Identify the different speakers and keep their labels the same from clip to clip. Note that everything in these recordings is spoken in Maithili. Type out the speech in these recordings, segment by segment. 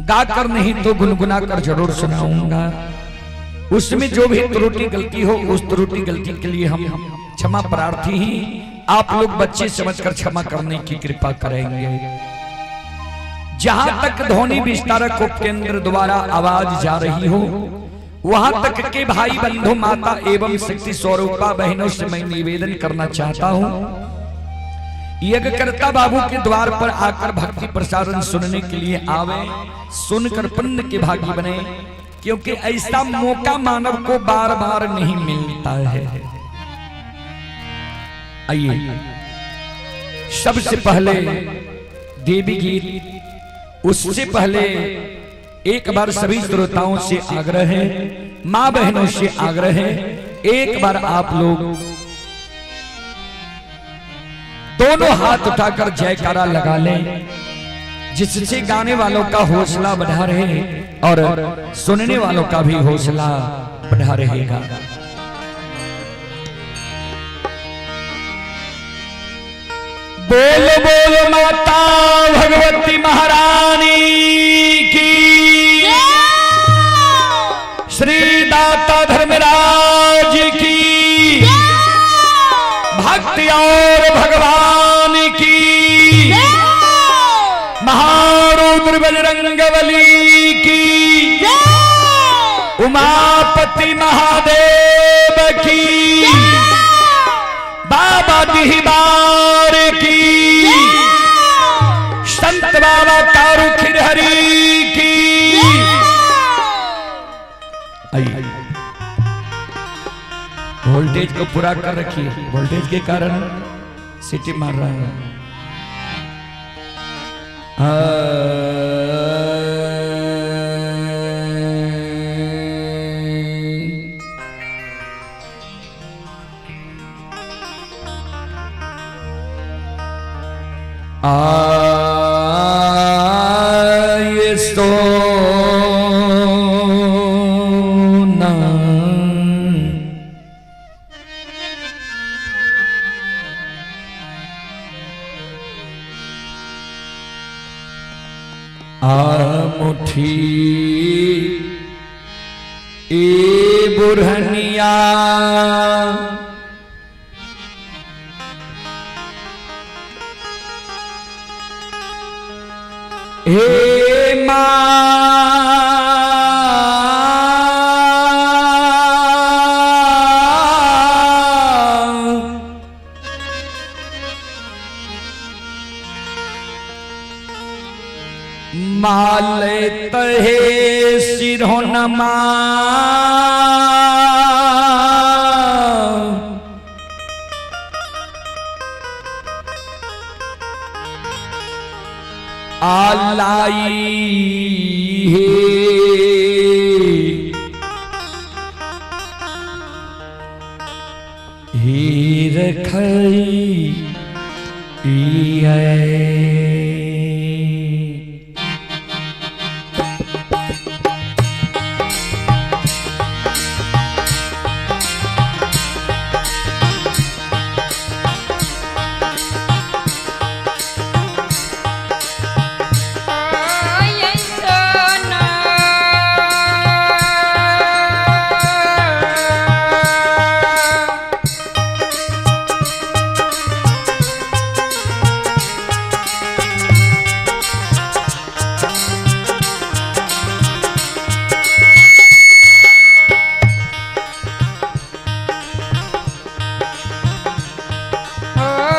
Speaker 1: गाकर नहीं तो गुनगुना कर जरूर सुनाऊंगा। उसमें जो भी त्रुटि गलती हो उस त्रुटि गलती के लिए हम क्षमा प्रार्थी ही। आप लोग बच्चे समझकर क्षमा करने की कृपा करेंगे। जहां तक ध्वनि विस्तारक उपकेंद्र द्वारा आवाज जा रही हो वहां तक के भाई बंधु माता एवं शक्ति स्वरूपा बहनों से मैं निवेदन करना चाहता हूं, यज्ञकर्ता बाबू के द्वार पर आकर भक्ति प्रसारण सुनने के लिए आवे, सुनकर पुण्य के भागी बने, क्योंकि ऐसा मौका मानव को बार बार नहीं मिलता है। आइए, सबसे पहले देवी गीत, उससे पहले एक बार सभी श्रोताओं से आग्रह है, मां बहनों से आग्रह है, एक बार आप लोग दोनों हाथ उठाकर जयकारा लगा लें, जिससे गाने वालों का हौसला बढ़ा रहे और सुनने वालों का भी हौसला बढ़ा रहेगा। बोल बोल माता भगवती महारानी की, श्री दाता धर्मराज की, भक्ति और भगवान की, महारुद्र बजरंगबली की, उमापति महादेव की, बाबा दिहबार की, संत बाबा कारू खिरहरी की। आइए, वोल्टेज को पूरा कर रखिए, वोल्टेज के कारण सीटी मार रहा है। आए सोना आ मुठी ए बुरहनिया, हे मां, माल तहे सिरहोनमा, आलाई हे, हीर खई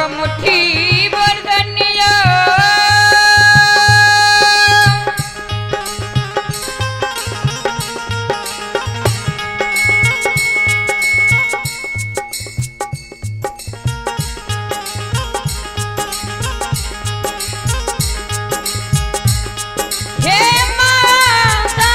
Speaker 2: मुट्ठी बरदनिया, हे माता।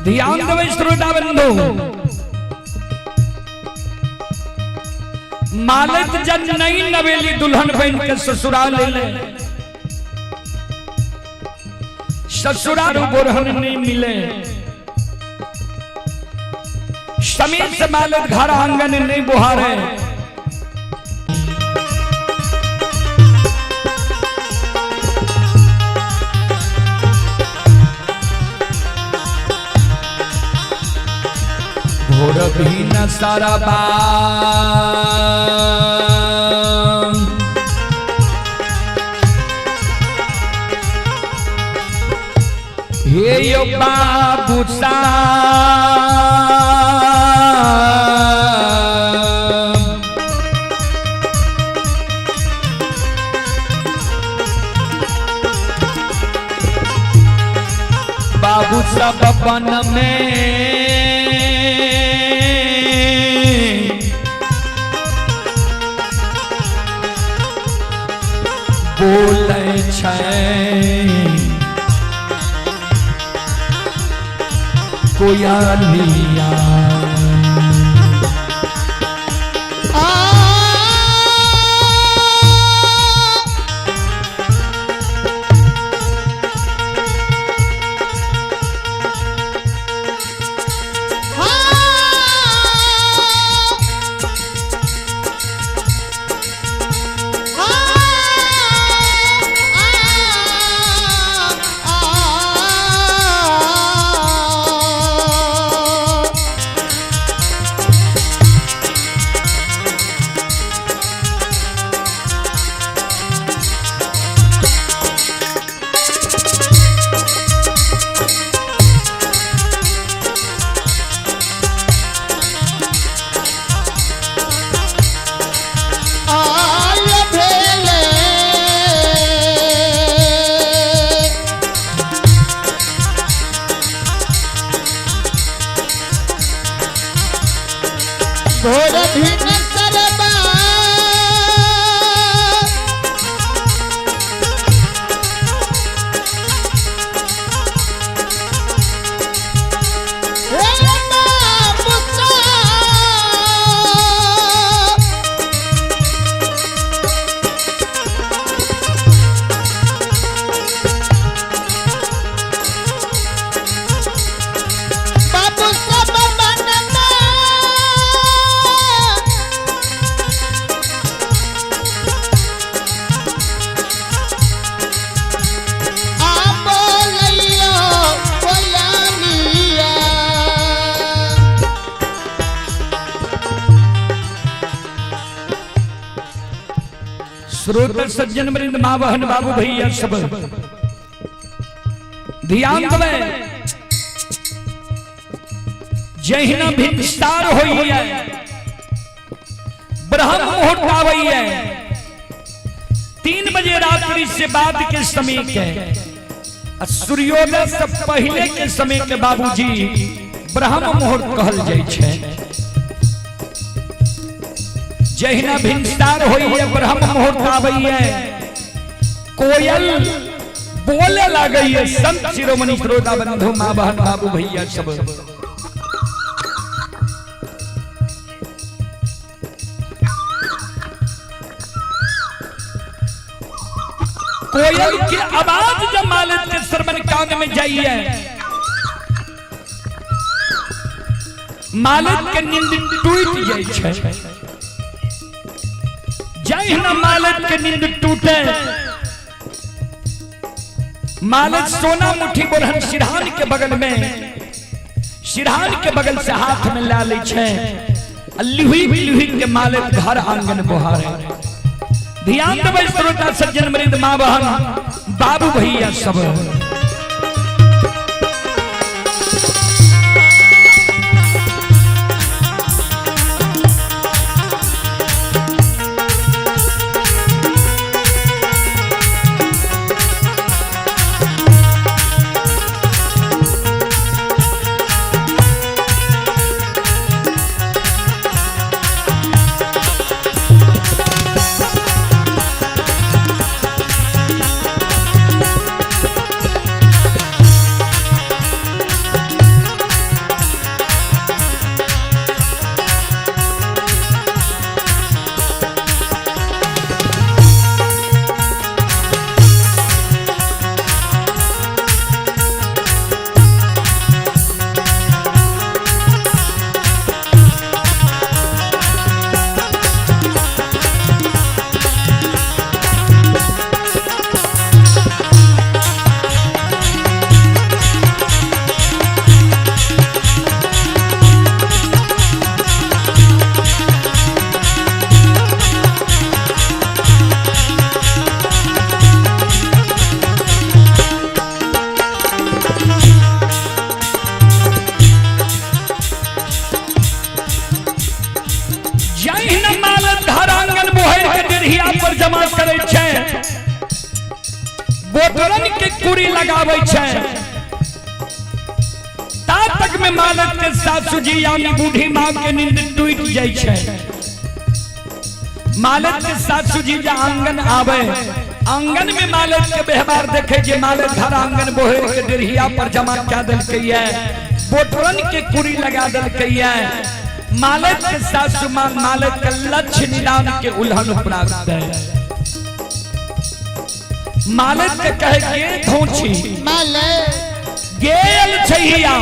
Speaker 1: ध्यान देवे श्रोता बंधु, मालिक जन नई नवेली दुल्हन बन के ससुराल ले, ससुराल बोरहन नहीं मिले, समीर से मालत घर आंगन नहीं बुहारे। भोर भी न सारा हे यो बाबू साहब, बाबू सब बन में बोलै छै कोयलिया।
Speaker 3: भोर भी सरबा बाबू सब बनता आ बोलैयो कोयलिया।
Speaker 1: श्रोता सज्जन वृंद माँ बहन बाबू भैया सब ध्यान देवे, जहिना भिनसार होइए ब्रह्म मुहूर्त आवैये 3 बजे रात्रि से बाद के समय के सूर्योदय से पहले के समय के बाबूजी ब्रह्म मुहूर्त कहल जाइ छै। जहिना भिनसार होइए ब्रह्म मुहूर्त आवैये कोयल बोले लागैये। संत शिरोमणि श्रोता बंधु माँ बहन बाबू भैया सब कोयल के आवाज जब मालिक के श्रवण कान में जाइए मालिक के नींद टूट जाइ छै। जहिना मालिक के नींद टूटे मालिक सोना मुट्ठी बोरहन सिरहान के बगल में सिरहान के बगल से हाथ में ला लै छै आ लिहुई लिहुई के मालिक घर आंगन बोहारे। ध्यान देबै श्रोता सज्जन वृंद माँ बहन बाबू भैया सब। पर जमा करै छै, बोटरन के कुरी लगाबै छै। ता तक में मालक के सासू जी यानी बूढ़ी माँ के नींद टूट जाइ छै। मालक के सासू जी जे आंगन आवे, आंगन में मालक के व्यवहार देखे जे मालक घर आंगन बोहे के डेढ़िया पर जमा क्या देलकै है, बोटरन के कुरी लगा देलकै है। मालक के सासू माँ मालक के लक्ष्य निदान के उल्हन प्राप्त है। मालक के कहे के धोछी गेल छैया,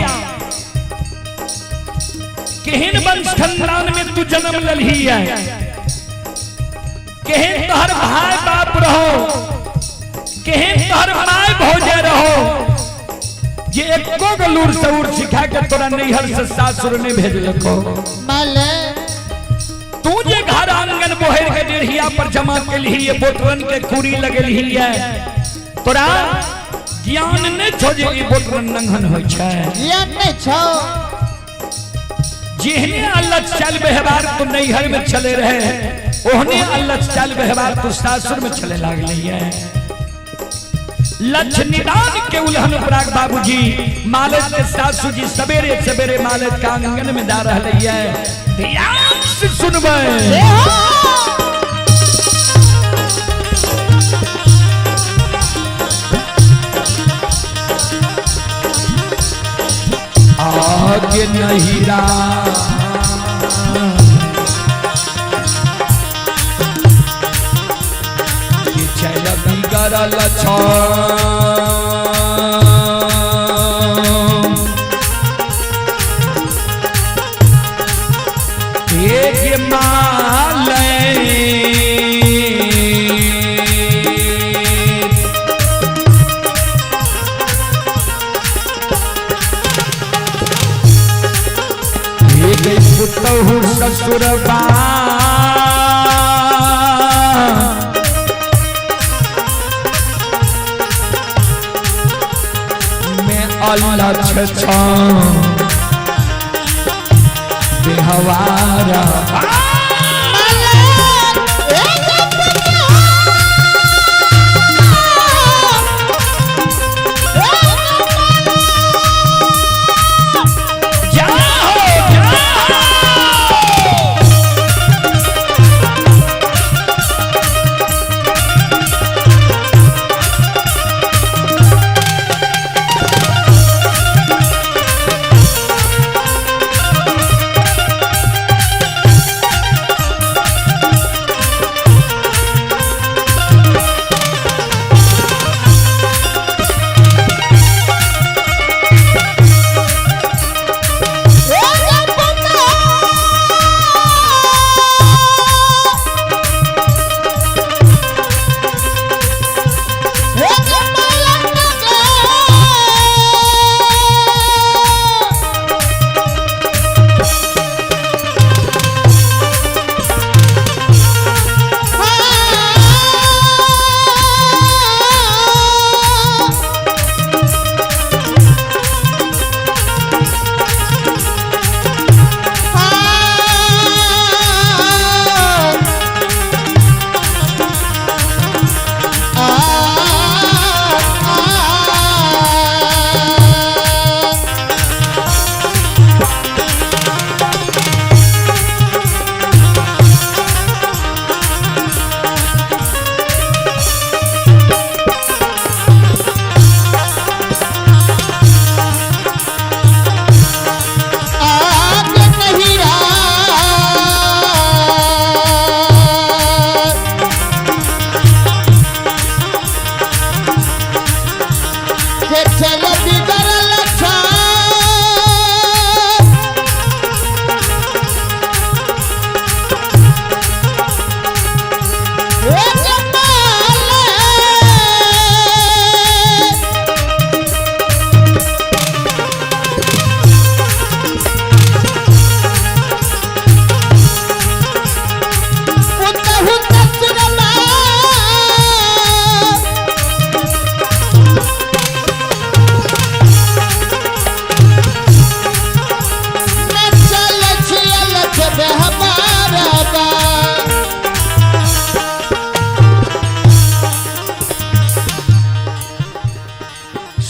Speaker 1: केहन वंश खानदान में तू जन्म ललही है, केहन तोहर भाई बाप रहो, केहन तोहर माय भौजे रहो, जे एको गो लूर सऊर सिखा के तोरा नैहर से सासुर ने भेजलको। तू जे घर आंगन बोहर के डेढ़िया पर जमा केलही है, बोटरन के कुरी लगेलही है, तोरा ज्ञान नहीं छो जे ई बोटरन नंघन होइ छै।
Speaker 3: ज्ञान नहीं छो।
Speaker 1: जेहने अल्लाह चल व्यवहार तो नैहर में चले रहे, ओहने अल्लाह चल व्यवहार तो सासुर में चले लागले है। लक्ष्य निदान के उल्हन पराग बाबूजी मालक के सासू जी सवेरे सवेरे मालक के आंगन में जा रहे है। ध्यान से सुनबै। आगे नहीं चल बिगड़ल छ, एक मालय पुतहु ससुरबा में अल्लाह छ बेहवारा।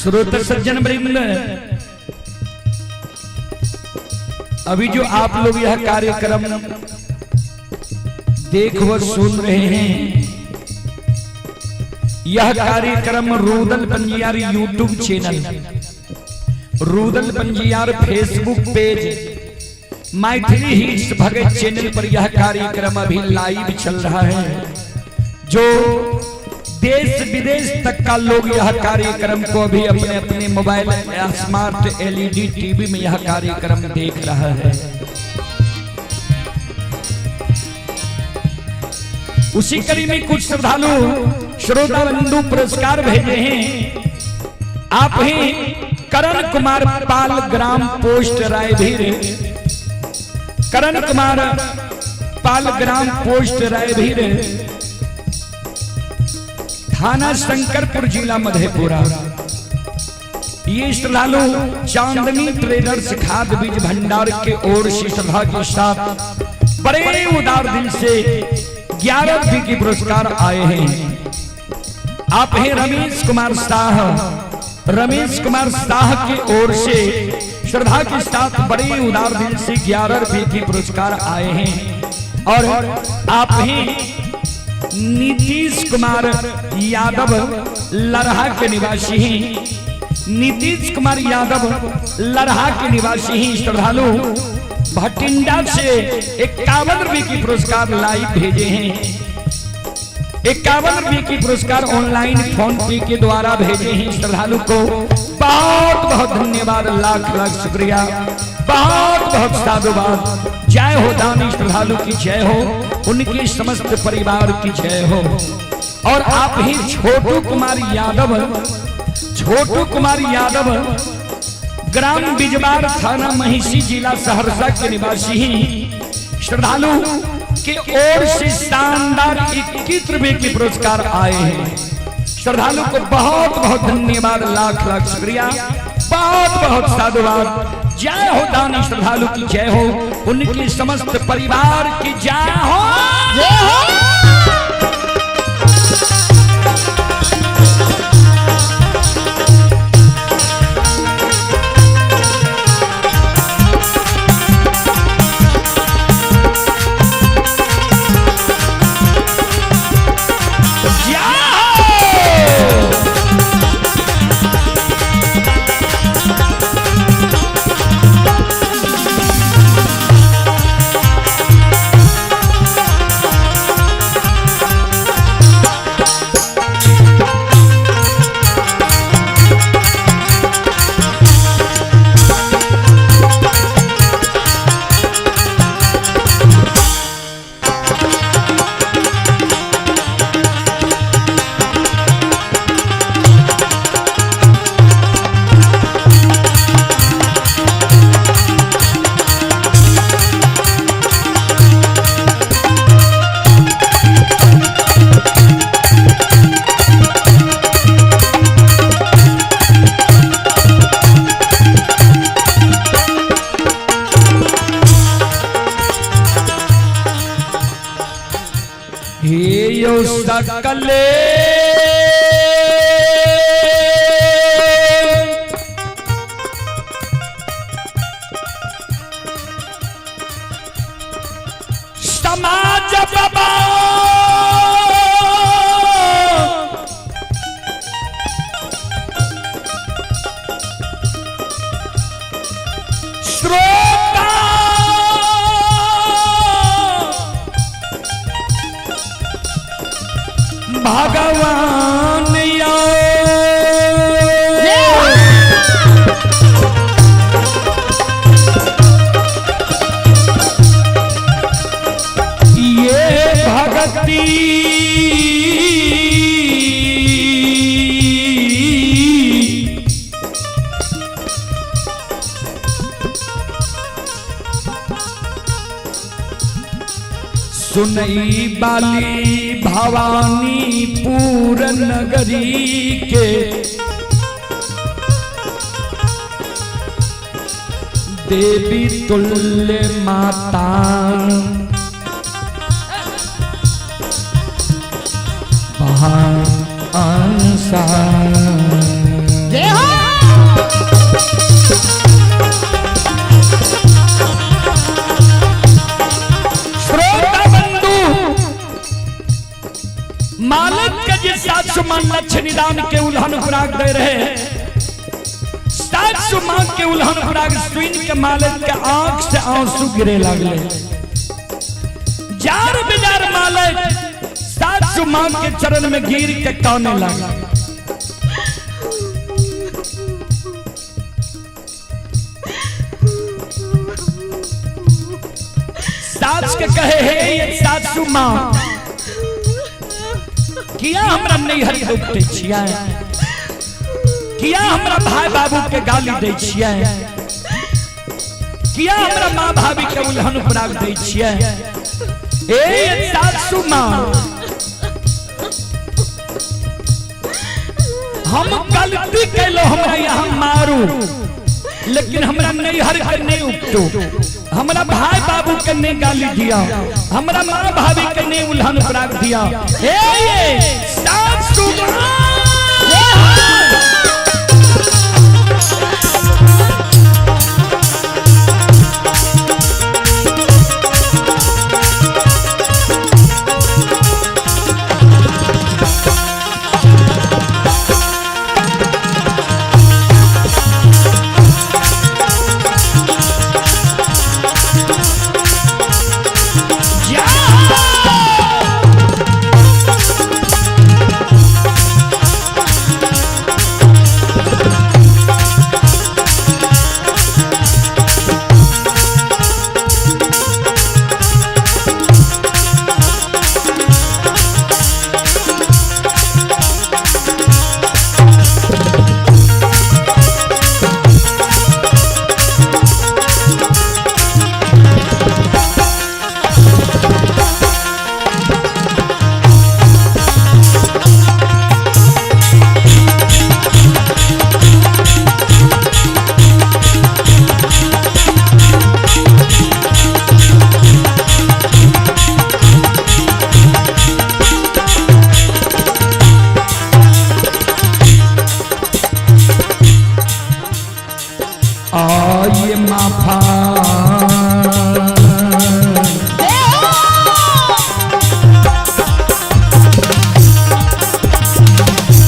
Speaker 1: श्रोता सज्जन वृंद, अभी जो आप लोग यह कार्यक्रम देख व सुन रहे हैं, यह कार्यक्रम Rudal Panjiyar YouTube channel, Rudal Panjiyar Facebook page, Maithili hits Bhagat channel पर यह कार्यक्रम अभी लाइव चल रहा है। जो देश विदेश तक का लोग यह कार्यक्रम को अभी अपने अपने मोबाइल स्मार्ट एलईडी टीवी में यह कार्यक्रम देख रहा है। उसी कड़ी में कुछ श्रद्धालु श्रोता बंधु पुरस्कार भेजे हैं। आप ही करण कुमार पाल, ग्राम पोस्ट रायभीर, करण कुमार पाल, ग्राम पोस्ट रायभीर, थाना शंकरपुर, जिला मधेपुरा। ये श्रद्धालु चांदनी ट्रेडर्स खाद बीज भंडार के ओर से श्रद्धा के साथ बड़े उदार दिल से 11 रुपये की पुरस्कार आए हैं। आप हैं रमेश कुमार शाह, रमेश कुमार शाह की ओर से श्रद्धा के साथ बड़े उदार दिल से 11 रुपये की पुरस्कार आए हैं। और आप हैं नीतीश कुमार यादव, लरहा के निवासी हैं। नीतीश कुमार यादव लरहा के निवासी हैं। श्रद्धालु भटिंडा से 51 रुपये की पुरस्कार लाइव भेजे हैं। 51 रुपये की पुरस्कार ऑनलाइन फोन पे के द्वारा भेजे हैं। श्रद्धालु को बहुत बहुत धन्यवाद, लाख लाख शुक्रिया, बहुत बहुत साधुवाद। जय हो दानी श्रद्धालु की जय हो, उनके समस्त परिवार की जय हो। और आप ही छोटू कुमार यादव, छोटू कुमार यादव ग्राम बिजवार, थाना महिषी, जिला सहरसा के निवासी हैं। श्रद्धालु के ओर से शानदार 21 रुपए के पुरस्कार आए हैं। श्रद्धालु को बहुत बहुत धन्यवाद, लाख लाख शुक्रिया, बहुत बहुत साधुवाद। जय हो दानी श्रद्धालु की जय हो, उनके समस्त परिवार की जय हो।
Speaker 3: जय हो।
Speaker 1: जय हो। हे यो सकले समाज बाबा, श्रोता भगवान या ये भक्ति सुनई बाली भवानी पूर नगरी के देवी तुल्य माता।
Speaker 3: जय हो।
Speaker 1: शैतान के उल्हन खुराक दे रहे। सासु माँ के उल्हन खुराक सुन के मालिक के आंख से आंसू गिरे लगले। जार बिजार मालिक सासु माँ के चरण में गिर के काने लगा। सास के कहे हे ये सासु माँ, किया हमरा नैहर दुख छियै, किया हमरा भाई बाबू के गाली दै छियै, किया हमरा माँ भाभी के उल्हन उपराग दै छियै। ए सासु माँ, हम गलती कैलो, हमरा यहाँ मारू, लेकिन हमरा नैहर के नहीं उपटो, हमरा भाई बाबू के नहीं गाली दिया, हमरा माँ भाभी के नहीं उल्हन उपराग दिया। ए सासु माँ, आइए माफा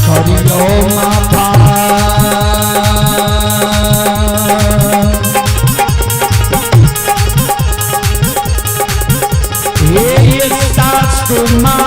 Speaker 1: करियो माफा, हे सासु माँ,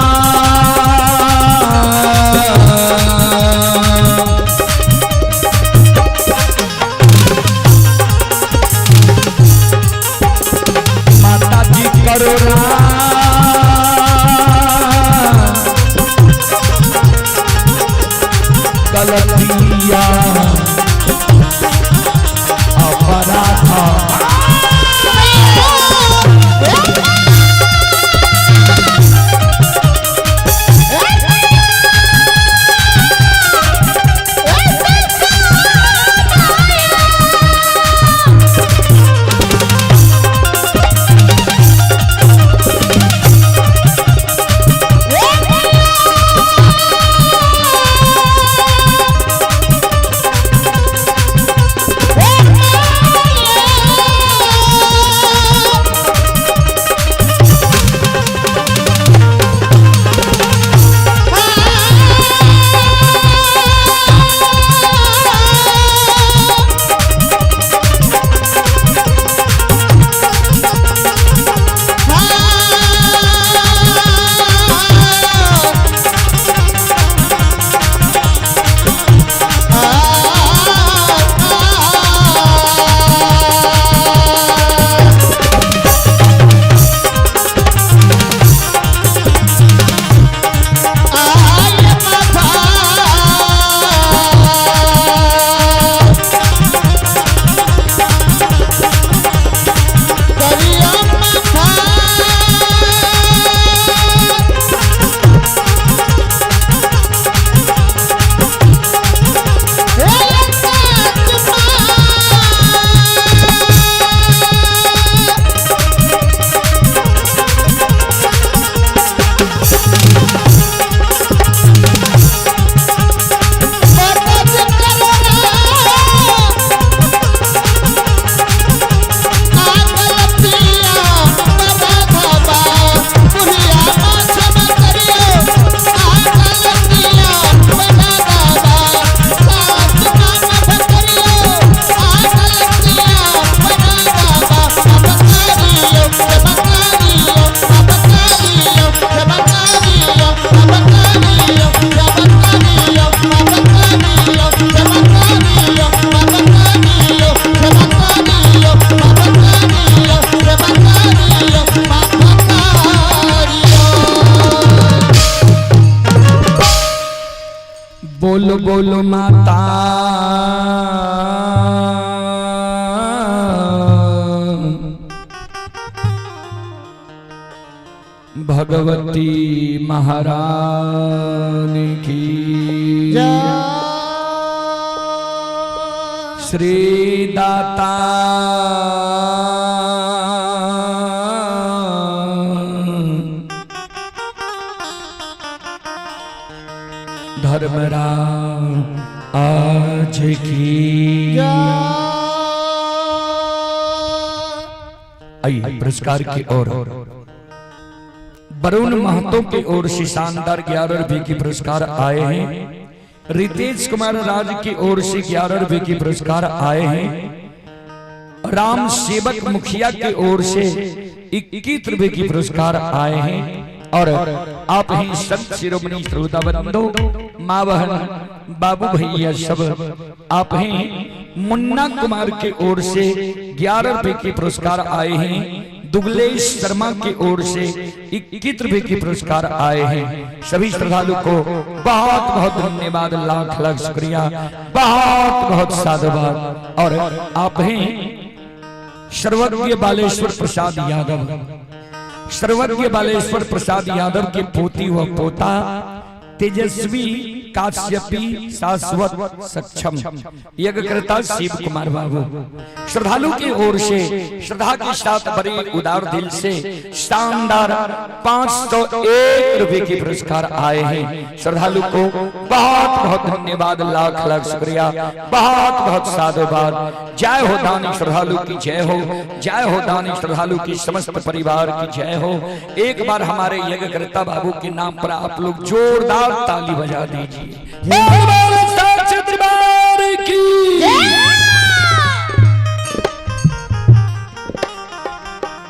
Speaker 1: बोलो बोलो माता भगवती महारानी की श्री दाता धर्मराज आज की। आइए पुरस्कार की ओर। वरुण महतो की ओर से शानदार 11 रुपए की पुरस्कार आए हैं। रितेश कुमार राज की ओर से 11 रुपए की पुरस्कार आए हैं। राम सेवक मुखिया की ओर से 21 रुपए की पुरस्कार आए हैं। और आप ही संत शिरोमणि श्रोता बंधु, माँ बहन, बाबू भैया सब आप ही मुन्ना कुमार की ओर से 11 रुपए के पुरस्कार आए हैं। दुगलेश शर्मा की ओर से 21 रुपए के पुरस्कार आए हैं। सभी श्रद्धालु को बहुत बहुत धन्यवाद, लाख लाख शुक्रिया, बहुत बहुत साधुवाद। और आप हैं सर्वज्ञ बालेश्वर प्रसाद यादव, सर्वज्ञ बालेश्वर प्रसाद यादव के पोती व पोता तेजस्वी काश्यपी शाश्वत सक्षम यज्ञकर्ता शिव कुमार बाबू श्रद्धालु की ओर से श्रद्धा के साथ बड़े उदार दिल से शानदार 501 रुपए के पुरस्कार आए हैं। श्रद्धालु को बहुत बहुत धन्यवाद, लाख लाख शुक्रिया, बहुत बहुत साधुवाद। जय हो दानी श्रद्धालु की जय हो, जय हो दानी श्रद्धालु की समस्त परिवार की जय हो। एक बार हमारे यज्ञकर्ता बाबू के नाम पर आप लोग जोरदार ताली बजा दीजिए। बोल बोल सच्चे दरबार की।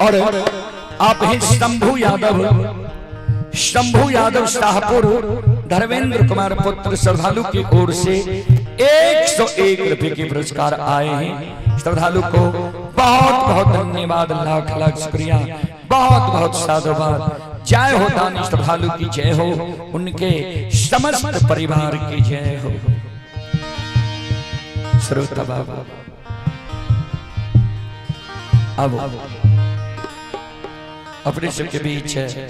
Speaker 1: और आप हैं शंभू यादव, शंभू यादव शाहपुर धर्मेंद्र कुमार पुत्र श्रद्धालु की ओर से 101 रुपए के पुरस्कार आए हैं। श्रद्धालु को बहुत बहुत धन्यवाद, लाख लाख शुक्रिया, बहुत बहुत साधुवाद। जय हो दानी श्रद्धालु की जय हो, उनके समस्त परिवार की जय हो। श्रोता बाबा अब अपने सबके बीच है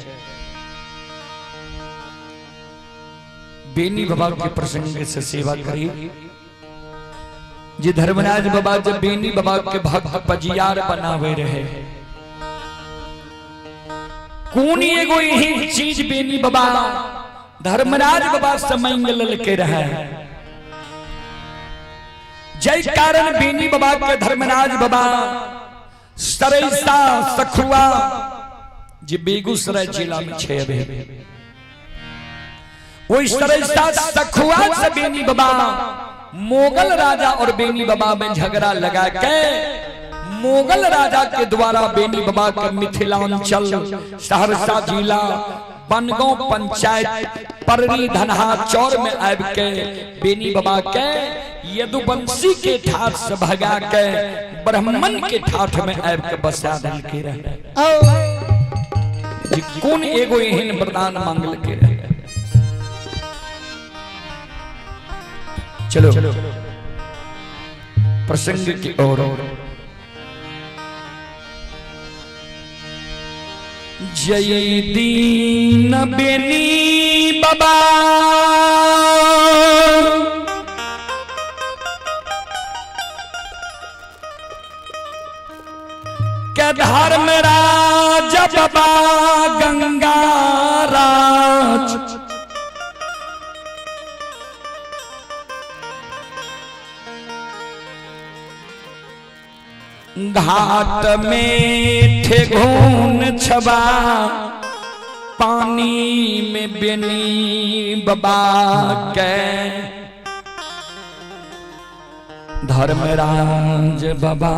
Speaker 1: बेनी बाबा के प्रसंग से सेवा करी जे धर्मराज बाबा जब बेनी बाबा के भक्त पजियार बनावे रहे, कौन एगो यही चीज बेनी बाबा धर्मराज बाबा से मंगल के रहे, जय कारण बेनी बाबा के धर्मराज बाबा सरैसा सखुआ जे बेगूसराय जिला में छे अभी, वही सरैसा सखुआ से बेनी बाबा मुगल राजा और बेनी बाबा में झगड़ा लगा के मुगल राजा के द्वारा बेनी बाबा के मिथिलांचल सहरसा जिला बनगांव पंचायत पररी धनहा चौर में आब के बेनी बाबा के यदुवंशी के ठाठ से भगा के ब्राह्मण के ठाठ में आब के बसा दिल के रहे। कौन एगो एहन वरदान मांगल के रहे। चलो प्रसंग की ओर। जय दीन बेनी बाबा के धर्मराज बाबा गंगा राज घाट में ठेघून छबा पानी में बेनी बाबा के धर्मराज बाबा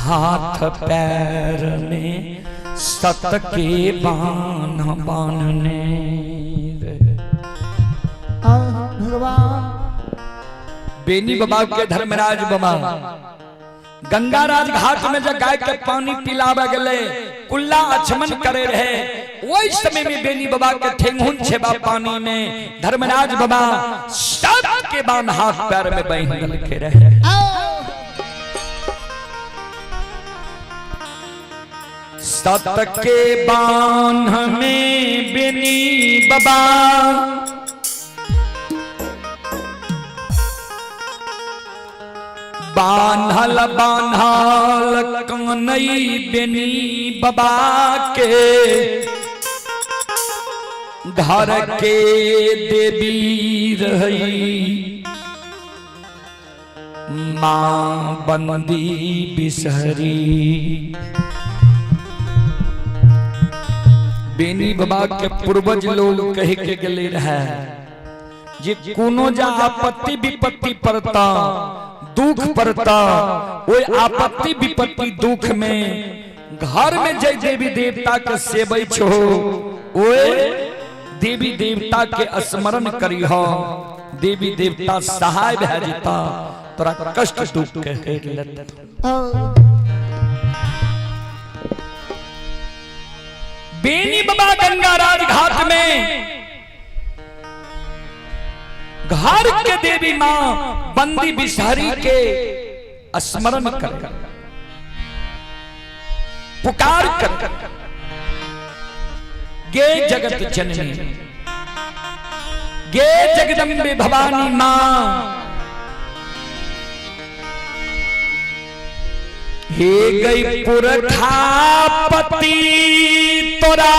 Speaker 1: हाथ पैर में सत के बान बांधने।
Speaker 3: भगवान
Speaker 1: बेनी बाबा के धर्मराज बाबा गंगाराज घाट में जब गाय के पानी पिलावे गले, कुल्ला अचमन करे रहे, वही समय में बेनी बाबा के ठेंगुन छेबा पानी में धर्मराज बाबा सब के बांध हाथ पैर में बहन के रहे। सत के बांध में बेनी बाबा बांधल बांधल कनई बेनी बाबा के घर के देवी रही माँ बंदी बिसहरी। बेनी बाबा के पूर्वज लोग कह के गले रहे जे कोनो जा आपत्ति विपत्ति पड़ता, दुख पड़ता, ओई आपत्ति विपत्ति दुख में घर में जय देवी देवता के सेबै छो, ओए देवी देवता के स्मरण करी हो, देवी देवता सहाय भए जेता, तोरा कष्ट दुख के हेर लेत। बेनी बाबा गंगाराज घाट में घर के देवी मां बंदी बिसहरी के स्मरण कर पुकार कर गे जगत जननी, गे जगदम्बे भवानी मां, हे गई पुरखापति तोरा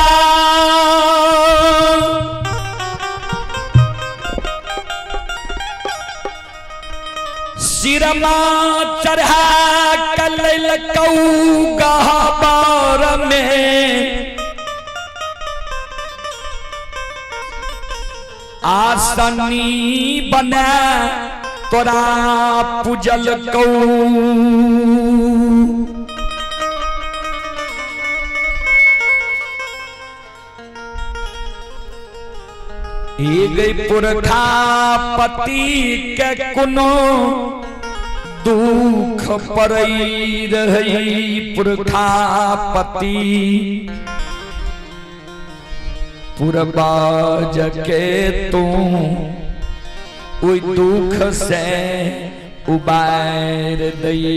Speaker 1: सिरमा चढ़ा कल कऊ गहबर में आसनी बना तोरा पूजल कऊ। गई पुरखापति के कोनो दुख पड़ई रही पुरखापति पुरबाज के तू ओई दुख से उबार दई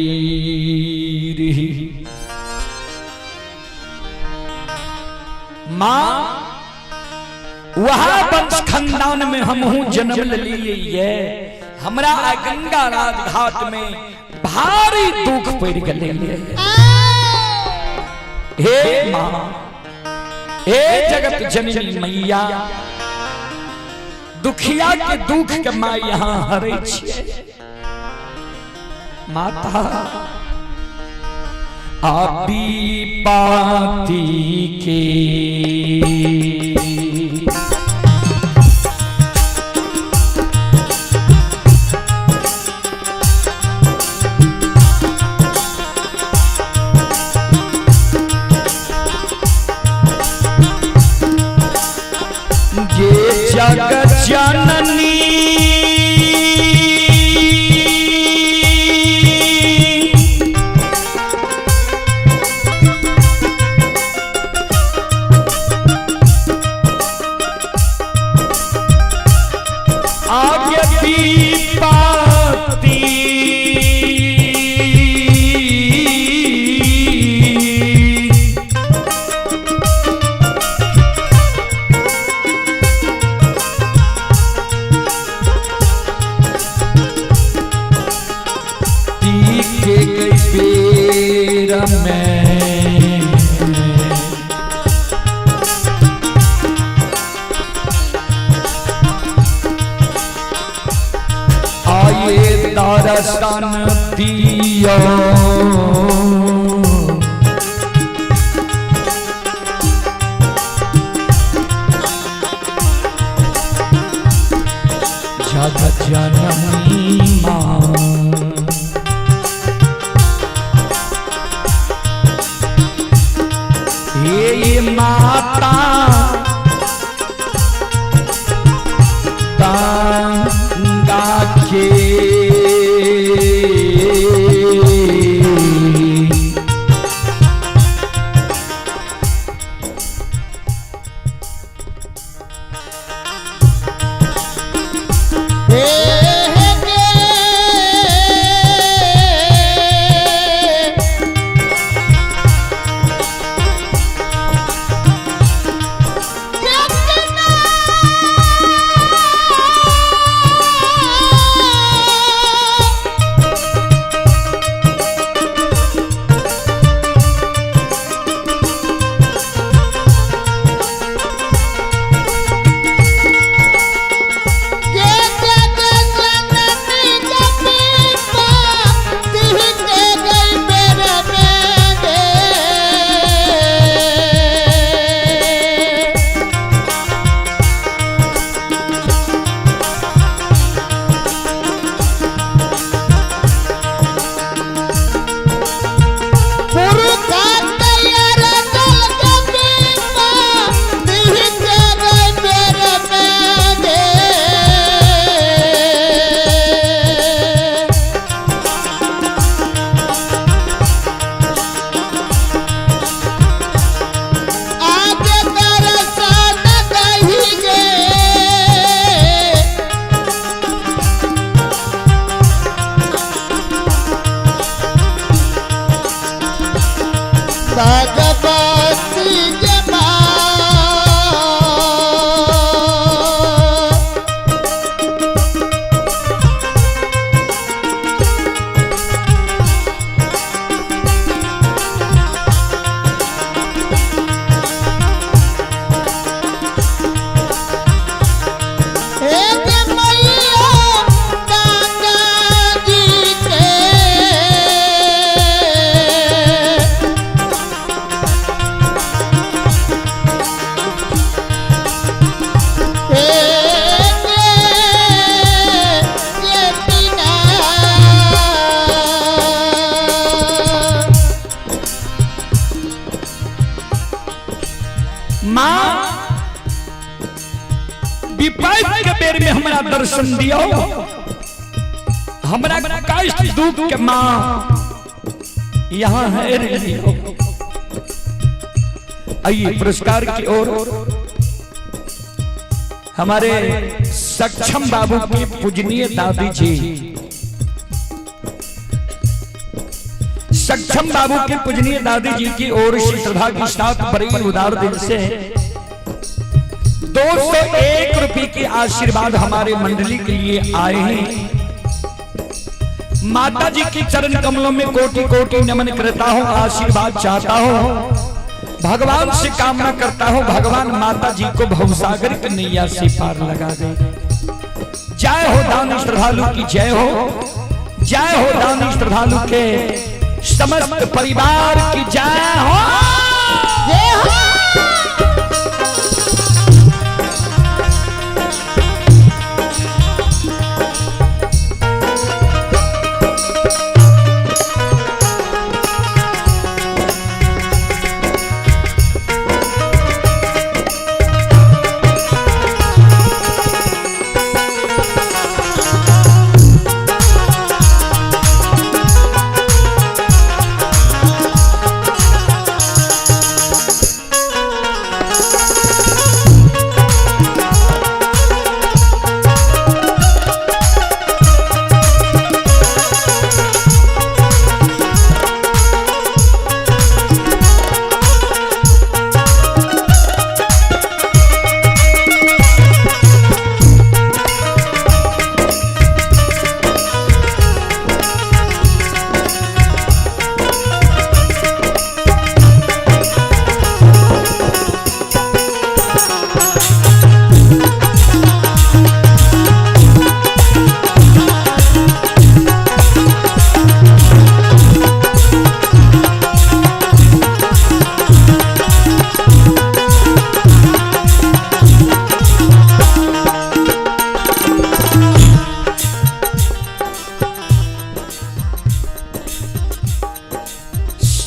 Speaker 1: रही। माँ वहाँ वंश खानदान में हम हूँ जन्म लिए ये हमरा गंगा राज घाट में भारी दुख पड़ गए। हे माँ, हे जगत जननी मैया, दुखिया के दुख के माँ यहाँ हरे छियै। माता आबी पाती के ये जगत जननी आगे दीपाती के गई बेर में आए दर्शन दियो जगत जननी माँ। हे माता गंगा के
Speaker 3: भगवती गे माँ। हे गे मैया गंगा जी के हे गे जेतिना।
Speaker 1: माँ विपद के बेर में हमरा दर्शन दियो, हमरा कष्ट दुख के माँ यहाँ है लियो। आइए पुरस्कार की ओर हमारे सक्षम बाबू की पूजनीय दादी जी, सक्षम बाबू के पूजनीय दादी जी की ओर से श्रद्धा के साथ बड़ी उदार दिल से 201 रुपए के आशीर्वाद हमारे मंडली के लिए आए हैं। माता जी के चरण कमलों में कोटि कोटि नमन करता हूं, आशीर्वाद चाहता हूं, भगवान से कामना करता हूं, भगवान माता जी को भवसागर की नैया से पार लगा दे। जय हो दानी श्रद्धालु की जय हो, जय हो दानी श्रद्धालु के समस्त परिवार की जय हो।
Speaker 3: जय हो।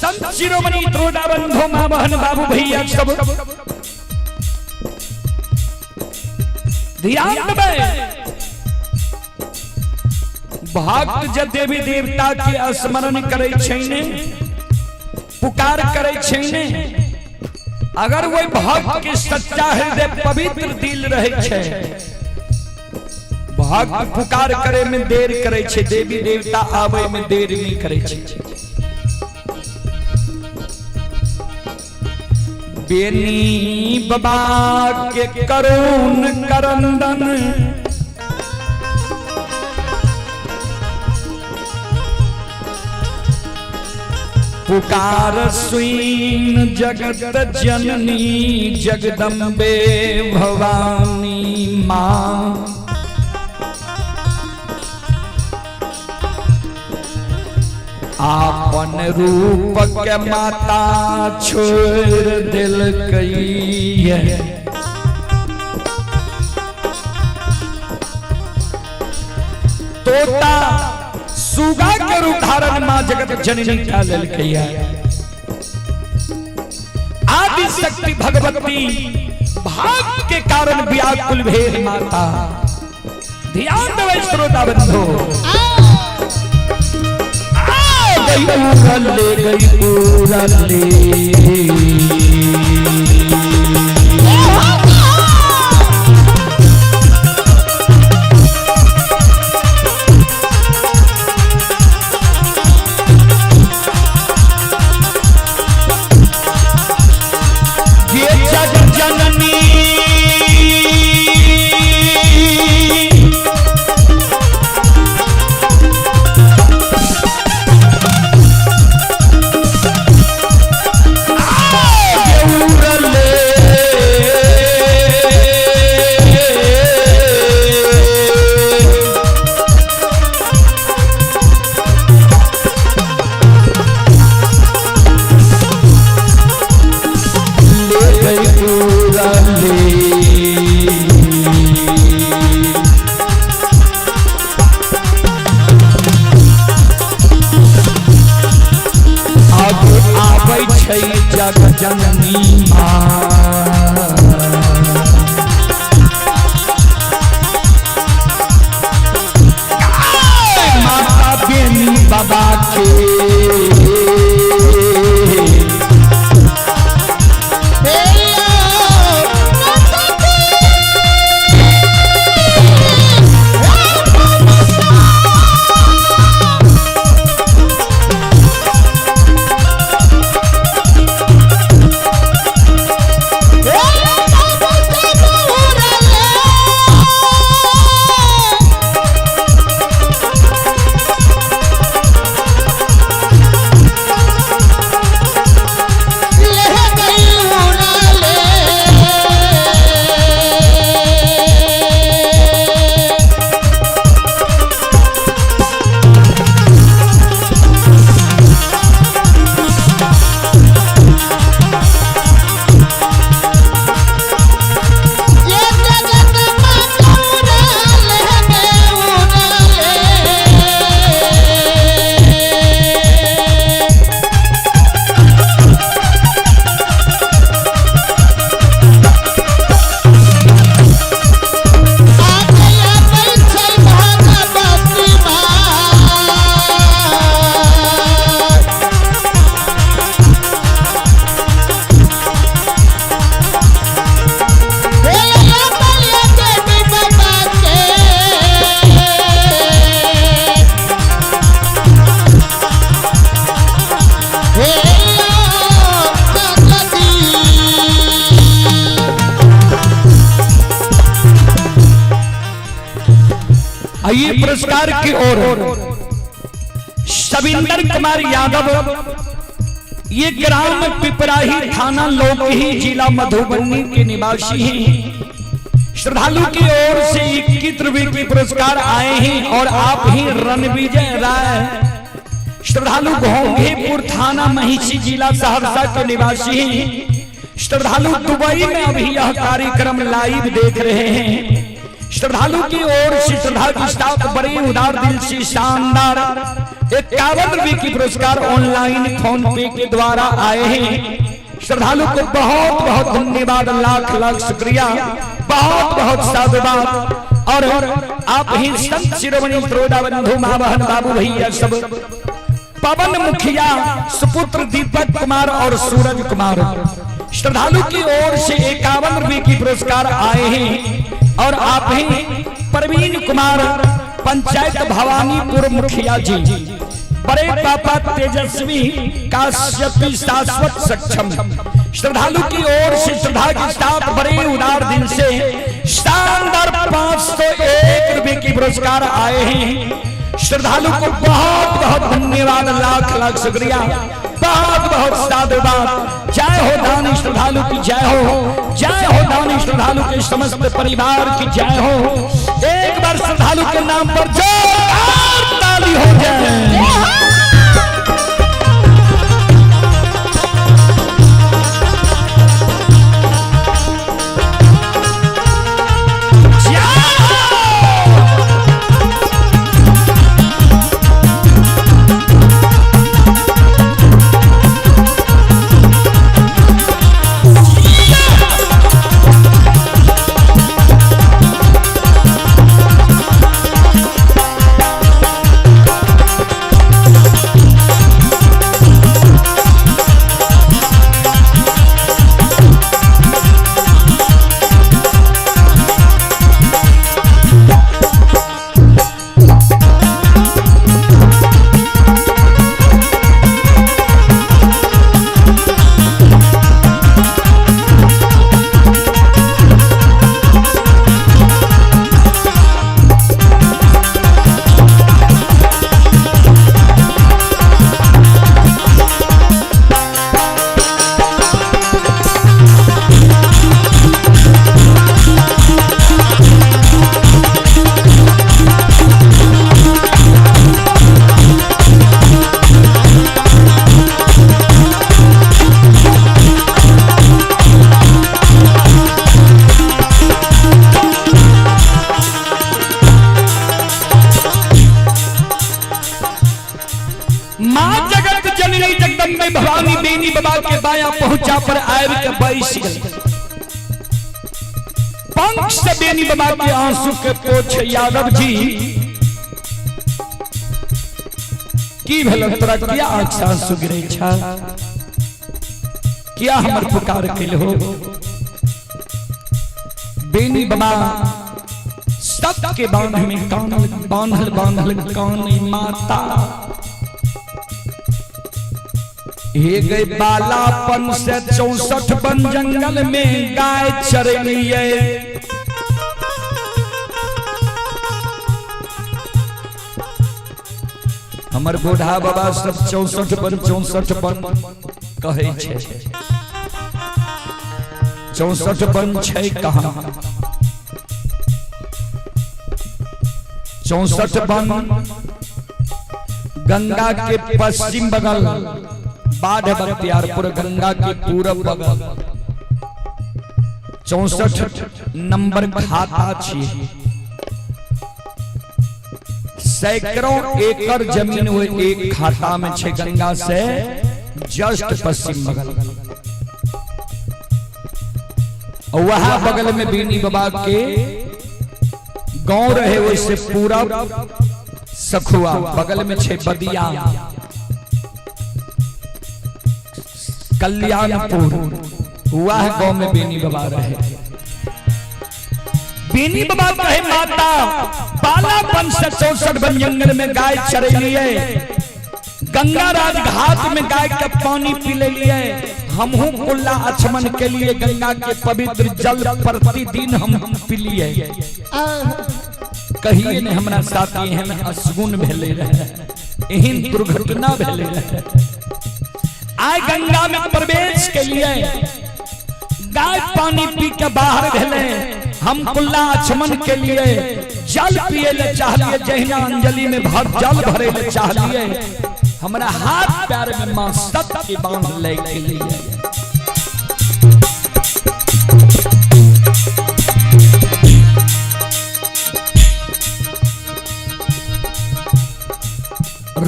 Speaker 1: संत शिरोमणि त्रोड़ा बंधो माँ बहन बाबू भैया सब ध्यान देबै। भक्त जब देवी देवता के स्मरण करे छै ने, पुकार करे छै ने, अगर वही भक्त के सच्चा हृदय पवित्र दिल रहे छै, भक्त पुकार करे में देर करे छै, देवी देवता आवे में देर नहीं करे छै। बेनी बाबा के करुण करंदन, पुकार सुइन जगत जननी जगदम्बे भवानी माँ। आपन रूप के माता छोड़ दिलकई है, तोता सुगा के रूप धारण मां जगत जननी का ललकई है। आदि शक्ति भगवती भाग के कारण व्याकुल भेल माता। ध्यान देवे श्रोता बंधु, गई पूरा ले, गई पूरा ले। जग जननी माँ। माता बेनी बाबा के आइए पुरस्कार की ओर शविंदर कुमार यादव, ये ग्राम पिपराही थाना लोकही जिला मधुबनी के निवासी हैं। श्रद्धालु की ओर से 21 रुपए के पुरस्कार आए हैं और आप ही रणविजय राय, श्रद्धालु घोंघेपुर थाना महिषी जिला सहरसा के निवासी हैं। श्रद्धालु दुबई में अभी यह कार्यक्रम लाइव देख रहे हैं। श्रद्धालु की ओर से श्रद्धा के साथ बड़े उदार दिल से शानदार 51 रुपए की पुरस्कार ऑनलाइन फोन पे के द्वारा आए हैं। श्रद्धालु को बहुत बहुत धन्यवाद, लाख लाख शुक्रिया, बहुत बहुत साधुवाद। और आप ही संत शिरोमणि त्रोदा बंधु माँ बहन बाबू भैया सब, पवन मुखिया सुपुत्र दीपक कुमार और सूरज कुमार, श्रद्धालु की ओर से 51 रुपए की पुरस्कार आए हैं। और आप ही प्रवीण कुमार पंचायत भवानीपुर मुखिया जी, बड़े पापा तेजस्वी काश्यपी शाश्वत सक्षम, श्रद्धालु की ओर से श्रद्धा के साथ बड़े उदार दिल से शानदार 501 रुपए की पुरस्कार आए हैं। श्रद्धालु को बहुत बहुत धन्यवाद, लाख लाख शुक्रिया, बहुत बहुत साधुवाद। जय हो दानी श्रद्धालु की जय हो, जय हो दानी श्रद्धालु के समस्त परिवार की जय हो। एक बार श्रद्धालु के नाम पर जोरदार ताली हो जाए। माँ जगत जननी जगदम्बे भवानी बेनी बाबा के बाया पहुंचा पर आबि के बैस गेल। पंख से बेनी बाबा के आंसू के पोछ, यादव जी, की भेल तोरा? किया आंख से आंसू गिरे छा? किया हमर पुकार कैल हो? बेनी बाबा सबके बांध में कानल बांधल बांधल कान, माता, हे गए, बालापन से 64 वन जंगल में गाय चरलिए। हमर बूढ़ा बाबा सब 64 वन, 64 वन कहै छै। 64 वन छै कहाँ? 64 वन गंगा के पश्चिम बगल, बाढ़ बख्तियारपुर, गंगा के पूरब बगल 64 नंबर खाता छी। सैकड़ों एकड़ जमीन वो एक खाता में छे, गंगा से जस्ट पश्चिम बगल। वहां बगल में बीनी बाबा के गांव रहे। वैसे पूरब सखुआ, बगल में छे बदिया, कल्याणपुर। वह गांव में बेनी बाबा रहे। बेनी बाबा कहे, माता, बालापन से 64 वन जंगल में गाय चरेलिए, गंगा राज घाट में गाय के पानी पी लिए। हमहू कुल्ला आचमन के लिए गंगा के पवित्र जल प्रतिदिन हम पी लिए। कहिए ने हमरा साथ एहन असगुन भेले रहे, एहन दुर्घटना भेले रहे। आय गंगा में प्रवेश के लिए, गाय पानी पी के बाहर भेले, हम कुल्ला आचमन के लिए जल पिए ले चाहलिए, जहिना अंजलि में भर जल भरे ले चाहलिए, हमरा हाथ पैर में मां सत के बांध ले के लिए।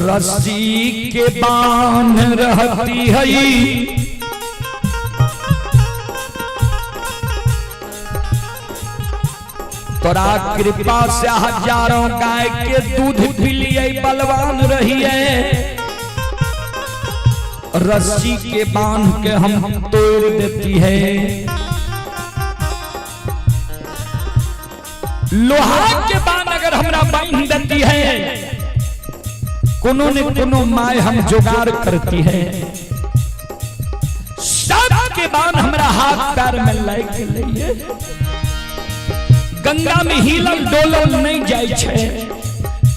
Speaker 1: रस्सी के बांध रहती है, तोरा कृपा से हजारों गाय के दूध पिलिए, बलवान रहिए। रस्सी के बांध के हम तोड़ देती है। लोहा के बांध अगर हमरा बांध देती है, कोनो ने कोनो my हम जुगाड़ करती है। सब के बांध हमरा हाथ पैर में लग लिए। गंगा में हिलल डोलल नहीं जाइ छै।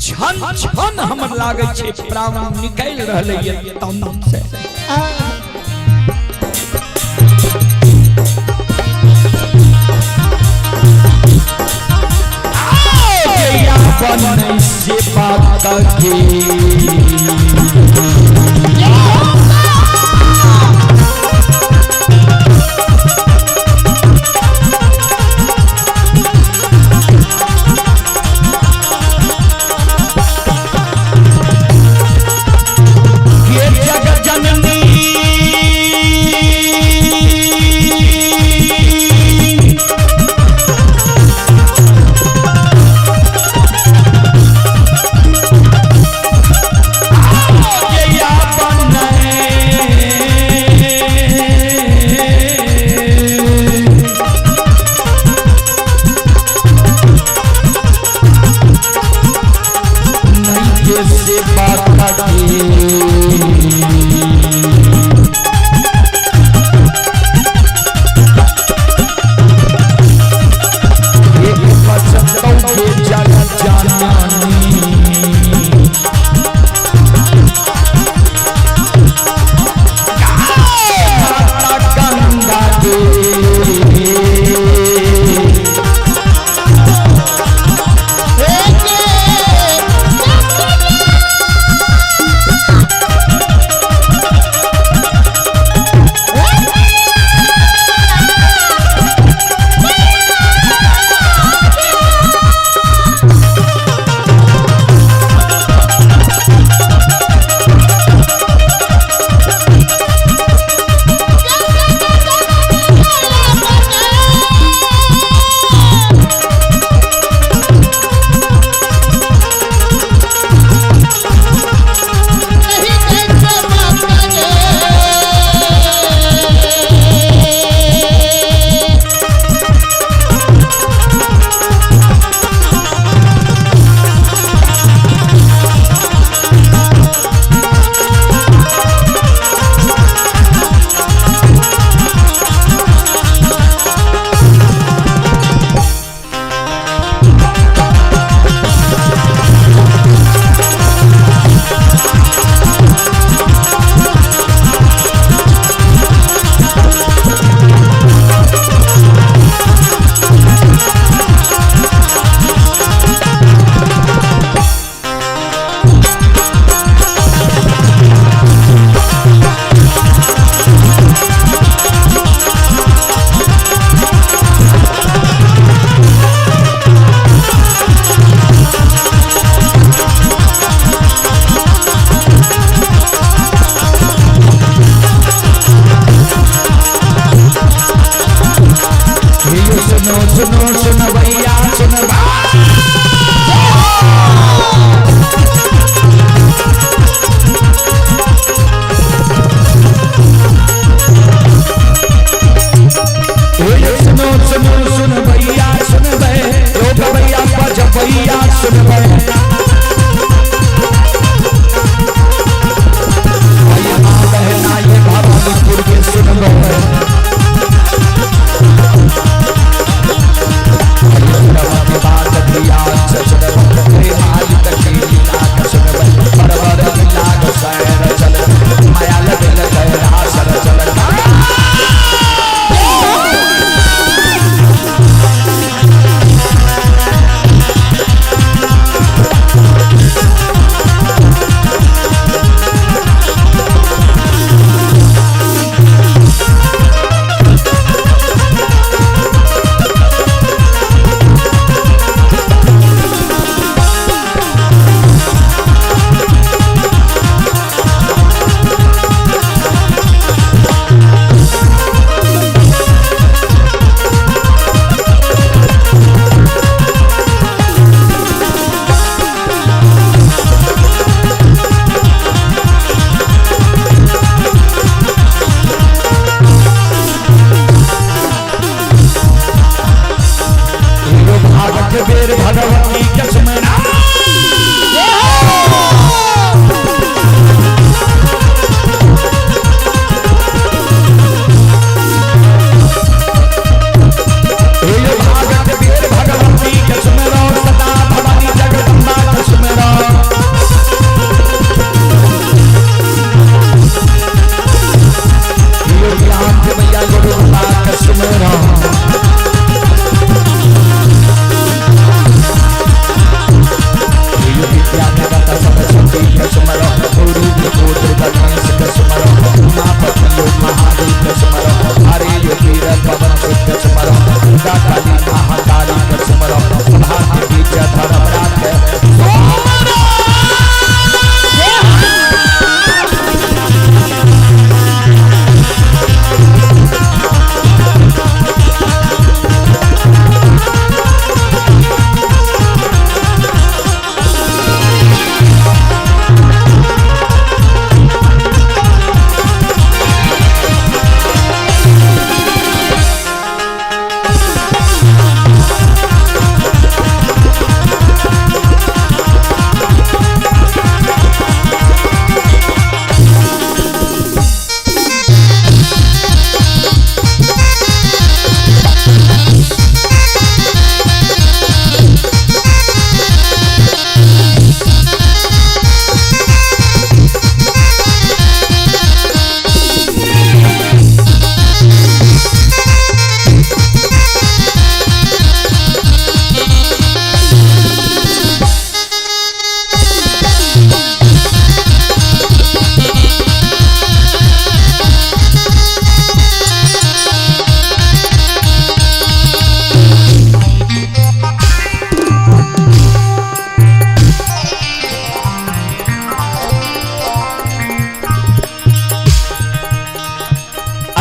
Speaker 1: छन छन हमर लागै छै प्राण निकलि रहलै ये तन से। बनै सेवा के। के जग जननी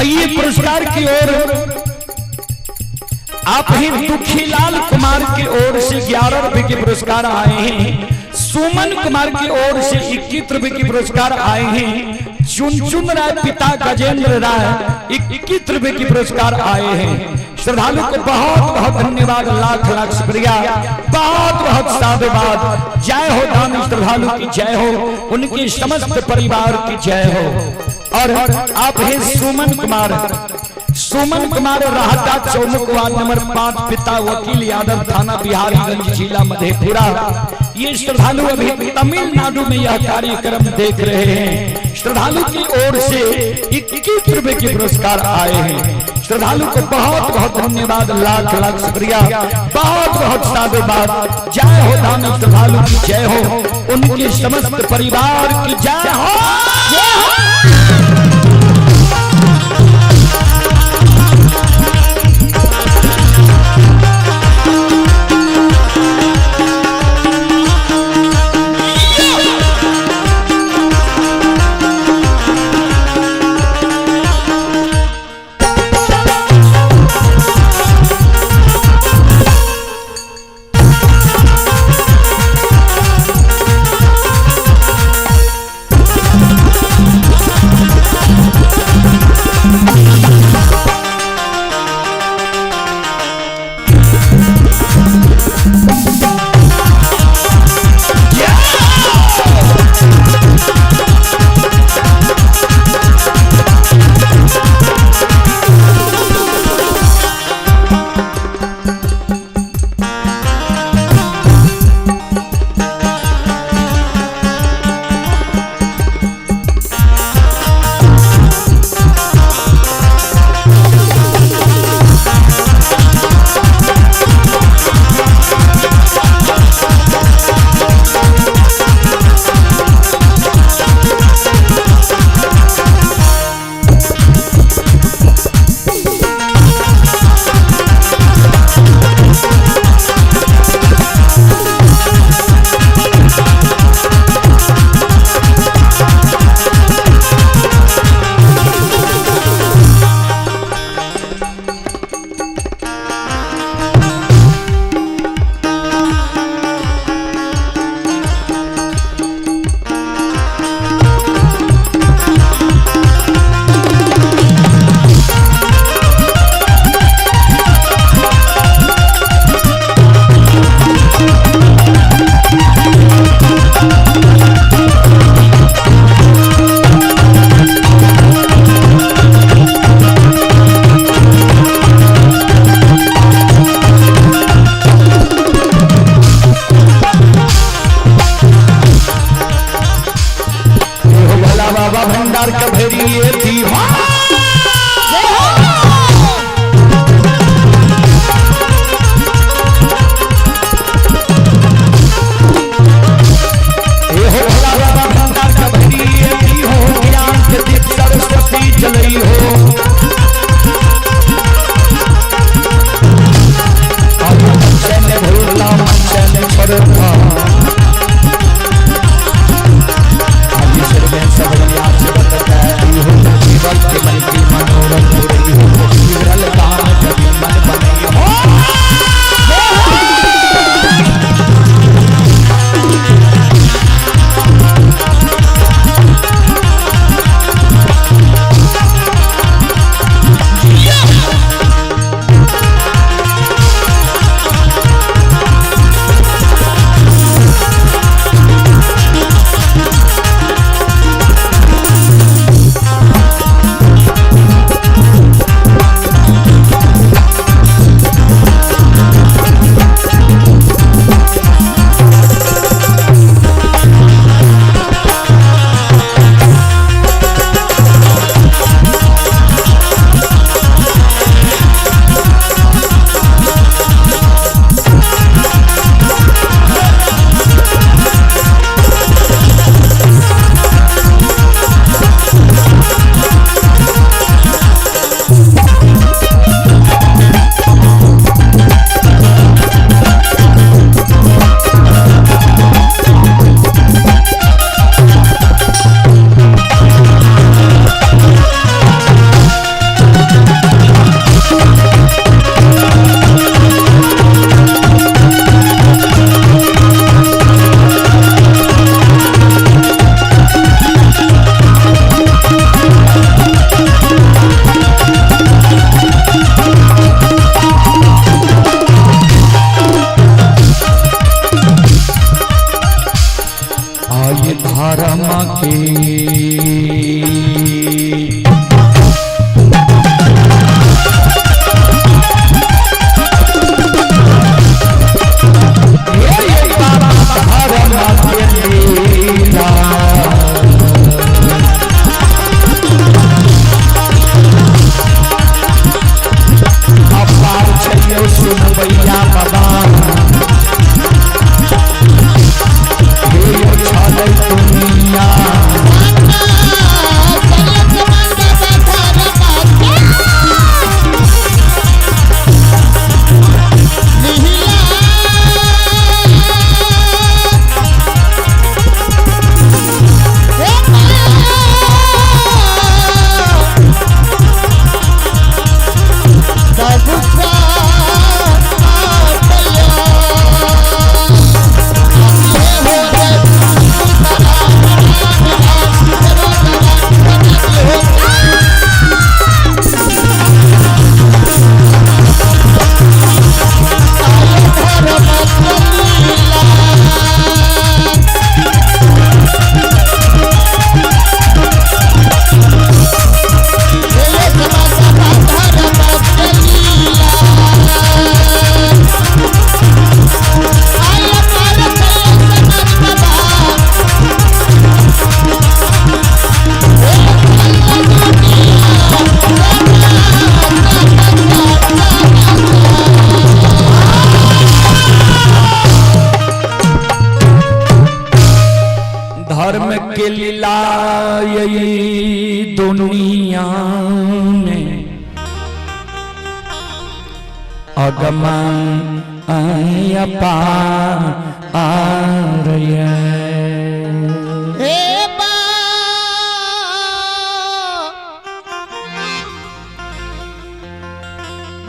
Speaker 1: आइए पुरस्कार की ओर आप ही दुखीलाल कुमार की ओर से 11 रुपए के पुरस्कार आए हैं। सुमन कुमार की ओर से 21 रुपए के पुरस्कार आए हैं। चुनचुन राय पिता गजेंद्र राय 21 रुपए के पुरस्कार आए हैं। श्रद्धालु को बहुत बहुत धन्यवाद, लाख लाख शुक्रिया, बहुत बहुत साधुवाद। जय हो दानी श्रद्धालु की जय हो, उनके समस्त परिवार की जय हो। और आप हैं सुमन कुमार, सुमन कुमार राहता चौमुख वार्ड नंबर 5, पिता वकील यादव, थाना बिहारीगंज, जिला मधेपुरा। ये श्रद्धालु अभी तमिलनाडु में यह कार्यक्रम देख रहे हैं। श्रद्धालु की ओर से 21 रुपए के पुरस्कार आए हैं। श्रद्धालु को बहुत बहुत धन्यवाद, लाख लाख शुक्रिया, बहुत बहुत साधुवाद। जय हो दानी श्रद्धालु की जय हो, उनके समस्त परिवार की जय हो।
Speaker 3: जय हो।
Speaker 1: हो भोला बाबा भंडार कभेरी ये दीवा।
Speaker 3: जय हो।
Speaker 1: ये हो भोला बाबा भंडार कभेरी ये दी हो, ज्ञान के दीप सरस्वती जलई हो। अब मन भोला मन छोड़ना, अभी सिर में सब याद हो जीवन दुनिया में अगम अपार ये।
Speaker 3: हे बा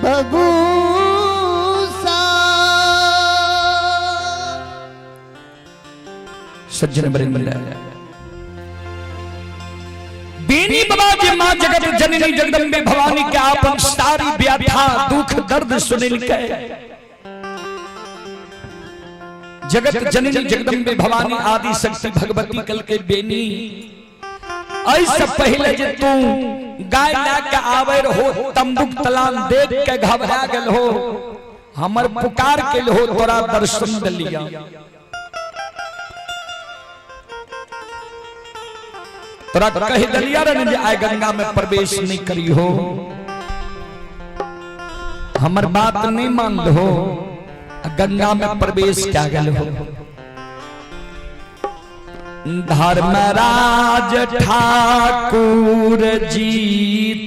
Speaker 3: बबूसा
Speaker 1: सज्जन वृंद, बीनी बाबा जी मां जगत जननी जगदम्बे भवानी के आपन सारी व्यथा दुख दर्द सुनिल के जगत जननी जगदम्बे भवानी आदि शक्ति भगवती कल के बेनी, ऐसे पहले जे तू गाय ला के आवे हो तंबुक तलान देख के घबरा गेल हो, हमर पुकार के हो तोरा दर्शन दिलिया। तोरा कह दिलिया रे जे आय गंगा में प्रवेश नहीं करी हो, हमर बात नहीं मान हो, गंगा में प्रवेश क्या गेल हो। धर्मराज ठाकुर जी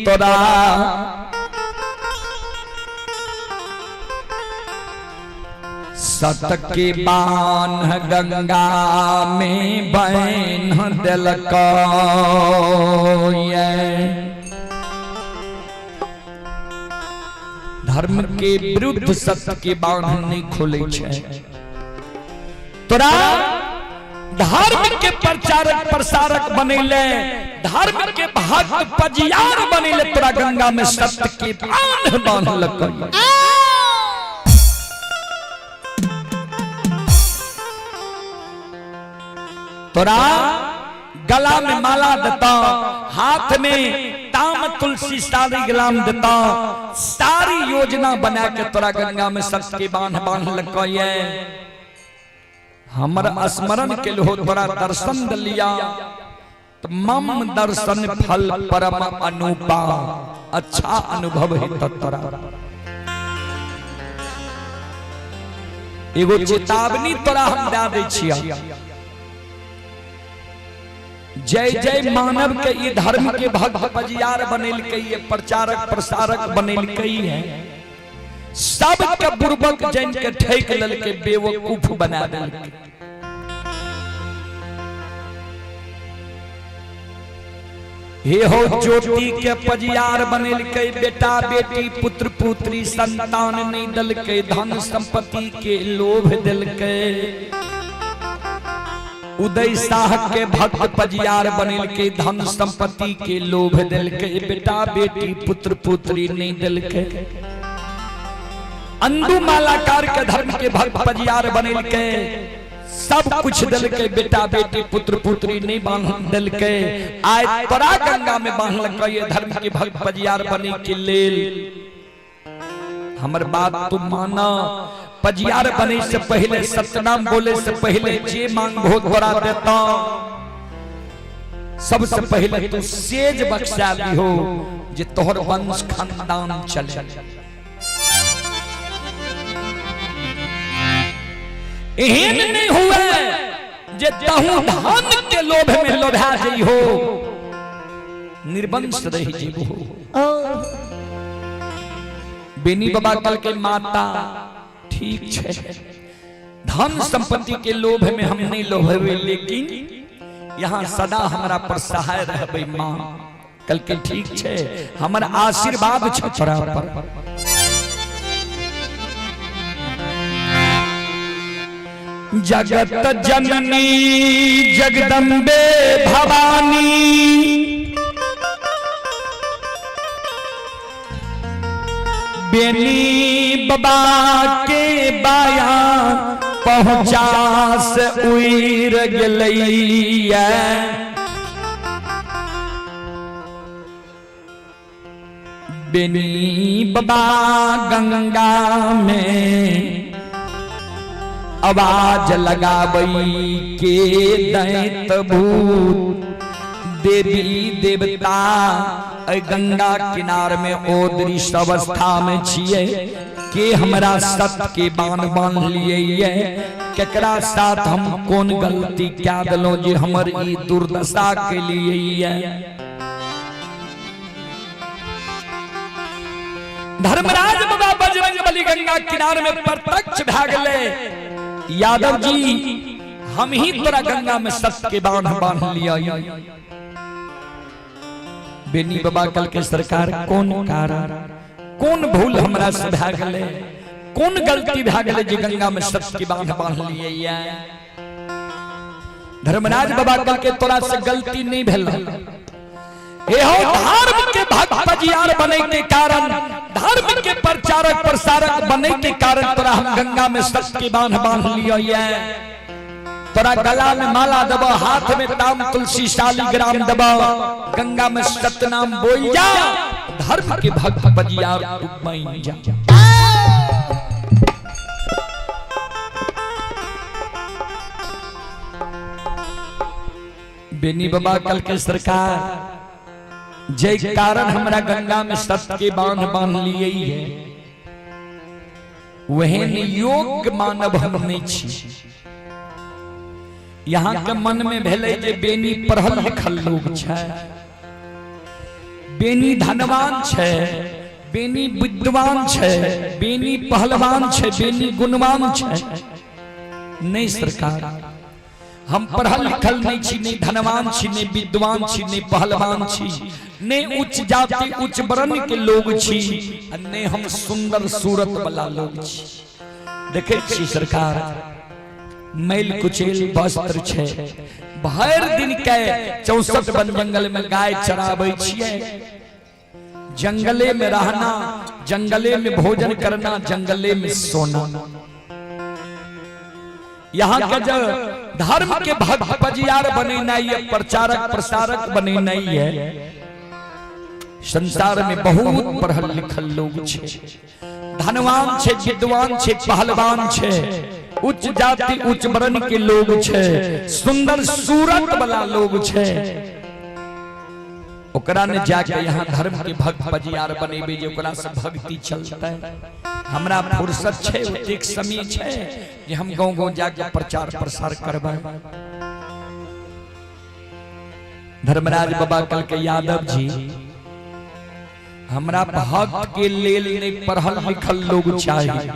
Speaker 1: तोरा सत के बान्ह गंगा में बैन दिलक। धर्म के विरुद्ध सत्य के बान्ह नहीं खोले छै। तोरा धर्म के प्रचारक प्रसारक बनेले, धर्म के भक्त पजियार बनेले, तोरा गंगा में सत्य के बान्ह बांधलक। तोरा गला में माला देता, हाथ में ताम तुलसी सारी गुलाम देता, सारी योजना बना के तोरा गंगा में सत्य के बांध बांध लकये। हमर स्मरण के हो तोरा दर्शन दिलिया, तो मम दर्शन फल परम अनुपा, अच्छा अनुभव है तोरा। एगो चेतावनी तोरा हम दे दै छिया, जय जय मानव के ये धर्म के भक्त पजियार बनेलकै, ये प्रचारक प्रसारक बनेलकै है, सब के बुर्बक जन के ठेक ललके बेवकूफ बना देलकै। हे हो ज्योति के पजियार बनेलकै, बेटा बेटी पुत्र पुत्री संतान नहीं दलकै, धन संपत्ति के लोभ दिलकै। उदय शाह के भक्त पजियार बनेलकै, धन संपत्ति के लोभ दिलकै, बेटा बेटी पुत्र पुत्री नहीं दिलकै। अंदू मालाकार के धर्म के भक्त पजियार बनेलकै, सब कुछ दिलकै, बेटा बेटी पुत्र पुत्री नहीं बांध दिलकै। आय तोरा गंगा में बांधलकै ये धर्म के भक्त पजियार बने के लेल। हमर बात तू माना, पजियार बने से पहले सतनाम बोले से पहले जे मांगो तोरा देता। सबसे पहले तू सेज बख्शा दिहो जे तोहर वंश खानदान चले। एहन नहीं हुए जे तहु धन के लोभ में लोभा जइहो, निर्वंश रह जेबो। बेनी बाबा कल के माता ठीक है, धन संपत्ति के लोभ में हम नहीं लोभवे, लेकिन यहाँ सदा हमरा पर सहाय रहबे मां। कल के ठीक है, हमर आशीर्वाद छ तोरा पर। जगत जननी जगदम्बे भवानी, बेनी बाबा के बाया पहुंचास उइर गेलैया। बेनी बाबा गंगा में आवाज लगाबई के दैत भूत देवी देवता गंगा किनार में ओ दृश्य अवस्था में छिए के हमरा सत के बान बांध लिए ये, केकरा साथ हम कौन गलती क्या दलो जे हमर ई दुर्दशा के लिए ये। धर्मराज बाबा बजरंग बली गंगा किनार में प्रत्यक्ष भए गेलै। यादव जी, हम ही तोरा गंगा में सत्य के बांध बांध लिया। बेनी बाबा कल के सरकार, कोन कारण, कोन भूल हमरा से भए गेलै, कोन गलती भए गेलै जे गंगा में सत्य के बांध बांध लिए? धर्मराज बाबा कल के तोरा से गलती नहीं भेल। एहो धर्म के भक्त बजियार बने के कारण, धर्म के प्रचारक प्रसारक बने के कारण तोरा हम गंगा में सत्य के बांध बांध लियो। ये तोरा गला में माला दबो, हाथ में ताम तुलसी शालिग्राम दबो, गंगा में सतनाम बोल जा, धर्म के भक्त बजियार तू बन जा। बेनी बाबा कल के सरकार, जय कारण हमरा गंगा में सत्य के बांध बांध लिए है, वह योग्य मानव हम नहीं छी। यहाँ के मन में भेलै जे बेनी पढ़ल लिखल लोग छै, बेनी धनवान छै, बेनी विद्वान छै, बेनी पहलवान छै, बेनी गुणवान छै। नहीं सरकार, हम पढ़ल लिखल नहीं छी, नहीं धनवान छी, नहीं विद्वान छी, नहीं पहलवान छी, नहीं उच्च जाति उच्च वर्ण के लोग छी, आ नहीं हम सुंदर सूरत वाला लोग छी। देखे छी सरकार, मैल कुचेल वस्त्र छै, भरि दिन के 64 वन जंगल में गाय चराबै छियै। जंगले में रहना, जंगले में भोजन करना, जंगले में सोना। यहाँ के जो धर्म के भक्त बजियार बनेनाइ है, प्रचारक प्रसारक बनेनाइ है, संसार में बहुत पढ़ल लिखल लोग छे, धनवान छे, विद्वान छे, पहलवान छे, उच्च जाति उच्च वर्ण के लोग छे, सुंदर सूरत वाला लोग छे। ओकरा ने जाके यहाँ धर्म के भक्त बजियार बनेबे जे ओकरा से भक्ति चलते? हमरा फुर्सत छे, ओतेक समय छे जे हम गांव गांव जाके प्रचार प्रसार करबै? धर्मराज बाबा कल के यादव जी, हमरा भक्त के लेल नहीं पढ़ल लिखल लोग चाहिए,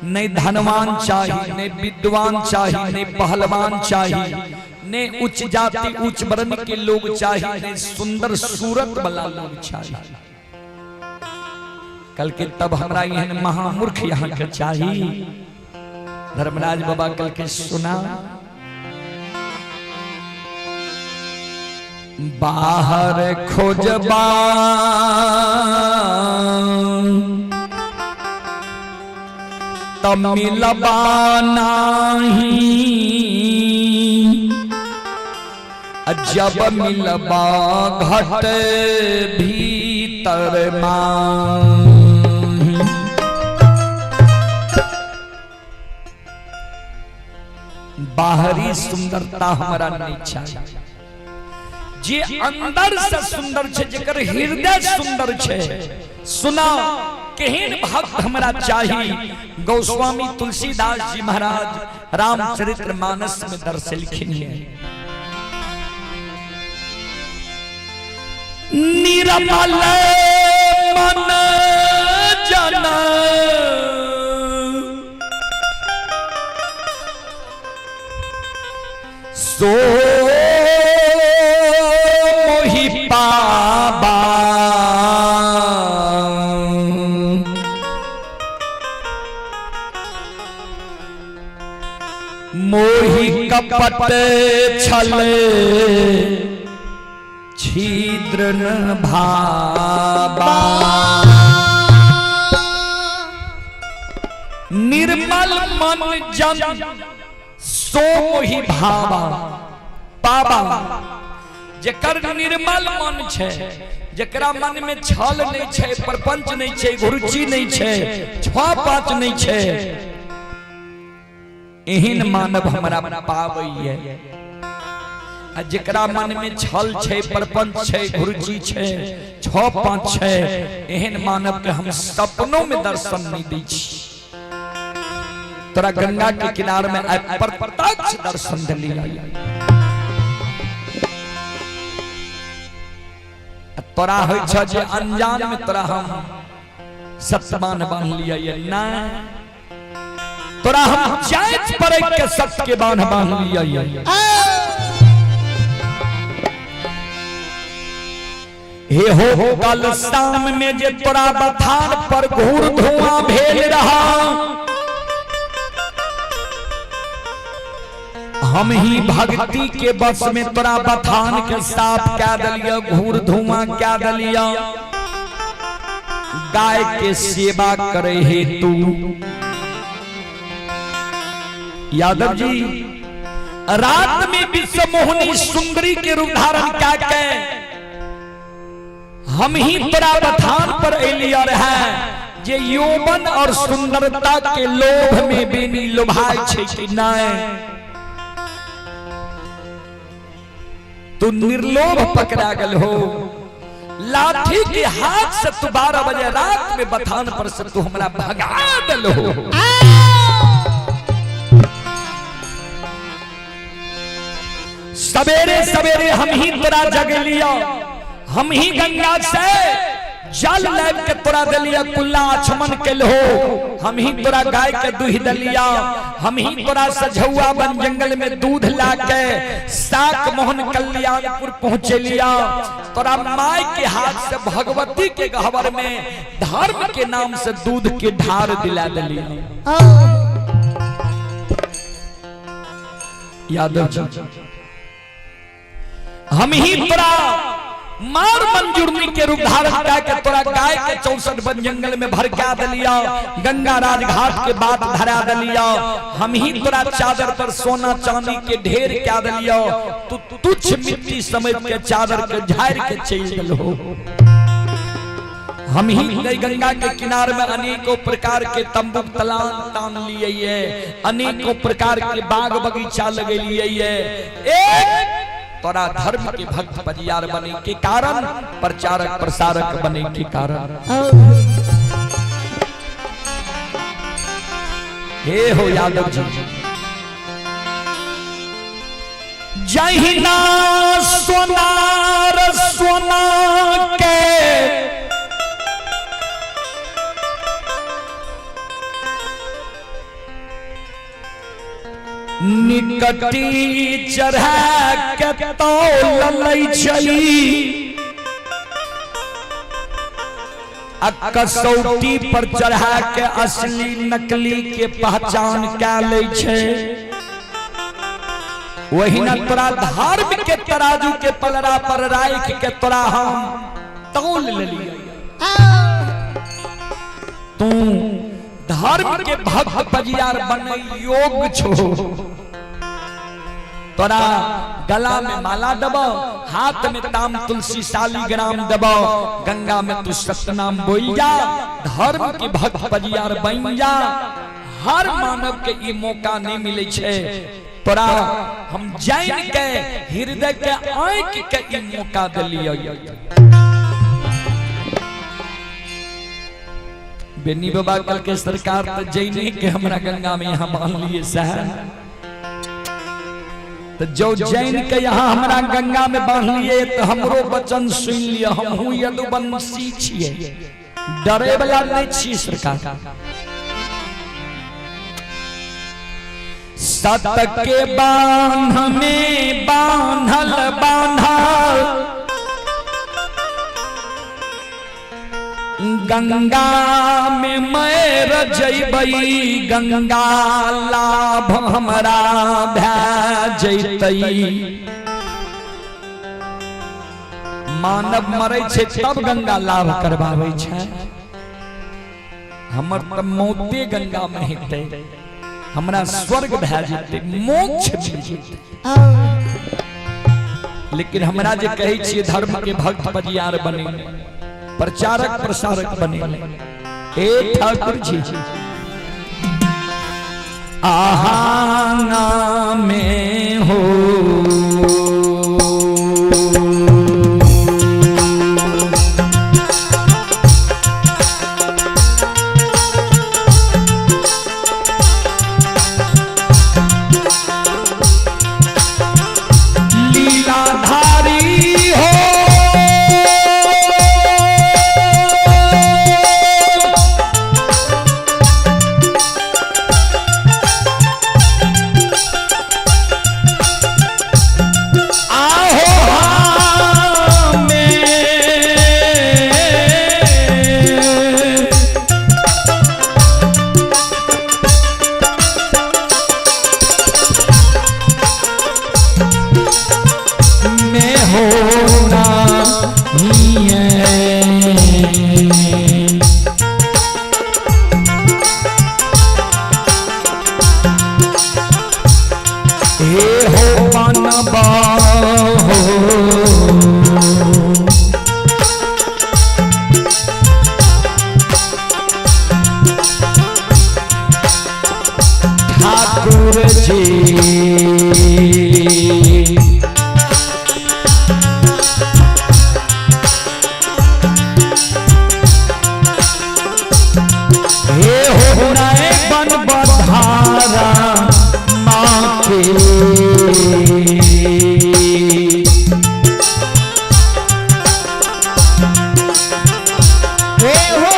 Speaker 1: नहीं धनवान चाहिए, नहीं विद्वान चाहिए, नहीं पहलवान चाहिए, नहीं उच्च जाति उच्च वर्ण के लोग चाहिए, नहीं सुंदर सूरत वाला लोग चाहिए। कल के तब हमरा एहन महामूर्ख यहाँ के चाहिए। धर्मराज बाबा कल के सुना, बाहर खोजबा त मिलबा नाही, जब मिलबा घट भीतर माही। बाहरी सुंदरता हमरा नहीं चाहिए, जे अंदर से सुंदर छे, जेकर हृदय सुंदर छे। सुना, केहन भक्त हमरा चाही? गोस्वामी तुलसीदास जी महाराज रामचरित्र मानस में दर्शेलखिन है। निर्मल मन जन सो मोहि पाबा, मोहि कपट छल छिद्र न भाबा। निर्मल मन जन सो मोहि भाबा पाबा। जेकर निर्मल मन छै, जेकरा मन में छल नहीं छै, प्रपंच नहीं छै, गुरुचि नहीं छै, छह पांच नहीं छै, एहन मानव हमरा पाबैये। आ जेकरा मन में छल छै, प्रपंच छै, गुरुचि छै, छह पांच छै, एहन मानव के हम सपनों में दर्शन नहीं दै छी। तोरा गंगा के किनार में आइ प्रत्यक्ष दर्शन देलियै। तोरा होइ छ जे अनजान में तोरा हम सत्यमान बांध लिया ये ना तोरा हम जायज पर के सत्य के बांध बांध लिया ये। हे हो कल शाम में जे तोरा बथान पर घूर धुआं भेल रहा, हम ही भक्ति के बस में तोरा बथान के साफ क्या दलिया, घूर धुआं क्या दलिया। गाय के सेवा करे हेतु यादव जी रात में विश्व मोहनी सुंदरी के रूप धारण क्या के हम ही तोरा बथान पर एलियर है जे यौवन और सुंदरता के लोभ में बेनी लोभाय छे कि नहीं। तू निर्लोभ पकड़ा गल हो, लाठी के हाथ से तू 12 बजे रात में बथान पर से तू हमरा भगा दल हो। सवेरे सवेरे हम ही तोरा जग लिया, हम ही गंगा से जल लाब के तोरा दलिया, कुल्ला आचमन के लहो, हम ही तोरा गाय के दूध दलिया, हम ही तोरा सझौआ बन जंगल में दूध ला के साक मोहन कल्याणपुर पहुँचे लिया। तोरा माय के हाथ से भगवती के गहवर में धर्म के नाम से दूध के ढार दिला दलिया। यादव जी हम ही तोरा मार मंजूरनी के रूप धारण करके तोरा गाय के 64 वन जंगल में भड़का दलिया, गंगा राजघाट के बात धरा दलिया। हम ही तोरा चादर पर सोना चांदी के ढेर क्या दलिया, तू तुच्छ मिट्टी समझ के चादर के झाड़ के चल दल हो। हम ही गई गंगा के किनारे में अनेकों प्रकार के तंबू तलान तान लिए, अनेकों प्रकार के बाग बगीचा लगे लिए। एक तोरा धर्म के भक्त परियार बने के कारण, प्रचारक प्रसारक बने के कारण। हे हो यादव जी जहिना सोनार सोना के निकटी चढ़ा के तौल लै छई, कसौटी पर चढ़ा के असली नकली के पहचान क्या लै छै। वही न तोरा धर्म के तराजू के पलड़ा पर राख के तोरा हम तौल लेलियै। तू धर्म के भक्त बजियार बने योग छो, तोरा गला में माला दबो, हाथ में ताम तुलसी शालिग्राम दबो, गंगा में तू सतनाम बोल जा, धर्म के भक्त बजियार बन जा। हर मानव के ई मौका नहीं मिले छे, तोरा हम जान के हृदय के आंख के ई मौका दिलियै। बेनी बाबा कल के सरकार तो जैने के हमरा गंगा में यहाँ बांध लिए सह, तो जो जैन के यहाँ हमरा गंगा में बांध लिए तो हमरो वचन सुन लिया, हमहू यदुवंशी छिए, डरे वाला नहीं छी सरकार। सत के बांध में बांधल बांधल गंगा में मैर जैबई, गंगा लाभ हमरा भै जैतई। मानव मरै छै तब गंगा लाभ करबाबै छै, हमर त मौते गंगा में हेतै, हमरा स्वर्ग भै जेतै, मोक्ष मिल जेतै। लेकिन हमरा जे कहै छियै धर्म के भक्त बजियार बने, प्रचारक प्रसारक बने, हे ठाकुर जी आहाना में हो लीलाधारी हो, बन बधारा माँ के।
Speaker 3: हे हो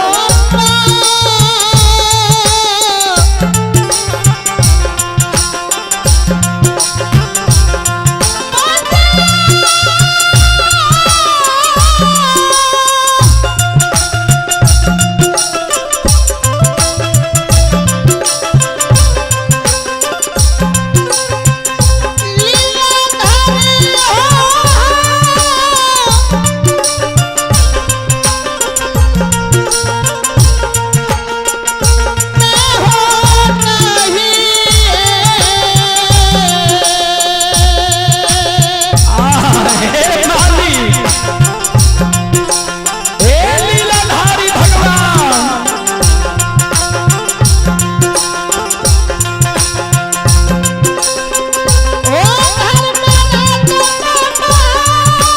Speaker 1: हे माली, हे लीलाधारी भगवान,
Speaker 3: धर्मराज बाबा। ए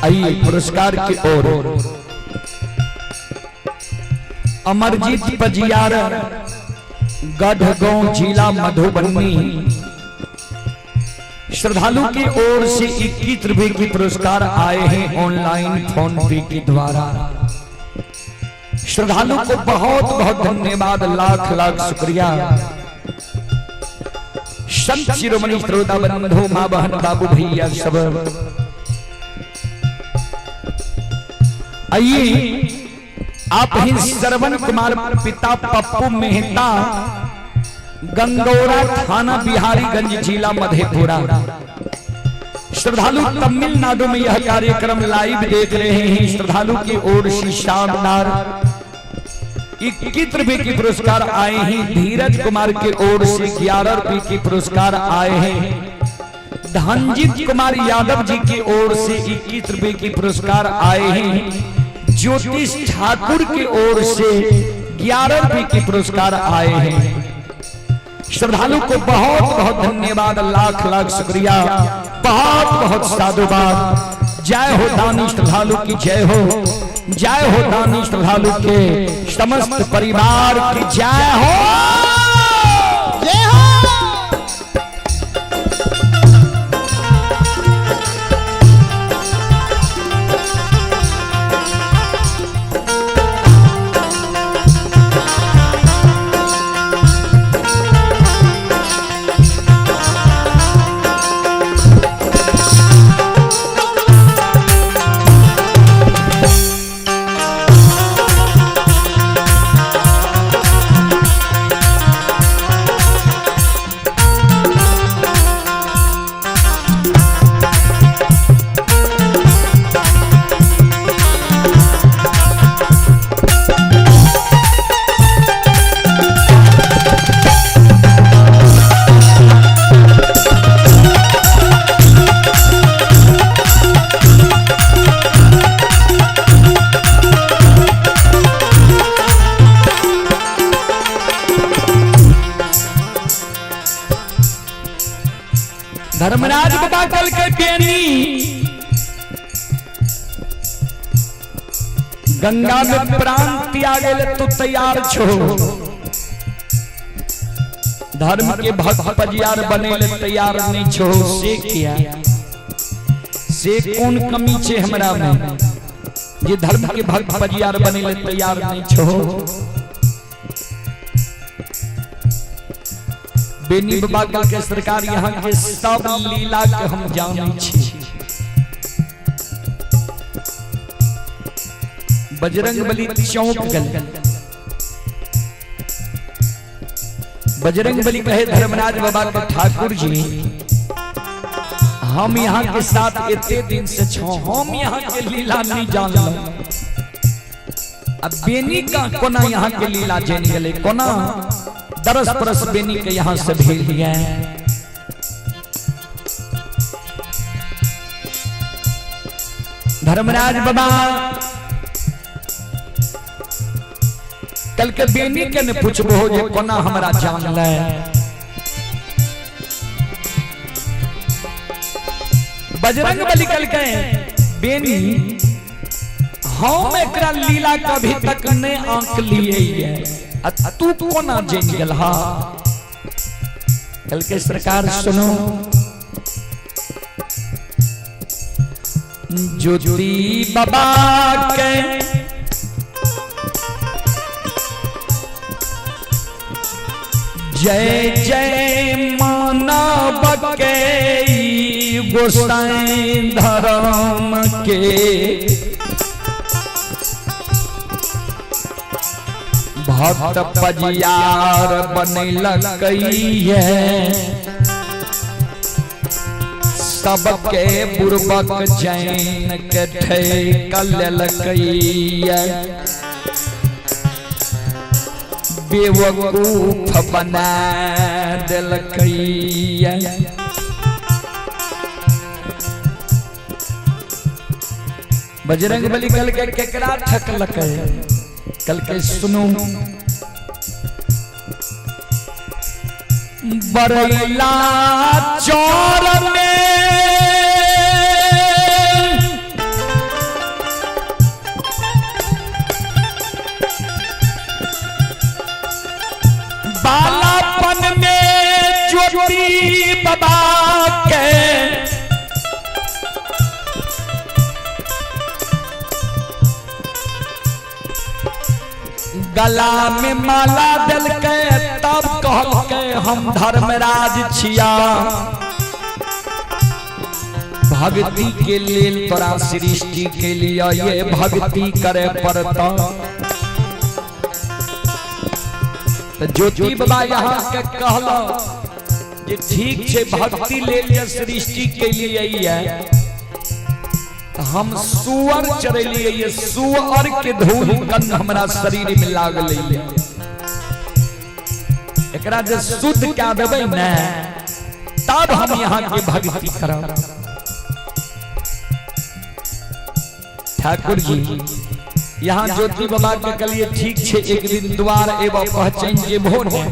Speaker 1: आइए पुरस्कार की ओर। अमरजीत पजियार, गढ़गांव, जिला मधुबनी, श्रद्धालु की ओर से 21 रुपए की पुरस्कार आए हैं ऑनलाइन फोन पे के द्वारा। श्रद्धालु को बहुत बहुत धन्यवाद, लाख लाख शुक्रिया। संत शिरोमणि श्रोता बंधु, माँ बहन बाबू भैया सब, आइए आप ही श्रवण कुमार पिता पप्पू मेहता, गंगौरा, थाना बिहारीगंज, जिला मधेपुरा। श्रद्धालु तमिलनाडु में यह कार्यक्रम लाइव देख रहे हैं। श्रद्धालु की ओर से शानदार 21 रुपए के पुरस्कार आए हैं। धीरज कुमार की ओर से 11 रुपए के पुरस्कार आए हैं। धनजीत कुमार यादव जी की ओर से 21 रुपए के पुरस्कार आए हैं। ज्योतिष ठाकुर की ओर से 11 रुपए के पुरस्कार आए हैं। श्रद्धालु को बहुत बहुत धन्यवाद, लाख लाख शुक्रिया, बहुत बहुत साधुवाद। जय हो दानी श्रद्धालु की जय हो, जय हो दानी श्रद्धालु के समस्त परिवार की जय हो।
Speaker 3: जय हो।
Speaker 1: गंगा में प्राण त्यागे ले तू तैयार छो, धर्म के भक्त पजियार बने ले तैयार नहीं छो, से किया? से कौन कमी छे हमरा में जे धर्म के भक्त पजियार बने ले तैयार नहीं छो? बेनी बाबा के सरकार यहाँ के सब लीला के हम जानै छी। बजरंग बली चौंक गल। बजरंग बली कहे धर्मराज बाबा के, ठाकुर जी हम यहाँ के साथ इतने दिन से छो, हम यहाँ के लीला नहीं जानल। अब बेनी का कोना यहाँ के लीला जान गए, कोना दरस परस बेनी के यहाँ से भेज दिया। धर्मराज बाबा कल के बेनी के ने पूछबो जे कोना हमरा जान ले। बजरंग बली कल के बेनी हम एकरा लीला कभी तक नहीं आंक लिए, तू कोना जान गेल? हा कल के सरकार सुनो, ज्योति बाबा के जय जय मानव के गोसाई धर्म के भक्त पजियार बनलकैये, सबके बुरबक जैन के ठेकलकैये, बेवकूफ बना देलकैये। बजरंग बली कल के केकरा ठकलकै? कल के सुनू, बरैला चौर में बालापन में ज्योति बाबा के गला में माला दिलके, तब कहलके हम धर्मराज छिया। भक्ति के लेल तोरा सृष्टि के लिए ये भक्ति करे पड़ता। तो ज्योति बाबा यहाँ के कहलो जे ठीक छे भक्ति ले लिए सृष्टि के लिए है, हम सुअर चरेलिए, ये सुअर के धूल कन हमरा शरीर में लागल है, एकरा जे शुद्ध क्या देबै ने तब हम यहाँ के भक्ति करब। ठाकुर जी यहाँ ज्योति बाबा के कहलिए ठीक छे एक दिन द्वार एबो पहचान जेबो ने।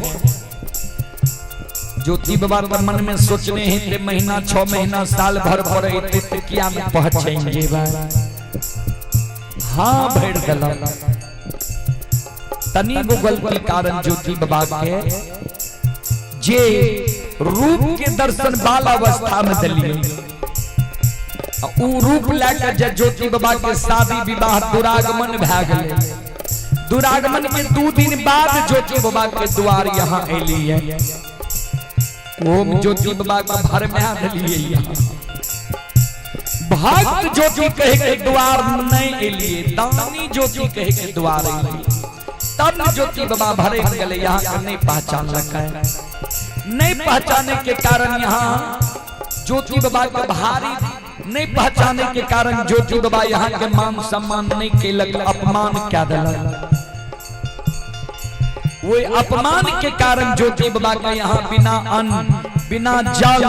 Speaker 1: ज्योति बाबा पर मन में सोचने हैं ते महीना 6 महीना साल भर पर एते किया में पहचान जेबा। हाँ भर देलक। तनी गो गलती कारण ज्योति बाबा के जे रूप के दर्शन बाल अवस्था में दिलिए, ऊ रूप लेकर जे ज्योति बाबा के शादी विवाह दुरागमन भए गेलै। दुरागमन के 2 दिन बाद ज्योति बाबा के द्वार यहाँ एलिए, ओम ज्योति बाबा के भर में दिलिए। भक्त ज्योति कहे के द्वार नहीं एलिए, दानी ज्योति कहे के द्वार एलिए, तब ज्योति बाबा भरे गए। यहाँ के नहीं पहचान लगा, नहीं पहचाने के कारण यहाँ ज्योति बाबा के भारी नहीं पहचाने के कारण ज्योति बाबा यहाँ के मान सम्मान नहीं केलक, अपमान क्या दिलक। वो अपमान के कारण ज्योति बाबा के यहाँ बिना अन्न, बिना जल,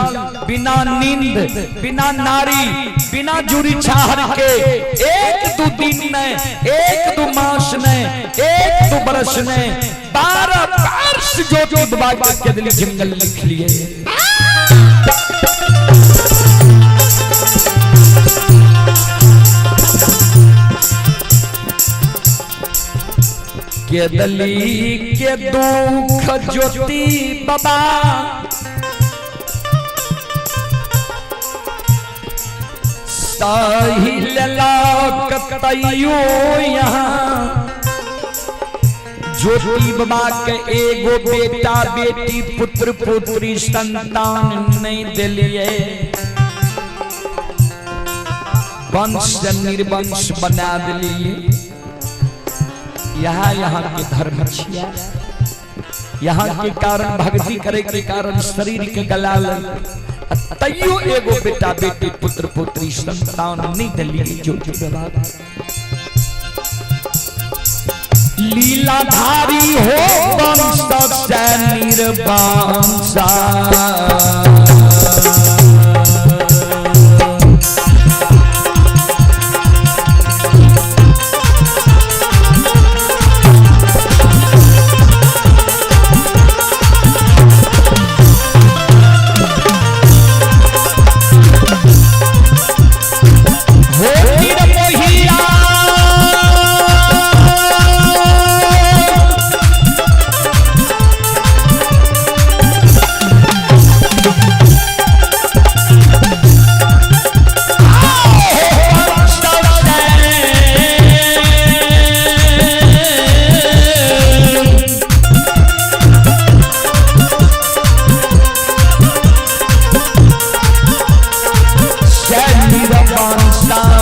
Speaker 1: बिना नींद, बिना नारी, बिना जुरी छाहर के 1-2 दिन ने, 1-2 मास ने, 1-2 बरस ने, 12 वर्ष ज्योति बाबा के दिल जंगल लिख लिए। के दली के दुख ज्योति बाबा सही ललक तैयो यहाँ ज्योति बाबा के एगो बेटा बेटी पुत्र पुत्री संतान नहीं दिलिए, वंश से निर्वंश बना दिलिए। यहाँ यहाँ के धर्म छिया, यहाँ के कारण भक्ति करे के कारण शरीर के गला तैयो एगो बेटा बेटी पुत्र पुत्री संतान नहीं दिलिए ज्योति बाबा। लीलाधारी हो वंश से निर्वंशा। हो निर्मोहिया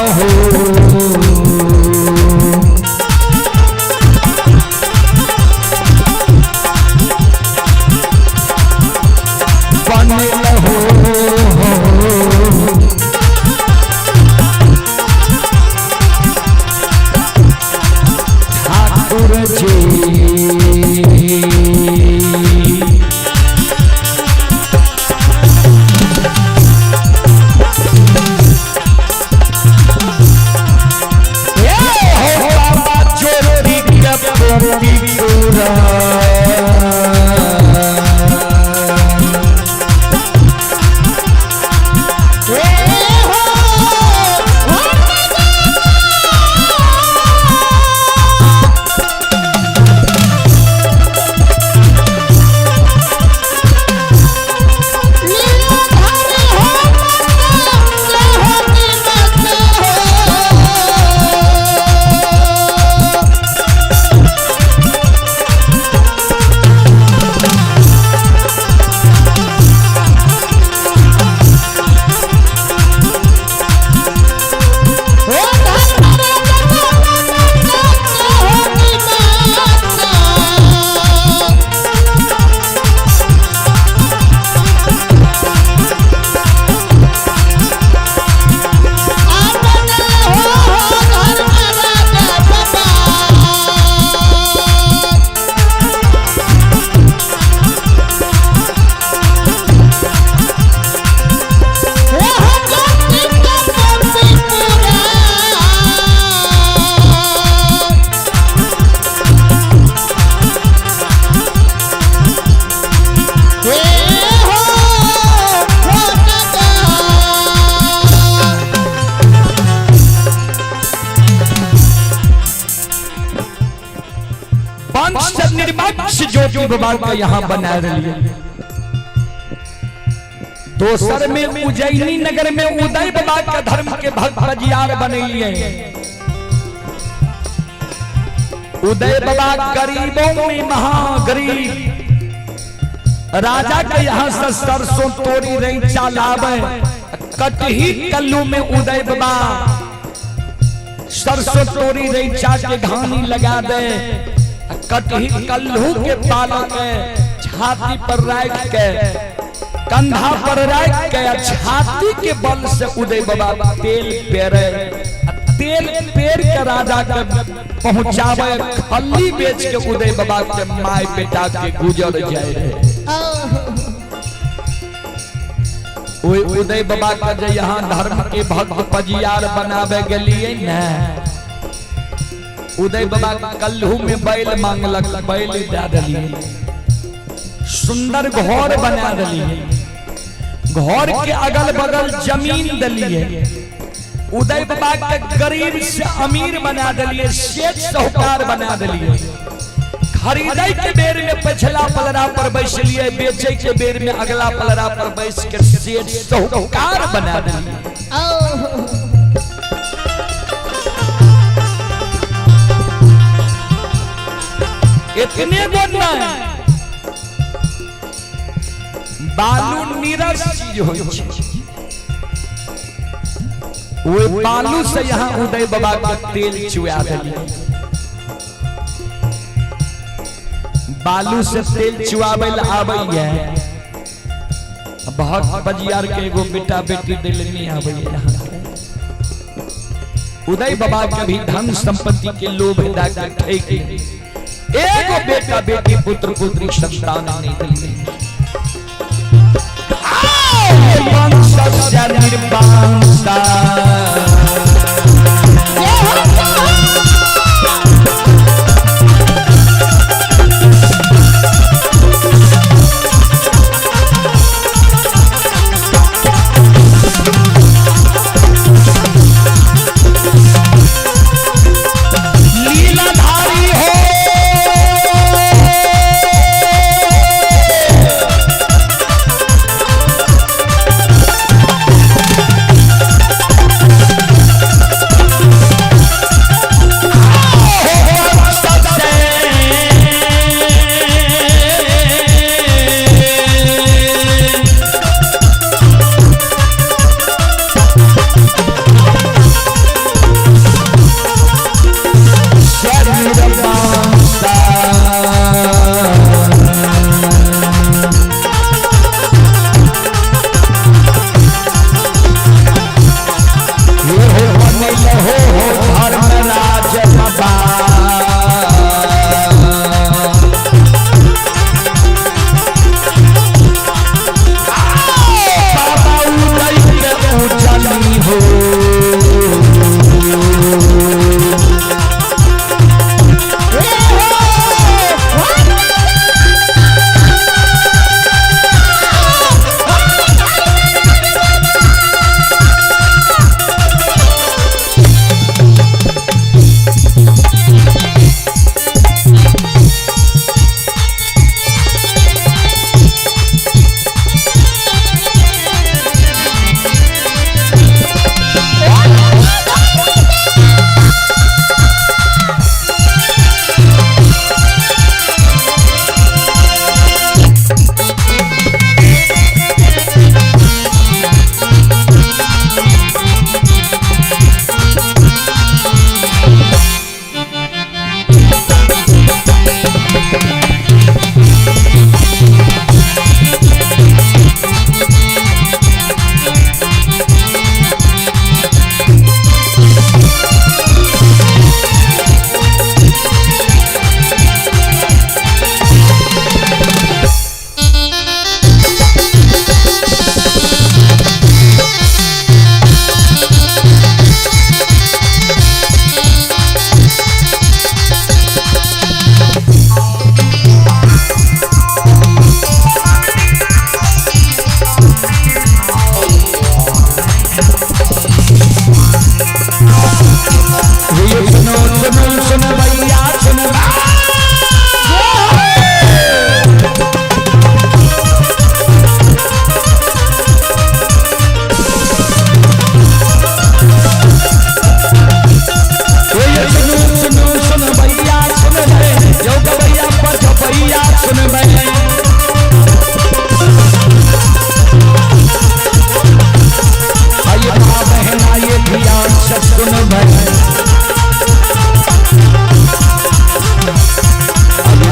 Speaker 1: हो। बनल हो ठाकुर जी। ए हो बाबा ज्योति के पोती पूरा।
Speaker 3: ए हो लीलाधारी हो हो निमत हो। हो धर्म हो निमत। आपन हो धर्म राजा बाबा। हो ज्योति के पोती पूरा। हे हो हो नगा।
Speaker 1: वंश से निर्वंश ज्योति बाबा का यहाँ बना रही है। दोसर में उज्जैनी नगर में उदय बाबा के धर्म के भक्त बजियार बनैलिए। उदय बाबा गरीबों में महागरीब, राजा के यहाँ से सरसों तोरी रैचा लावे, कटही कल्लू में उदय बाबा सरसों तोरी रैचा के घानी लगा दे, कटही कल्लू के पालक के छाती पर राख के, कंधा पर राख के, छाती के बल से उदय बाबा तेल पेरे, तेल पेर के राजा के पहुंचावे, खल्ली बेच के उदय बाबा के my बेटा के गुजर जाए रहे। ओए उदय बाबा के जे यहाँ धर्म के भक्त पजियार बनावे गेलिए ने, उदय बाबा कल्हू में बैल मांगलक, बैल दे दिलिए, सुंदर घर बना दिलिए, घर के अगल बगल जमीन दिलिए, उदय बाबा के गरीब से अमीर बना दिलिए, सेठ साहूकार बना दिलिए। खरीदै के बेर में पछला पलरा पर बैसलिए, बेचे के बेर में अगला पलरा पर बैस के सेठ साहूकार बना दिलिए। इतने गो नहीं, बालू नीरस चीज होई छै, ओहि बालू से यहाँ उदय बाबा के तेल चुआ दिलिए। बालू से तेल चुआबै ल आबैया भक्त बजियार के एगो बेटा बेटी दिल नहीं आबैया। यहाँ उदय बाबा के भी धन संपत्ति के लोभ दा के ठेक एगो बेटा बेटी पुत्र पुत्री संतान नहीं दिले। वंशस्य निर्वंशा। लीलाधारी हो, धर्मराज बाबा। बाबा उदय के उजनी हो, ये सुनो सुनो सुनो भैया सुनो। ये सुनो सुनो सुनो भैया सुन रे, यो गवैया पर भैया सुन बे। आइए माँ बहन आइए भैया सब सुन बे।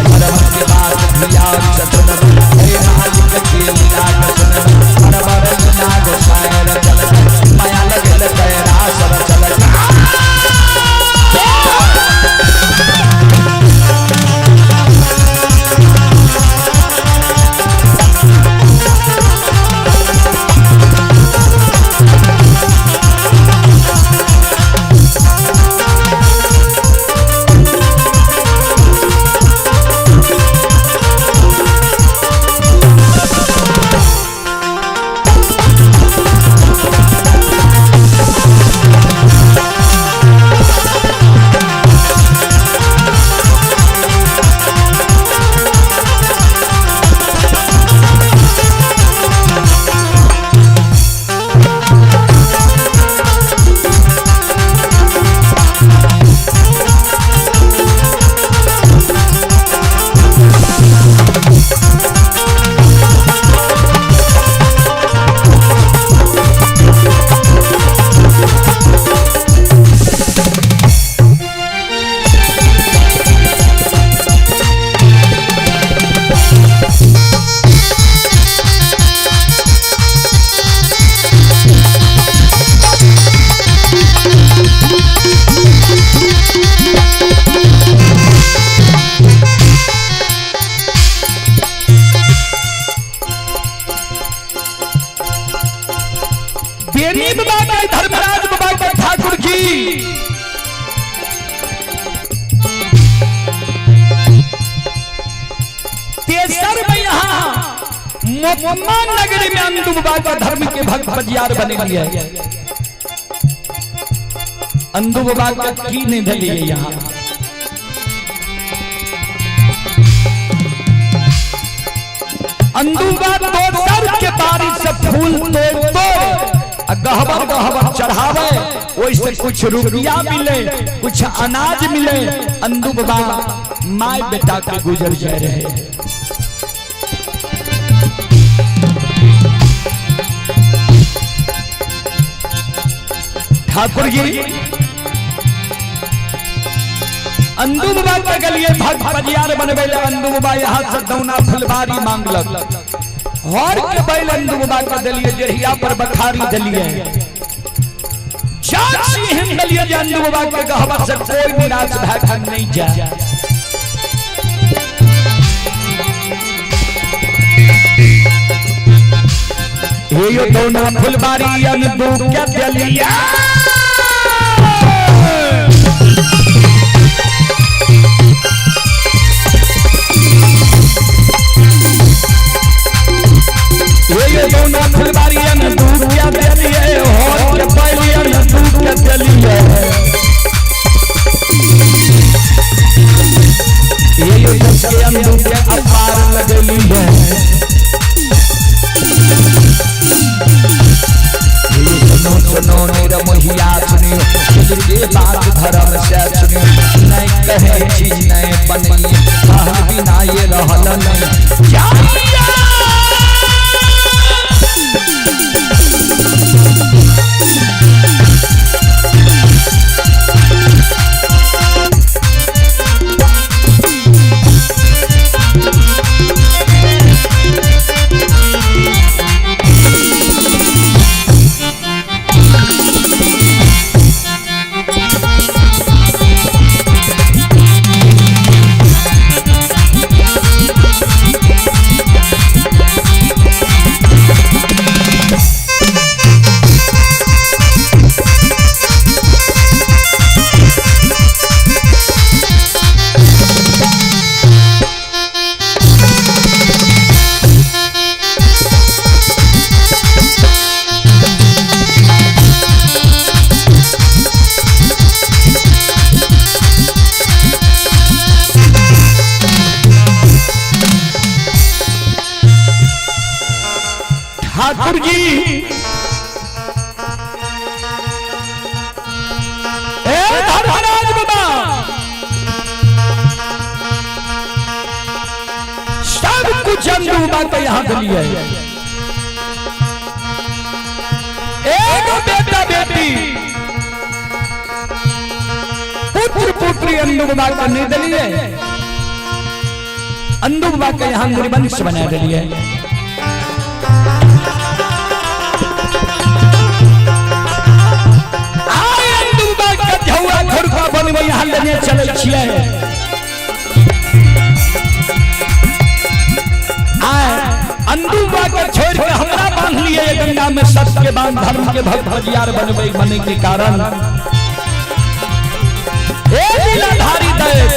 Speaker 1: धर्म के बात भैया सब सुन बे। हे मालिक के लीला सुन बे, हर बर लीला गोसाई चल माया लगल तेरा सर चल। मोकमा नगरी में अंदू बाबा का धर्म के भक्त बजियार बने लिए। अंदू बाबा का की नहीं धलिए यहाँ। अंदू बाबा दोसर के बारी से फूल तोड़ तोड़ गहबर गहबर चढ़ावे, ओइसे कुछ रुपया मिले, कुछ अनाज मिले। अंदू बाबा my बेटा के गुजर जाए रहे। ठाकुर जी अंदू बाबा के गलिए भक्त बजियार बनबे ले। अंदू बाबा यहाँ से दौना फुलबारी मांगलक, हर के बैल अंदू बाबा के देलिए, जरिया पर बखारी देलिए। जाची हम देलिए जे अंदू बाबा के गहबर से कोई निराश भय नहीं जाए। हे यो दौना फुलबारी अंदू के देलिए। दोना फुलबारी अंदू के देलिए, हर के बैल अंदू के देलिए। ये यो के अंदू के अपार लगलिए। सुनो सुनो निरमोहिया सुनियो, दिल के बात धर्म से सुनियो। नहीं कहे चीज नहीं बनी, कहल बिना ये रहल नहीं। ठाकुर जी ए धर्मराज बाबा सब कुछ अंदू बात यहां दिलिए। एक बेटा बेटी पुत्र पुत्री अंदू बाबा का नहीं दिलिए, अंदू बाबा का यहां निर्वंश बना दिलिए। यहाँ लेने चले छियै। आए अंदू बाबा के छोड़ के हमरा बांध लिए गंगा में सत्य के बांध धर्म के भक्त बजियार बनबे बने के कारण। ए लीलाधारी देव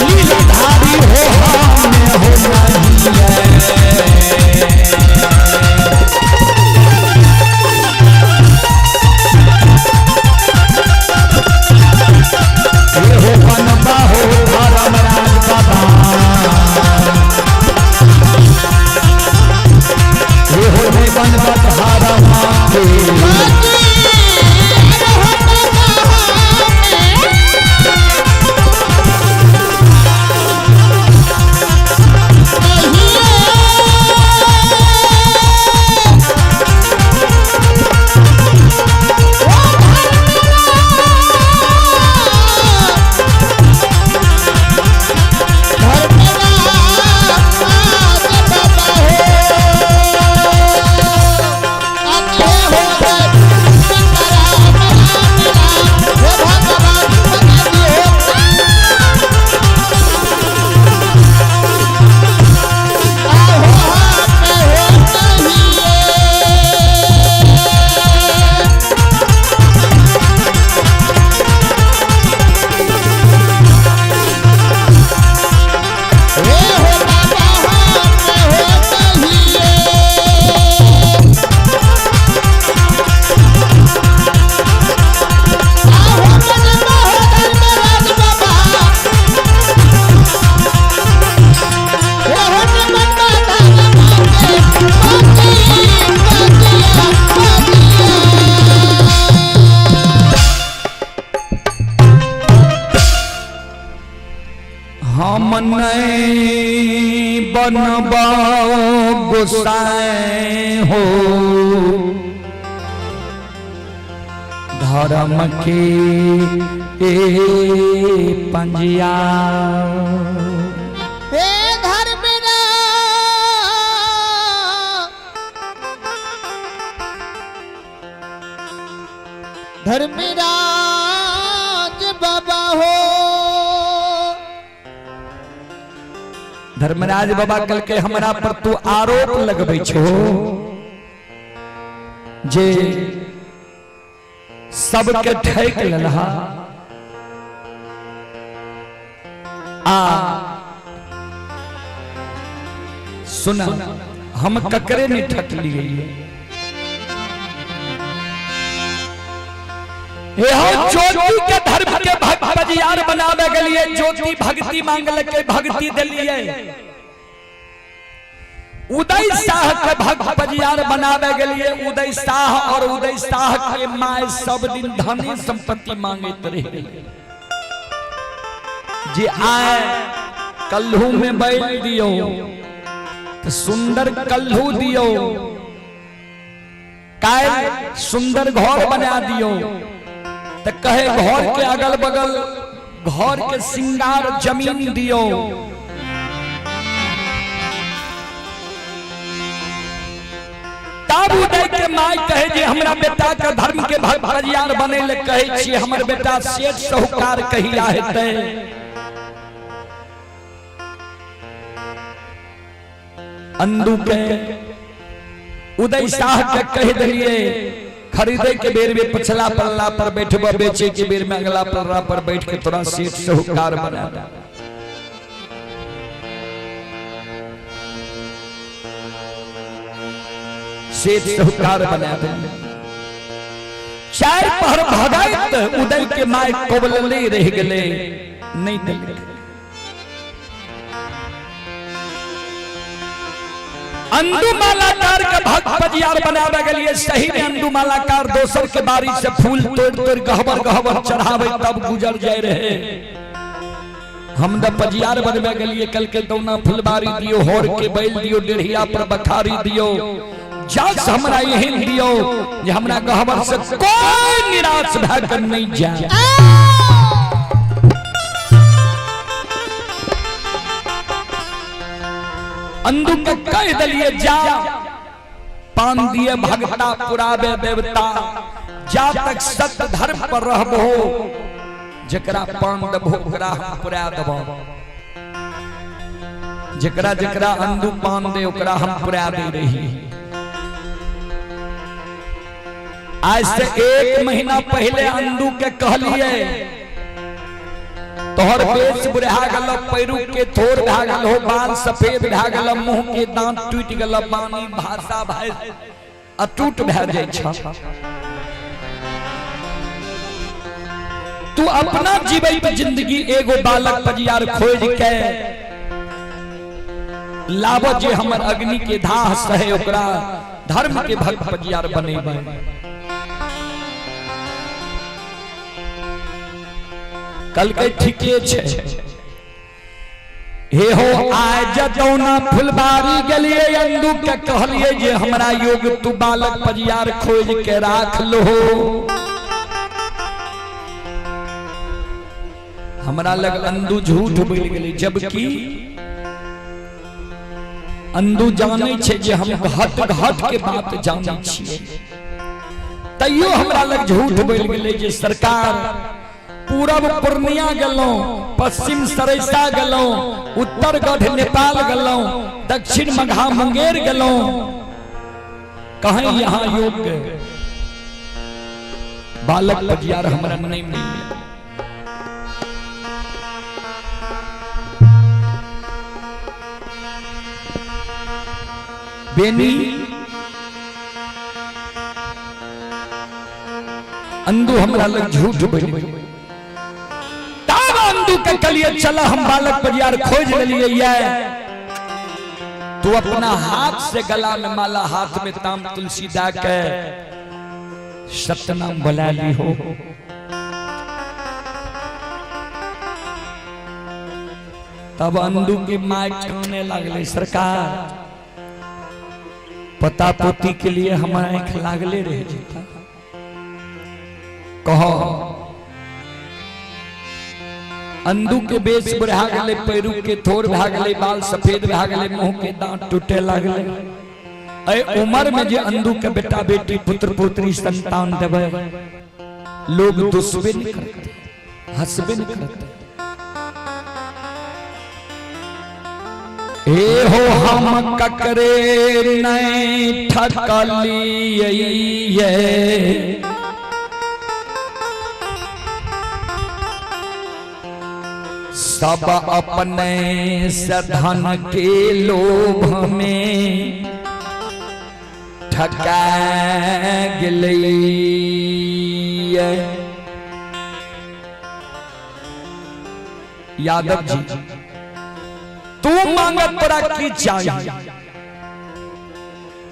Speaker 1: लीलाधारी हो हमें हो नहीं है। हो बनबा हो धर्मराज बाबा। नहीं बनबा गोसाई हो, धर्म के ए पंजिया।
Speaker 3: हे धर्मरा धर्मराज बाबा हो।
Speaker 1: धर्मराज बाबा कल के हमरा पर तू आरोप लगबै छो जे सबके ठैक लेलहा आ सुना, हम ककरे नहीं ठकलिए। ज्योति के धर्म के भक्त बजियार बनावे के लिए ज्योति भक्ति मांगल के भक्ति दिलिए। उदय शाह के भक्त बजियार बनावे के लिए उदय शाह और उदय शाह के my सब दिन धनी संपत्ति मांगते रहे जे आए कल्हू में बैल दियो तो सुंदर कल्हू दियो, काय सुंदर घर बना दियो तो कहे घर के अगल बगल घर के सिंगार जमीन दियो। तब उदय के my कहे जे हमरा बेटा के धर्म के भजियार बने ले कहे छी, हमर बेटा सेठ साहूकार कहिया हेतै। अंदू के उदय शाह के कह दिलिए खरीदे के बेर में पछला पल्ला पर बैठब, बेचे के बेर में अगला पल्ला पर बैठ के तोरा सेठ साहूकार बना दे। सेठ साहूकार बना दे। चार पहर भगाइत उदय के my कोबलले रह गेले, नहीं दिल। अंदू मालाकार के भक्त बजियार बनावे के लिए सही में अंदू मालाकार दोसर के बारी से फूल तोड़ तोड़ गहबर गहबर चढ़ावे तब गुजर जाए रहे। हम the पजियार बनवे के लिए कल के दौना फुलबारी दियो, होर के बैल दियो, डेढ़िया पर बखारी दियो, जस हमरा एहन दियो जे हमरा गहबर से कोई निराश भए कर नहीं जाए। अंदू के कह दलिए जा पान दिए भगता पुरावे देवता, जा तक सत्य धर्म पर रहबो जकरा पान देबो ओकरा हम पुरा देबो, जकरा जकरा अंदू पान दे ओकरा हम पुरा दे रही। आज से 1 महीना पहले अंदू के कहलिए तोहर बेस बुढ़ा गल, पैरू के थोर भा गल हो, बाल सफेद भा गल, मुंह के दांत टूट गल, बानी भाषा भाई अटूट भा जाय छ। तू अपना जीवित जिंदगी एगो बालक पजियार खोज के लाब जे हमर अग्नि के धाह सहे ओकरा धर्म के भक्त पजियार बनेबै। कल के ठीके छे हे हो आय जतौना फुलबारी गेलिए अंदू के कहलिए जे हमरा योग तू बालक पजियार खोज के राख लो। हमरा लग अंदू झूठ बोल गेलै, जबकि अंदू जानै छे जे हम घट घट के बात जानै छियै, तैयो हमरा लग झूठ बोल गेलै जे सरकार पूरब पूर्णिया गेलौं, पश्चिम सरैसा गेलौं, उत्तर गढ़ नेपाल गेलौं, दक्षिण मघा मुंगेर गेलौं, कहीं यहाँ योग्य बालक पजियार हमरा नहीं मिले। बेनी अंदू हमरा लग झूठ बोल तब अंदू के कहलिए चला हम बालक परियार खोज लेलिए ये तू अपना हाथ से गला में माला हाथ में ताम तुलसी दा के सतनाम बोला ली हो। तब अंदू के माय काने लागले, सरकार पता पोती के लिए हमारा आँख लागले रह जेता। कहो अंदू के बेस बढ़ा गले, पैरू के थोर भा गले, बाल सफेद भा गले, मुंह के दांत टूटे लागले। अरे उम्र में जे अंदू के बेटा बेटी पुत्र पुत्री संतान देवे, लोग दुसबे नहीं करते, हंसबे नहीं करते। ए हो हम ककरे नहीं ठकलिए, सब अपने से धन के लोभ में ठका गेलै। यादव जी तू मांगत तोरा की चाहिए?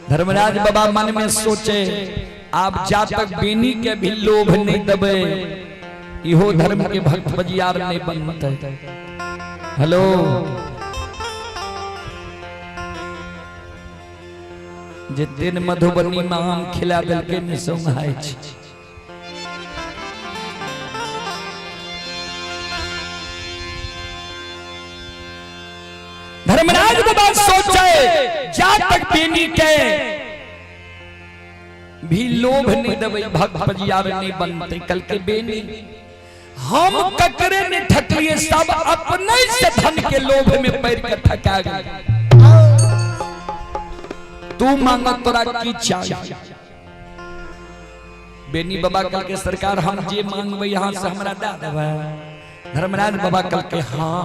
Speaker 1: धर्मराज बाबा मन में सोचे, आप जा तक बेनी के भी लोभ नहीं दबे, इहो धर्म के भक्त बजियार नहीं बनते। हेलो जे दिन मधुबनी में आम खिला दिलके ने सोंघाय छी। धर्मराज बाबा सोचे, जा तक बेनी के भी लोभ नहीं दबे, भक्त बजियार नहीं बनते। कल के बेनी हम ककरे ने ठकलिए, सब अपने से धन के लोभ में पैर के ठका गए। तू मांगा तोरा की चाहिए? बेनी बाबा कल के सरकार हम जे मांगबे यहाँ से हमरा दे देबै। धर्मराज बाबा कल के हाँ।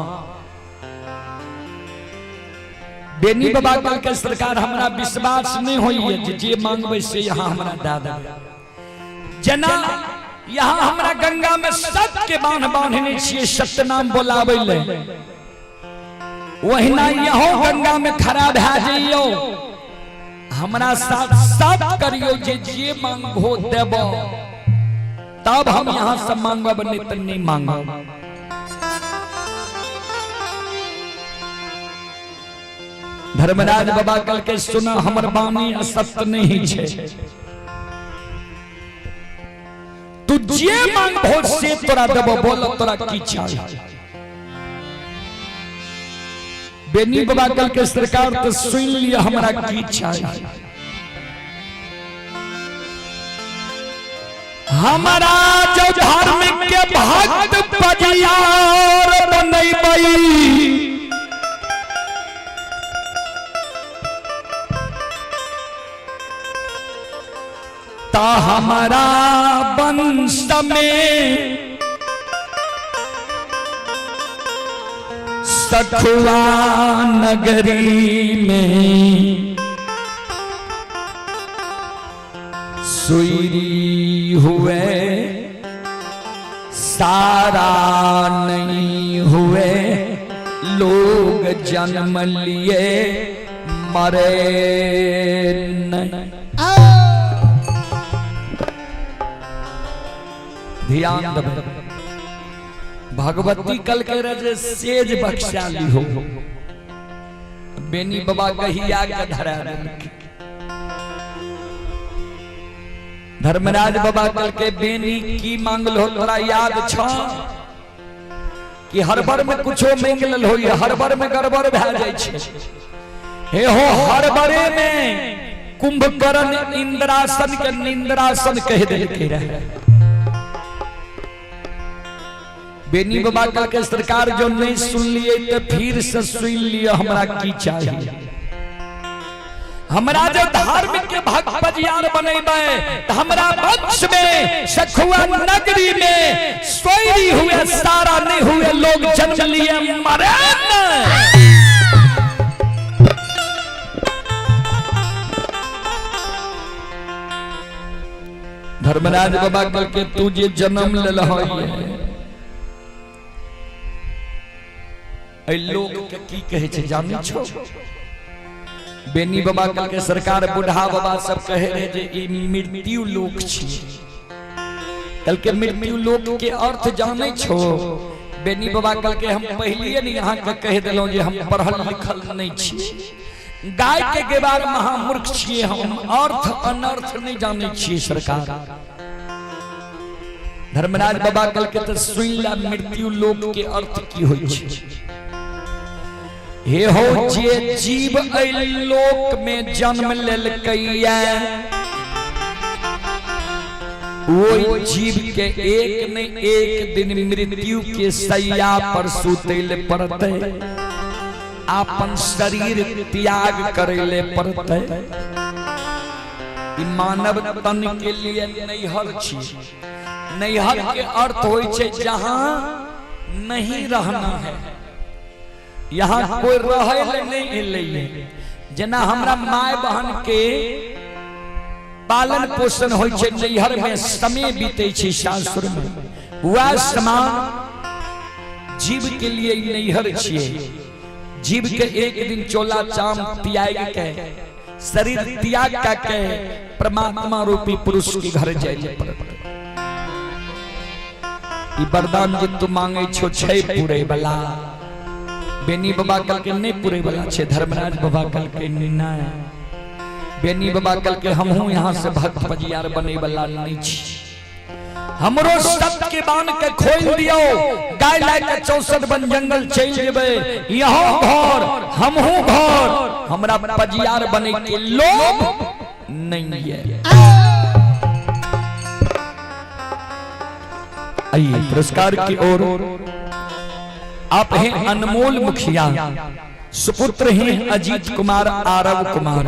Speaker 1: बेनी बाबा कल के सरकार हमरा विश्वास नहीं होइए जे जे मांगबे से यहाँ हमरा दे देबै। जना यहाँ हमरा गंगा में सत्य के बांध बांधने छिए सत्य नाम बोलाबै ले, वहिना यहो गंगा में खड़ा भए जइयो, हमरा साथ साथ करियो, जे जे मांगो देबो तब हम यहाँ से मांगब, नहीं तो नहीं मांगब। धर्मराज बाबा कल के सुना, हमर वाणी असत्य नहीं छे, तू जे मांगबो से तोरा देबो, बोल तोरा की चाहिए? बेनी बाबा कल के सरकार तो सुन लिया हमरा की चाहिए। हमारा जो धर्म के भक्त बजियार बनैबै, ता हमारा वंश में सखुआ नगरी में सुईरी हुए, सारा नहीं हुए, लोग जन्म लिए मरे नहीं। ध्यान दबे, भगवती कल के रजे सेज बख्शाली हो, बेनी बाबा गहिया के धरा देलक। धर्मराज बाबा कल के बेनी की मांगल हो तोरा याद छ कि हर बार में कुछो मांग लेल हो, हर बार में गड़बड़ भए जाइ छै। हे हो हर बारे में कुंभकर्ण इंद्रासन के निंद्रासन कह देलके रहे। बेनी बाबा कल के सरकार जो नहीं सुन लिए तो फिर से सुन लिए, हमरा की चाहिए? हमरा जो धर्म के भक्त बजियार बनेबै तो हमरा वंश में सखुआ नगरी में सोई हुए, सारा नहीं हुए, लोग जन्म लिए मरे नहीं। धर्मराज बाबा कल के तू जे जन्म लेल लोक के की कहे छे जानै छो? बेनी बाबा कल के सरकार बुढ़ा बाबा सब कहे रहे जे ई मृत्यु लोक छी। कल के मृत्यु लोक के अर्थ जानै छो? बेनी बाबा कहलकै हम पहलिए ने यहाँ के कहि देलहुँ जे हम पढ़ल लिखल नहीं छी, गाय के गेबार महामूर्ख छियै हम, अर्थ अनर्थ नहीं जानै छियै सरकार। धर्मराज बाबा कहलकै तऽ सुनि ला मृत्यु लोक के अर्थ की होइ छै। हे हो जे जीव एहि लोक में जन्म लेलकैया ओहि जीव के एक ने एक दिन मृत्यु के सैया पर सुतै ले पड़तै, अपन शरीर त्याग करे ले पड़तै। ई मानव तन के लिए नैहर छी। नैहर के अर्थ होइ छै जहां नहीं रहना है, यहाँ कोई रहै ले नहीं एलै। जेना हमरा my बहन के पालन पोषण होइ छै नैहर में, समय बीतै छै सासुर में, वएह समान जीव के लिए नैहर छियै। जीव के एक दिन चोला चाम त्याग के, शरीर त्याग के परमात्मा रूपी पुरुष के घर जाय ले पड़त। ई वरदान जे तू मांगे छो छै पूरे वाला। बेनी बाबा कहलकै नहीं पूरे वाला छै। धर्मराज बाबा कहलकै नहीं। बेनी बाबा कहलकै हमहूँ यहाँ से भक्त पजियार बने वाला नहीं छी, हमरो सत के बांध के खोल दियो, गाय लाय के 64 वन जंगल चल जेबै, यहाँ घर हमहूँ घर, हमरा पजियार बने के लोभ नहीं है। आइए पुरस्कार की ओर। आप हैं अनमोल मुखिया, सुपुत्र हैं अजीत कुमार आरव कुमार।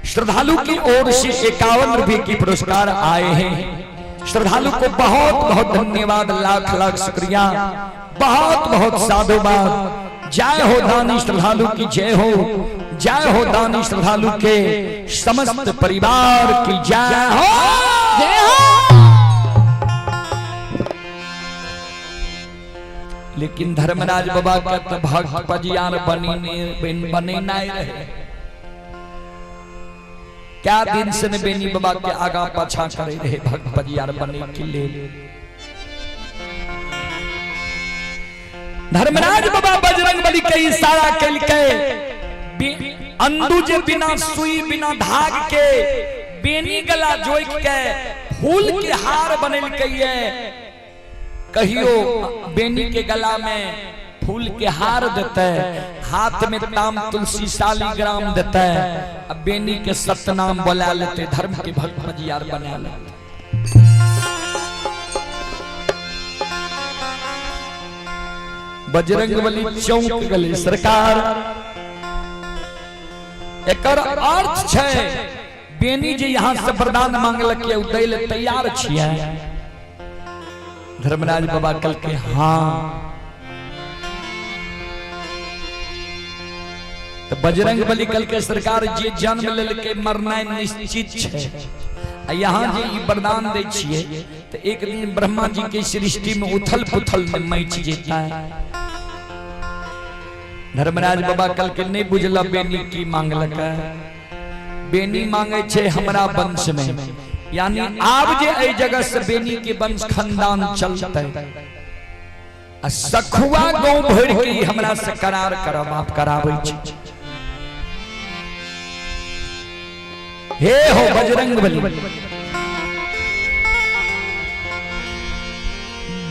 Speaker 1: श्रद्धालु की ओर से 51 रुपए की पुरस्कार आए हैं। श्रद्धालु को बहुत बहुत धन्यवाद, लाख लाख शुक्रिया, बहुत बहुत साधुवाद। जय हो दानी श्रद्धालु की जय हो, जय हो दानी श्रद्धालु के समस्त परिवार की जय हो,
Speaker 2: जय हो।
Speaker 1: लेकिन धर्मराज बाबा का तो भक्त पजियार बने नहीं रहे। क्या दिन से ने बेनी बाबा के आगा पाछा करे रहे भक्त पजियार बने के लिए। धर्मराज बाबा बजरंग बली के इशारा कलके, अंदू जे बिना सुई बिना धाग के बेनी गला जोइक के फूल के हार बनेलकै ये। कहियो बेनी के गला में फूल के हार देते, हाथ में ताम तुलसी शालीग्राम देते, अब बेनी के सतनाम बोला लेते, धर्म के भक्त पजियार बना लेते। बजरंग बली चौंक गले सरकार, एकर अर्थ छै बेनी जे यहाँ से वरदान मांगलक उ दै ले तैयार छियै। धर्मराज बाबा कहलकै हाँ। तो बजरंग बली कहलकै सरकार जे जन्म लेलकै मरनाइ निश्चित छै, आ यहाँ जे ई वरदान दै छियै तो एक दिन ब्रह्मा जी के सृष्टि में उथल पुथल में मच जेतै। धर्मराज बाबा कहलकै नहीं बुझल बेनी की मांगलकै। बेनी मांगे छै हमरा वंश में, यानी आब जे एहि जगह से बेनी के वंश खानदान चलते, आ सखुआ गांव भर के हमरा से करार करब आप कराबै छी। हे हो बजरंग बली,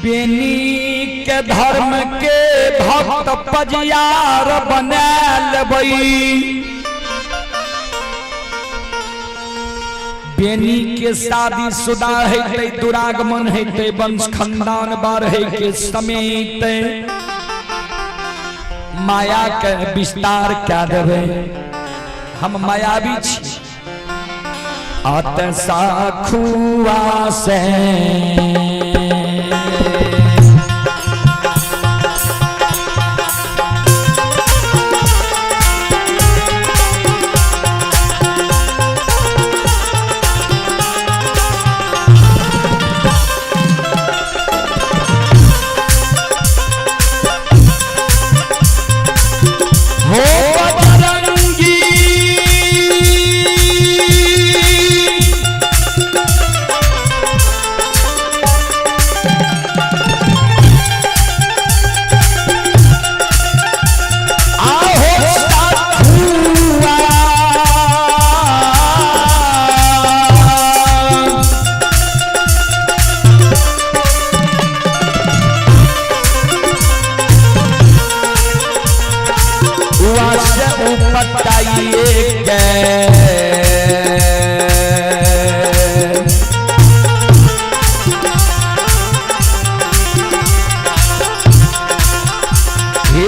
Speaker 1: बेनी के धर्म के भक्त पजियार बना लेबै, बेनी के शादी शुदा हेतै, दुरागमन हेतै, वंश खानदान बढ़े के समय अयतै, माया के विस्तार क्या देबै, हम मायावी छी। अत साखुआ से हो बजरंगी,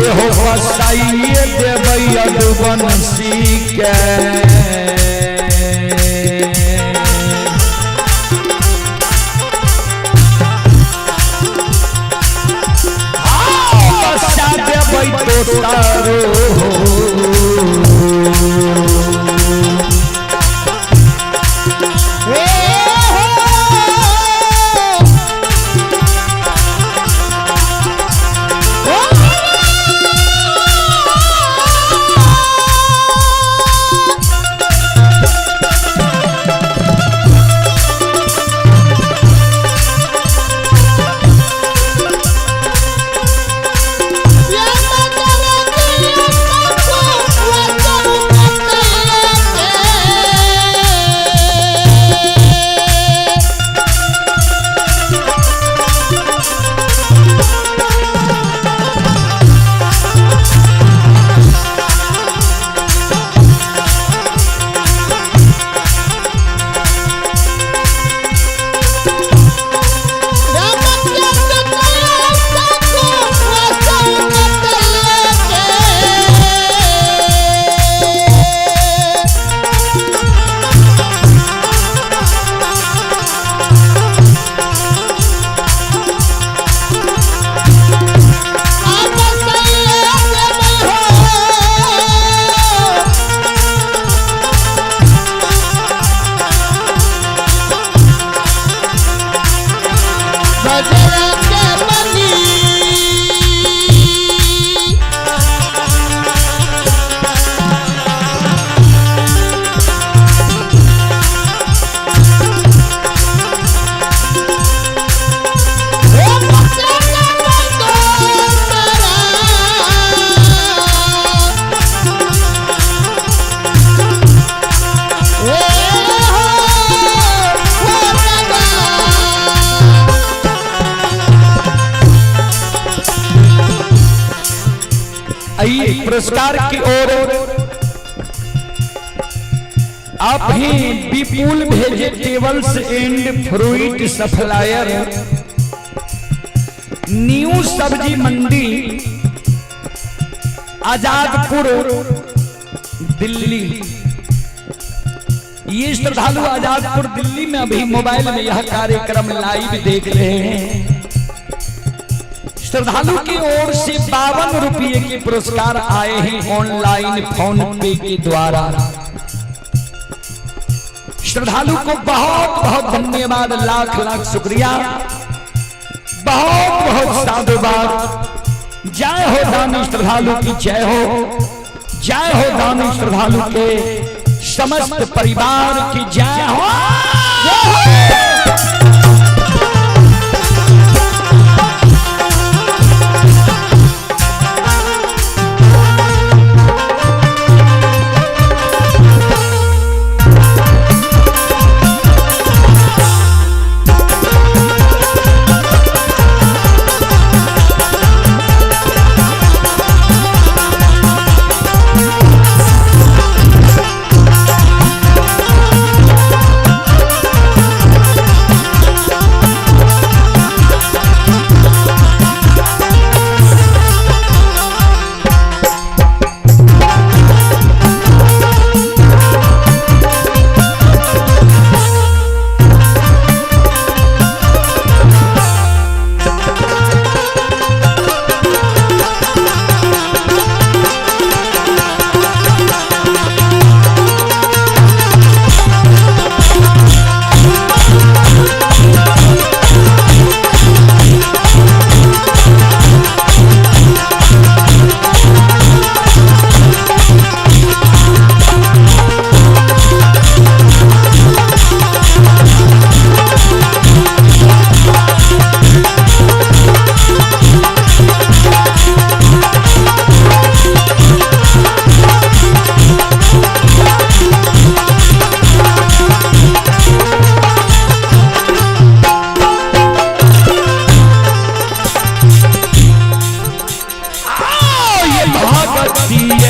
Speaker 1: एहो बसाइए देबै यदुवंशी के। बसा देबै तोतारो आइए पुरस्कार की ओर आप ही Vipul vegetables and fruit supplier, new Sabzi Mandi, Azadpur, Delhi. ये श्रद्धालु आजादपुर दिल्ली में अभी मोबाइल में यह कार्यक्रम लाइव देख रहे हैं। श्रद्धालु की ओर से 52 रुपये के पुरस्कार आए हैं ऑनलाइन फोन पे के द्वारा। श्रद्धालु को बहुत बहुत धन्यवाद, लाख लाख शुक्रिया, बहुत बहुत साधुवाद। जय हो दानी श्रद्धालु की जय हो, जय हो दानी श्रद्धालु के समस्त परिवार की जय हो।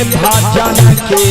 Speaker 1: भाजन के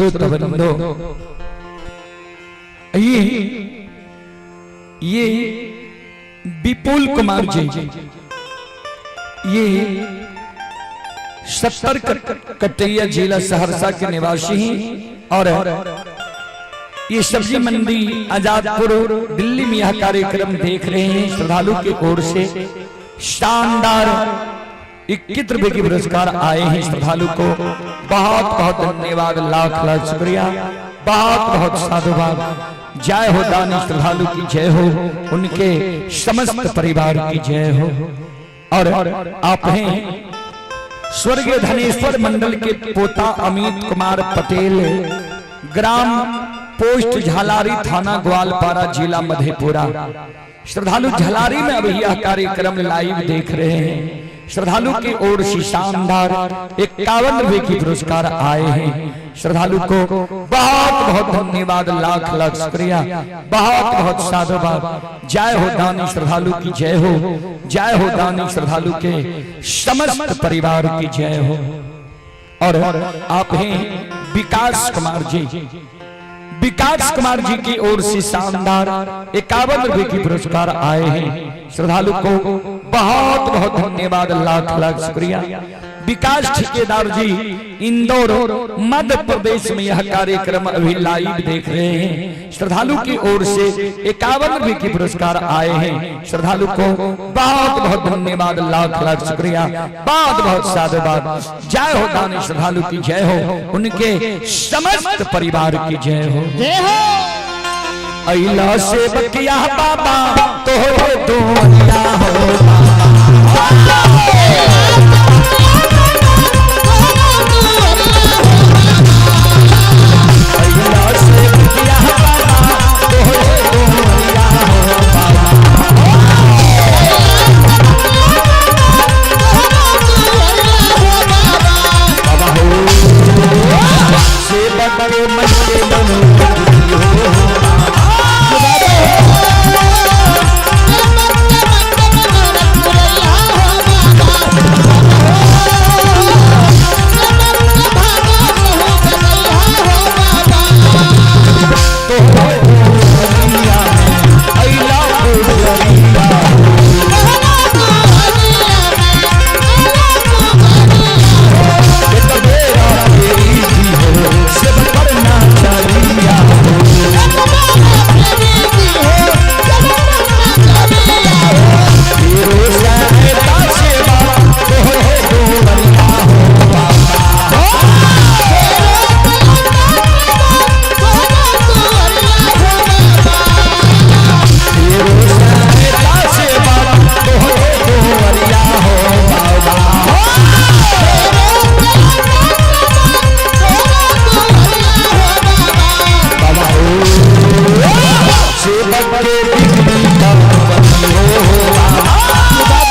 Speaker 1: श्रोता बंधो, ये विपुल कुमार जी, ये 70 कटैया जिला सहरसा के निवासी हैं और ये सब्जी मंडी आजादपुर दिल्ली में यह कार्यक्रम देख रहे हैं। श्रद्धालु की ओर से शानदार 21 रुपए के पुरस्कार आए हैं। श्रद्धालु को बहुत बहुत धन्यवाद, लाख लाख शुक्रिया, बहुत बहुत साधुवाद। जय हो दानी श्रद्धालु की जय हो, उनके समस्त परिवार की जय हो। और आप हैं स्वर्गीय धनेश्वर मंडल के पोता अमित कुमार पटेल, ग्राम पोस्ट झालारी, थाना ग्वालपारा, जिला मधेपुरा। श्रद्धालु झलारी में अभी यह कार्यक्रम लाइव देख रहे हैं। श्रद्धालु की ओर से शानदार 51 रुपए की पुरस्कार आए हैं। श्रद्धालु को बहुत बहुत धन्यवाद, लाख लाख शुक्रिया, बहुत बहुत साधुवाद। जय हो दानी श्रद्धालु की जय हो, जय हो दानी श्रद्धालु के समस्त परिवार की जय हो। और आप हैं विकास कुमार जी, विकास कुमार जी की ओर से शानदार 51 रुपए की पुरस्कार आए हैं। श्रद्धालु को बहुत बहुत धन्यवाद, लाख लाख शुक्रिया। विकास ठेकेदार जी इंदौर मध्य प्रदेश में यह कार्यक्रम अभी लाइव देख रहे हैं। श्रद्धालु की ओर से 51 रुपए की पुरस्कार आए हैं। श्रद्धालु को बहुत बहुत धन्यवाद, लाख लाख शुक्रिया, बहुत बहुत साधुवाद। जय हो दानी श्रद्धालु की जय हो, उनके समस्त परिवार की जय हो।
Speaker 3: जय हो।
Speaker 1: अइला से बकिया बाबा तोहरे दुनिया हो। अइला से बकिया बाबा तोहरे दुनिया हो बाबा। बाबा हो सेवक के मन के मन हो। तोहरे दुनिया में अइला दुनिया एक बेरा तेरी जी हो सेवक करना चाहिए हो। तेरो सहायता सेवा तोहरे दुनिया हो बाबा। तेरो सहायता सेवा तोहरे दुनिया हो बाबा। बाबा हो सेवक के बिगड़ी का बनी हो बाबा।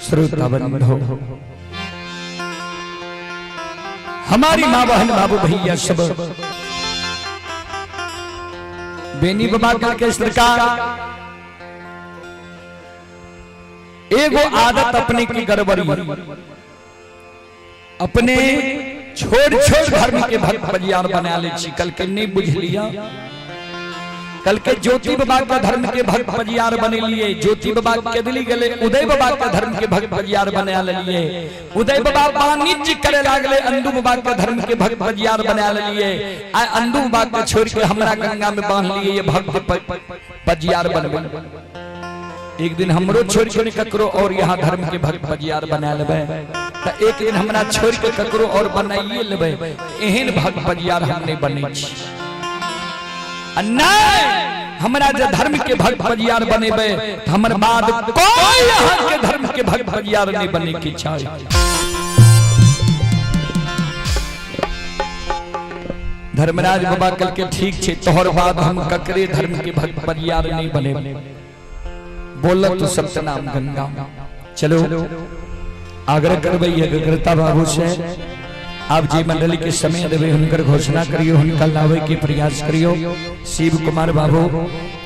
Speaker 1: श्रोता बंधो, हमारी माँ बहन बाबू भैया सब बेनी बाबा के सरकार एगो आदत अपने की गड़बड़ी, अपने छोड़ छोड़ धर्म के भक्त बजियार बना ले छी। कल के नहीं बुझ लिया, कल के ज्योति बाबा का धर्म के भक्त बजियार बने लिए, ज्योति बाबा के दिली गले उदय बाबा का धर्म के भक्त बजियार बना लिए, उदय बाबा वाणिज्य करे लागले अंडू बाबा का धर्म के भक्त बजियार बना लिए, आ अंडू बाबा के छोड़ के हमरा गंगा में बांध लिए ये भक्त बजियार बनबे। एक दिन हमरो छोड़ के ककरो और यहाँ धर्म के भक्त बजियार बना लेबै त एक दिन हमरा छोड़ के ककरो और बनाइए लेबै, एहन भक्त बजियार हम नहीं बनै छी। आ नहीं हमरा जे धर्म के भक्त बजियार बनेबै त हमर बाद कोई यहाँ के धर्म के भक्त बजियार नहीं बने के चाही। धर्मराज बाबा कल के ठीक छे, तोहर बाद हम ककरे धर्म के भक्त परियार नहीं बने। बोल तो सत्यनाम गंगा। चलो आग्रह करबै एकाग्रता बाबू से, आप जे मंडली के समय देवे हुनकर घोषणा करियो, हुनका लावे के प्रयास करियो। शिव कुमार बाबू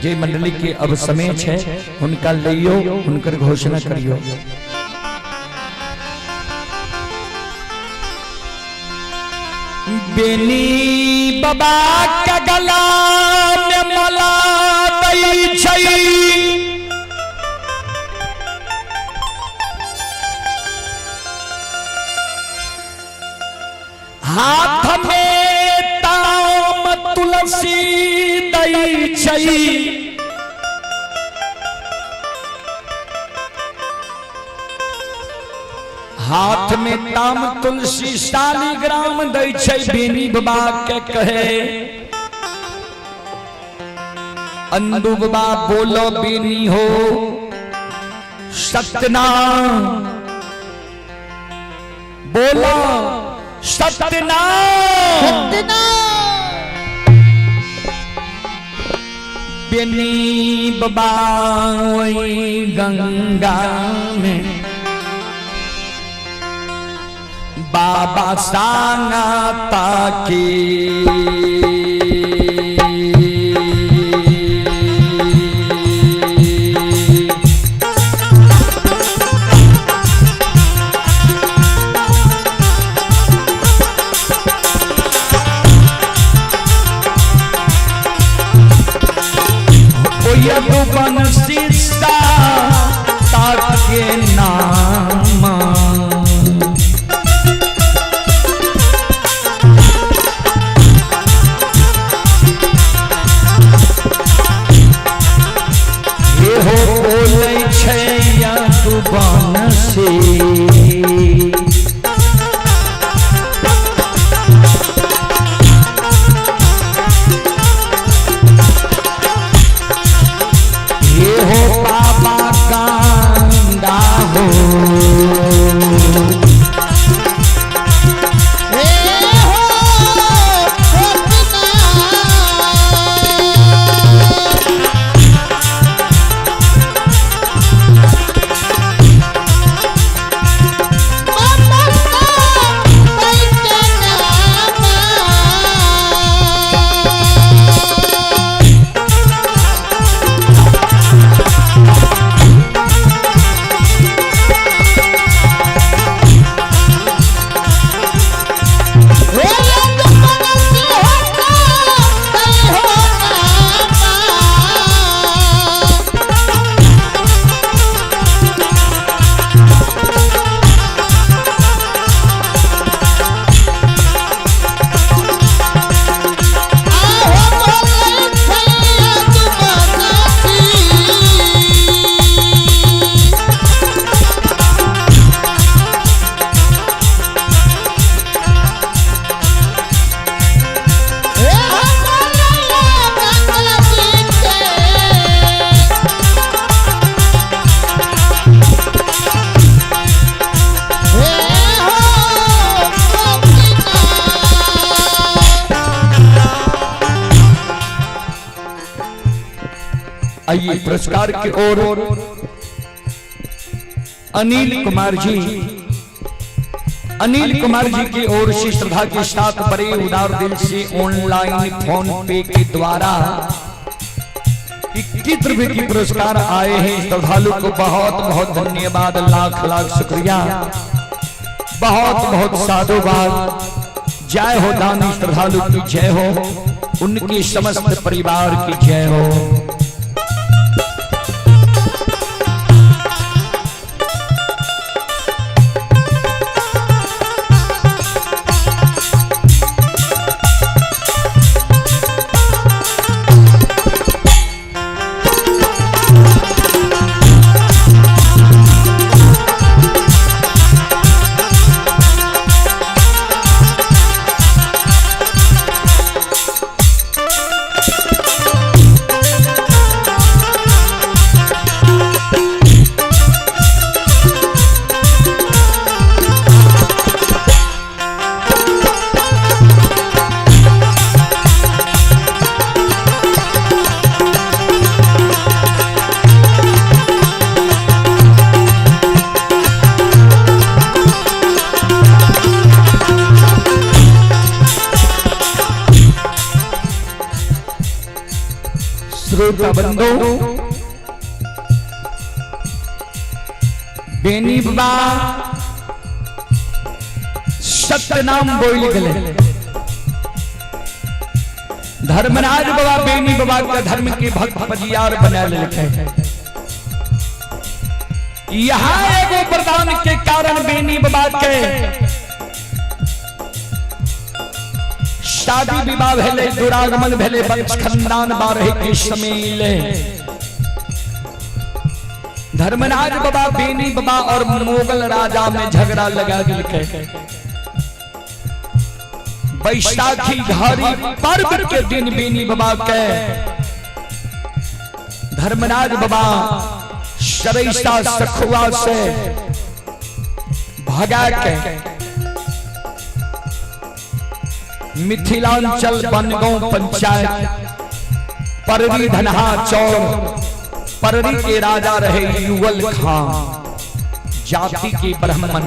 Speaker 1: जे मंडली के अब समय छे हुनका लइयो, हुनकर घोषणा करियो। बेनी बाबा का गला में मला दई छै, हाथ में ताम तुलसी दई छै, हाथ में ताम तुलसी शालिग्राम दै छै। बेनी बाबा के कहे अंदू बाबा बोलो बेनी हो सत्यनाम, बोलो सत्यनाम। बेनी बाबा गंगा में बाबा सांगा ताकी यदुवंशी ताके नाम हे हो बोलै छै यदुवंशी। ये हो बाबा कांदा हो
Speaker 3: हे हो सत्यनाम। बाबा सत्यनाम। हे यदुवंशी होता हो नामा। आहो बोलै छै यदुवंशी। हे हो बोलैया गंगा जी के। हे हो सत्यनाम।
Speaker 1: आइए पुरस्कार की ओर अनिल कुमार जी, अनिल कुमार जी की ओर से श्रद्धा के साथ बड़े उदार दिल से ऑनलाइन फोन पे के द्वारा 21 रुपए की पुरस्कार आए हैं। श्रद्धालु को बहुत बहुत धन्यवाद, लाख लाख शुक्रिया, बहुत बहुत साधुवाद। जय हो दानी श्रद्धालु की जय हो, उनके समस्त परिवार की जय हो।
Speaker 3: हे
Speaker 1: श्रोता बंधु, बेनी बाबा सत्यनाम बोल गए। धर्मराज बाबा बेनी बाबा के धर्म के भक्त पजियार बना लेलकै। यहाँ एगो वरदान के कारण बेनी बाबा के शादी विवाह भेले, दुरागमन भेले, वंश खानदान बारह के समय धर्मराज बाबा बेनी बाबा और मुगल राजा में झगड़ा लगा दिलकै। बैसाखी घड़ी पर्व के दिन बेनी बाबा के धर्मराज बाबा सरैसा सखुआ से भगा के मिथिलांचल बनगांव पंचायत पररी धनहा चौर पररी के राजा रहे युगल खान, जाति के ब्राह्मण।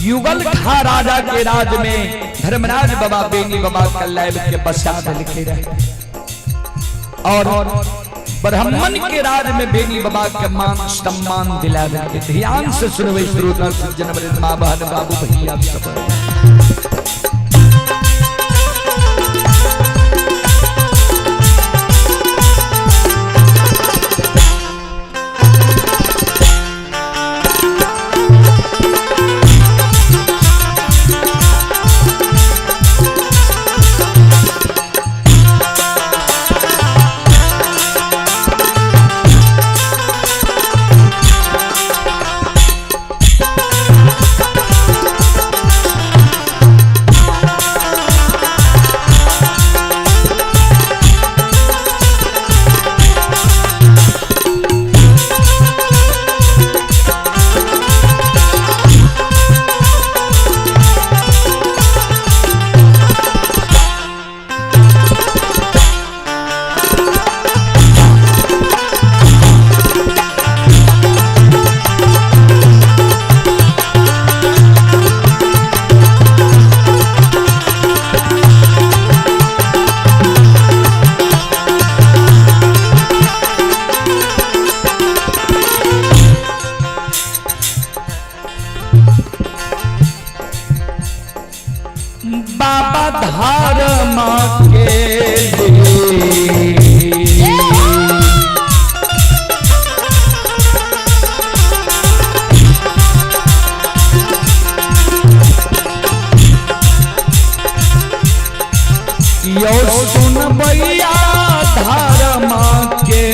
Speaker 1: युगल खां राजा के राज में धर्मराज बाबा बेनी बाबा का लैब के बसा लिखे रहे और ब्राह्मण के राज में बेनी बाबा के मान सम्मान दिला दिले। ध्यान से सुनवे श्रोता सज्जन वृंद, मां बहन बाबू भैया सब। बाबा धर्म के लिए यो सुन भैया धर्म के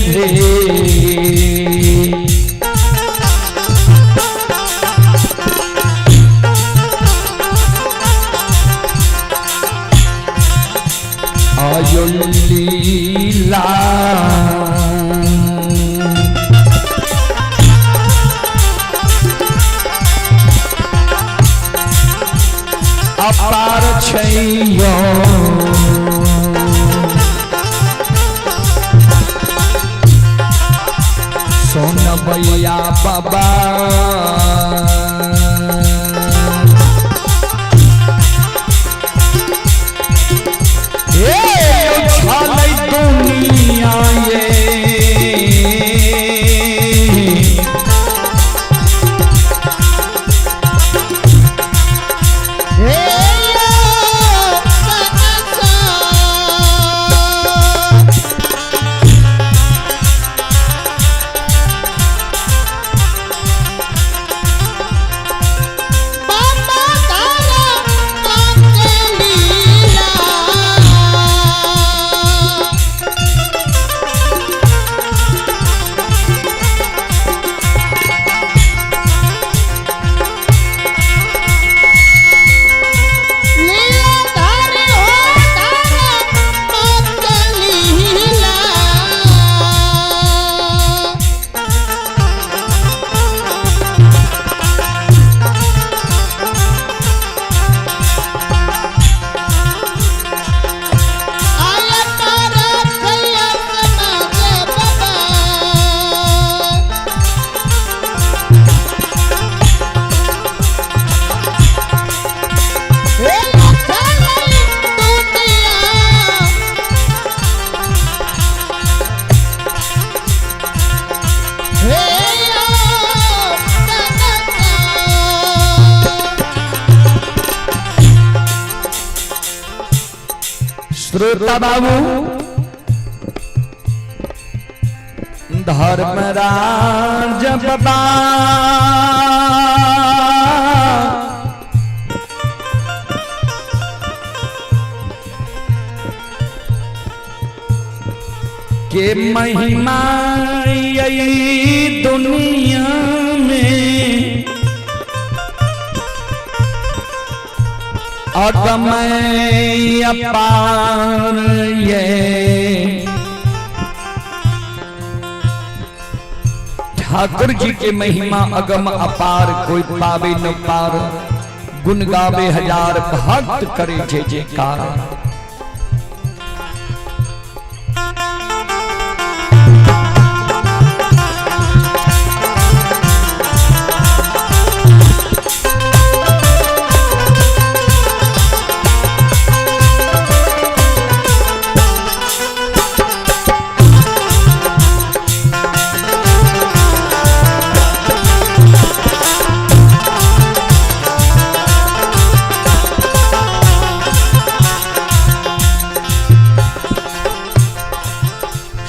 Speaker 1: लिए आयो लीला अपार छैयो सोनबैया बाबा ए छालै दुनिया ये श्रोता बाबू, धर्मराज बाबा के महिमा यही दुनिया में अगमय अपार ये। ठाकुर जी के महिमा अगम अपार, कोई पावे न पार, गुण गावे हजार, भक्त करे जय जयकार।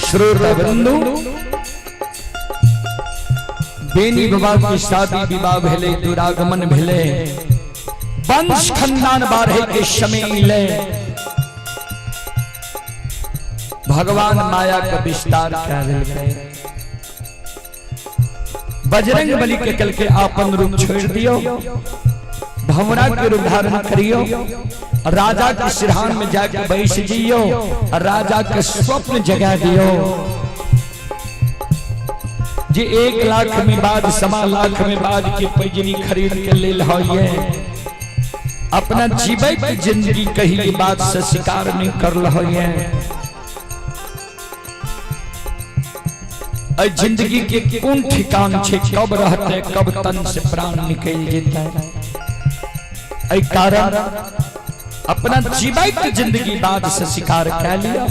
Speaker 1: श्रोता बंधु, बेनी बाबा की शादी विवाह भेले, दुरागमन भेले, वंश खानदान बाढ़े के समय ले भगवान माया का विस्तार कर देलकै। बजरंग बली के कल के आपन रूप छोड़ दियो, भंवरा के रूप धारण करियो, राजा के सिरहान में जाके बैस जियो, राजा के स्वप्न जगा दियो। जे 1 लाख में बाद 1.25 लाख में बाद के पैजनी खरीद के ले ये अपना जीवे के जिंदगी कही के बात से शिकार नहीं कर ये जिंदगी के कौन ठिकान छे, कब रहते कब तन से प्राण निकल जेते। ऐ कारण अपना जीवे के जिंदगी बाद से शिकार कर लिया।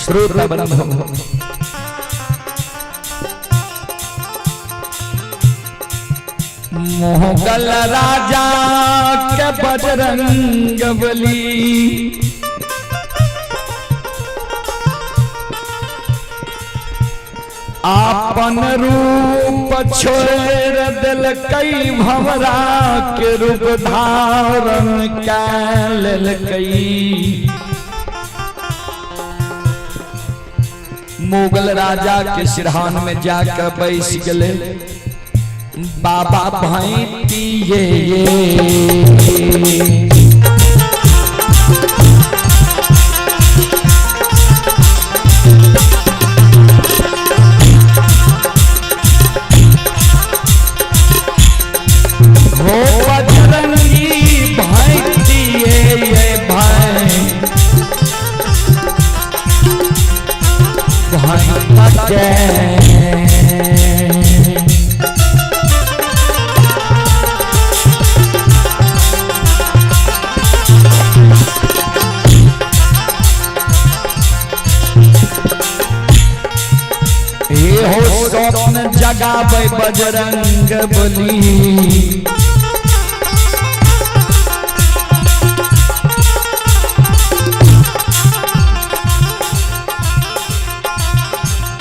Speaker 1: श्रोता बंधु, मुगल राजा के बजरंग बली आपन रूप छोड़ दिलकै, भंवरा के रूप धारण कै लेलकै। मुगल राजा के सिरहान में जाकर बैस गए बाबा भाई ये। हो बजरंगी भाई ये भाई भाई के। ये हो स्वप्न जगावे बजरंग बली,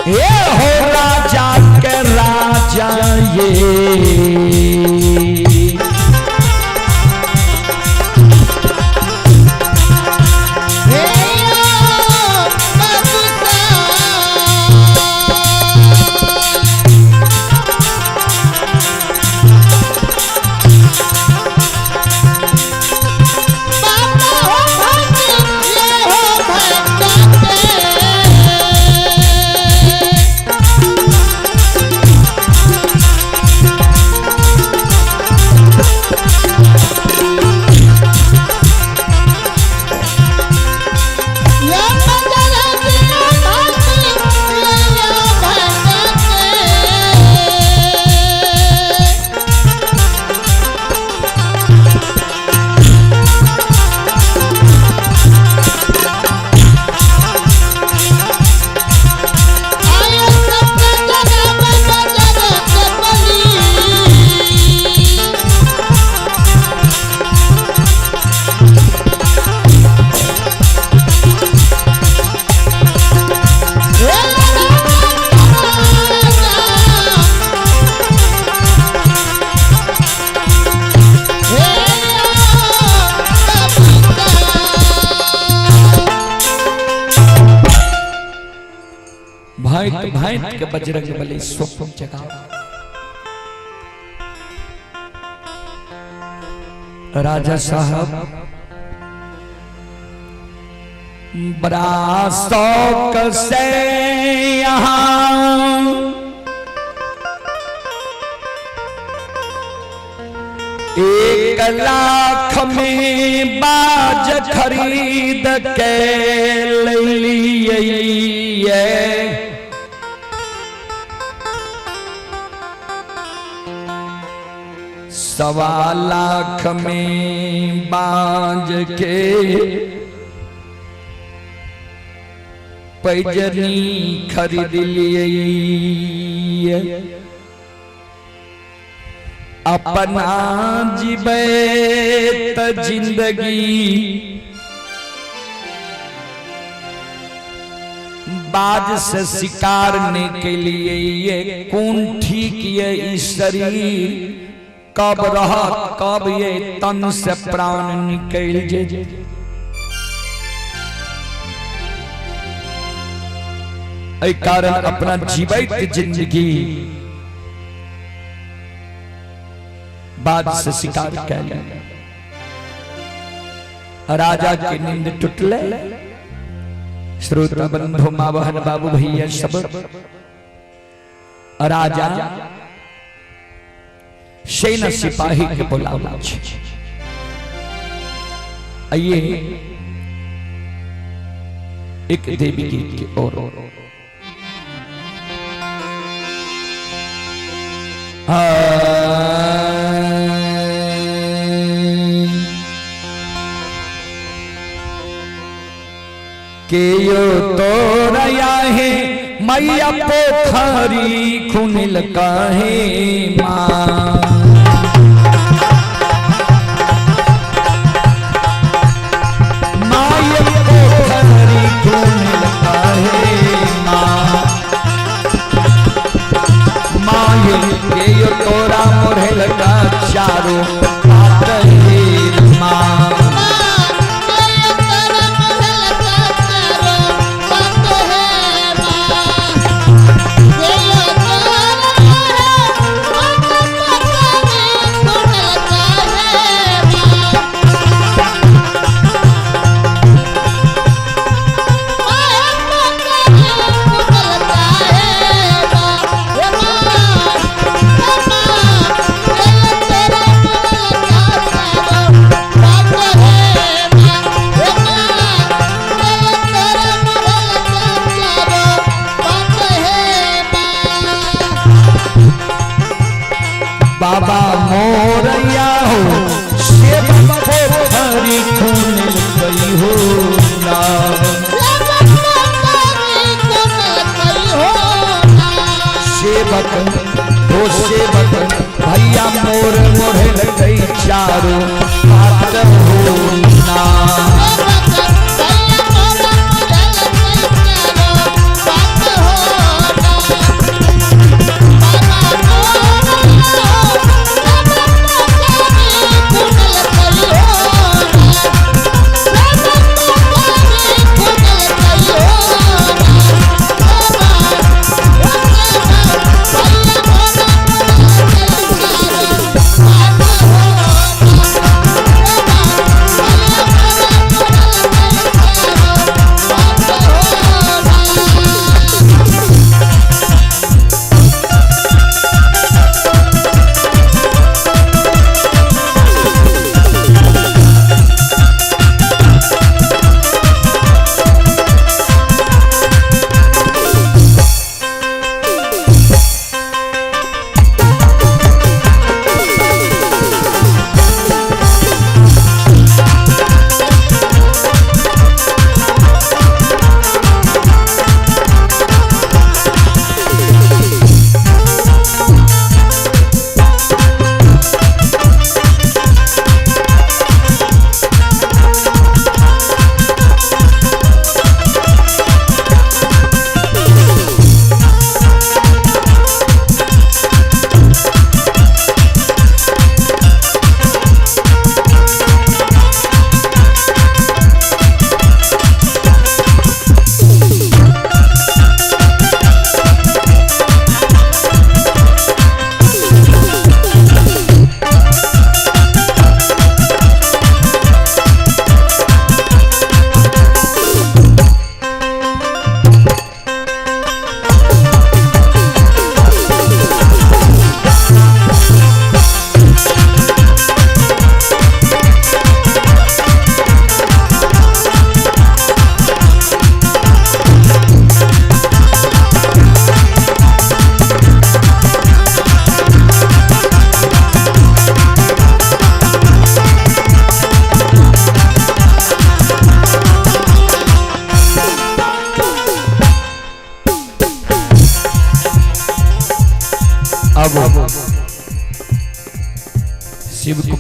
Speaker 1: ये हो राजा के राजा ये। भांति भांति के बजरंग बली स्वप्न जगा। राजा साहब बड़ा शौक से यहाँ 1 लाख में बाज खरीद के लिए। 1.25 लाख में बाज के पैजनी खरीद लिए। अपना जीवे त जिंदगी बाज से शिकारने के लिए ये कौन ठीक, ये इस शरीर कब रहत, कब ये तन से प्राण निकल जे। एहि कारण अपना जीवैत जिंदगी बाज से शिकार कैल। राजा के नींद टूटले। श्रोता बंधु, माँ बहन, बाबू भैया सब, राजा सेना सिपाही के बुलावा छै। आइए एक देवी गीत की ओर। के यो तोरया है मैया पोखरी खुनिल काहे माँ। माय पोखरी खुनिल काहे माँ। माय के यो तोरा मोढ़ल का चारो पात हे माँ। बाबा मोरैया हो सेब पोखरी खुनिल गई हो ना। सेवक हो सेवक भैया मोर मोढ़ल गई चारो पात हो ना।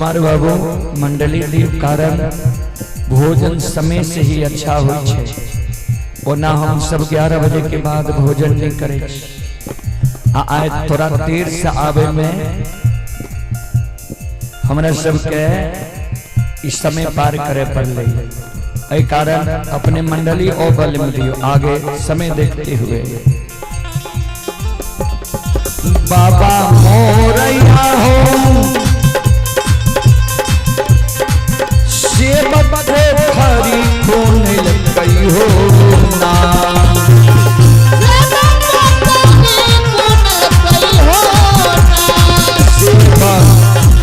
Speaker 1: कुमार बाबू मंडली के कारण भोजन समय से ही अच्छा होइ छै। ओना हम सब 11 बजे के बाद भोजन नहीं करे छी। आ आइ थोड़ा देर से आवे में हमरा सबके इस समय पार करे पड़ले, एहि कारण अपने मंडली और बल में दियो आगे समय देखते हुए। बाबा मोरैया हो सेवक पोखरी खून कई हो ना। सेवक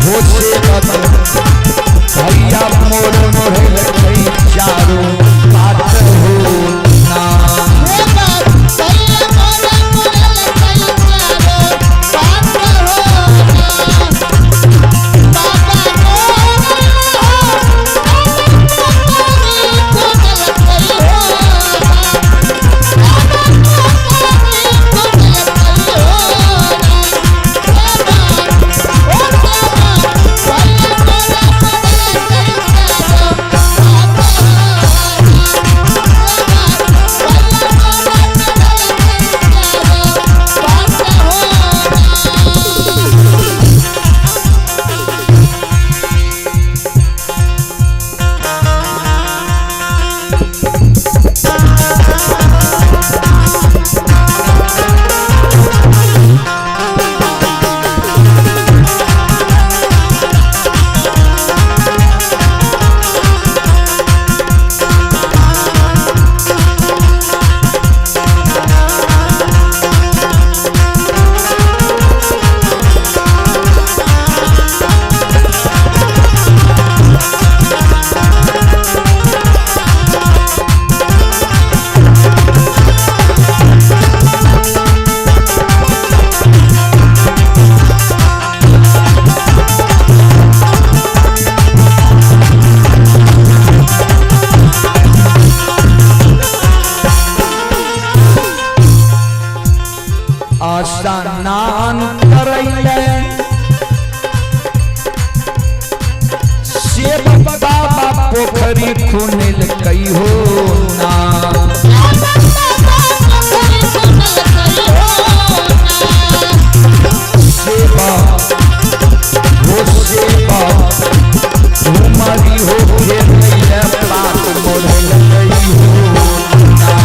Speaker 1: हो सेवक भैया मोर मोहल कई चारों बात हो ना। स्नान करैले सेवक बाबा पोखरी खुनिल कई हो ना। सेवा हो सेवा तुम्हारी हो खेलैले पात मोड़ल कई हो ना।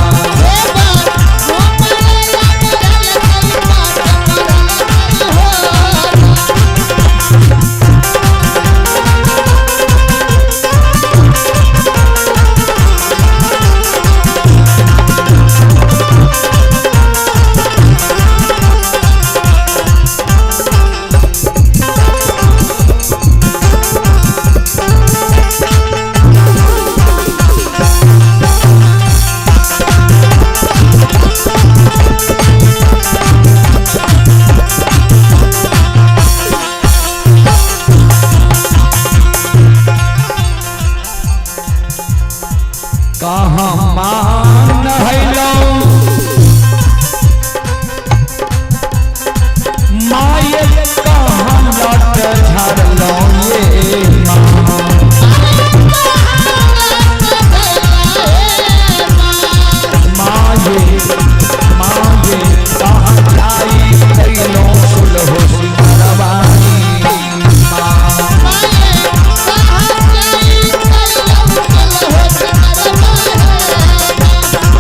Speaker 1: कहाँ मान हैलो माये कहाँ लट झरलो ये माँ। माये माये कहाँ जाई कैलो सुलहो सिंगरवानी माँ।
Speaker 3: Oh,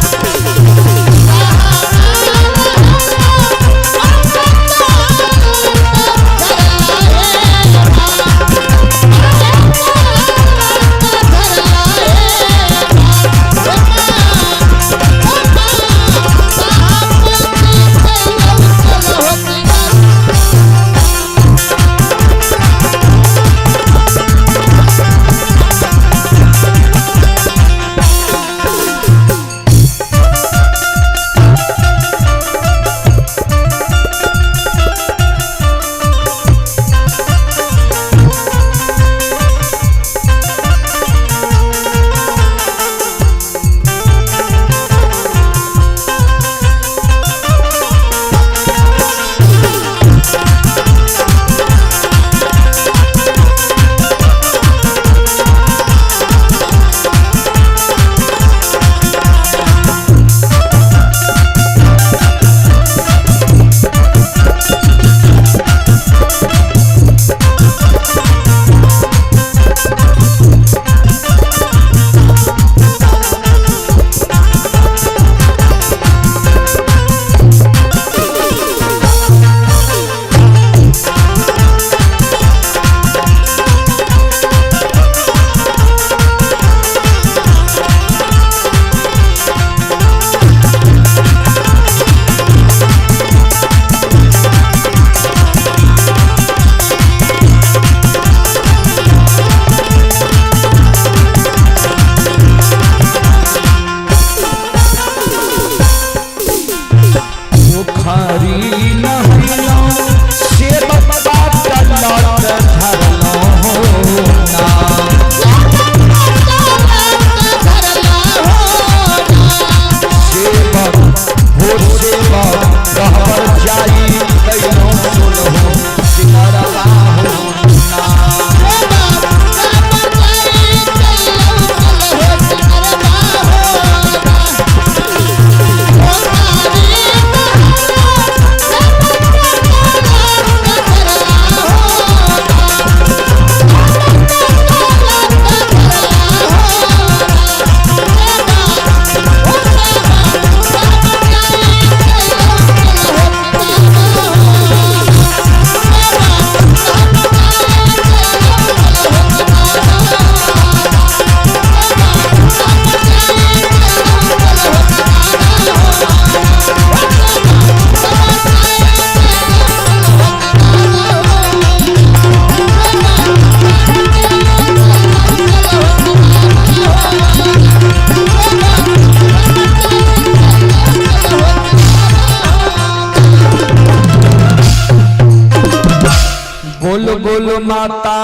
Speaker 1: माता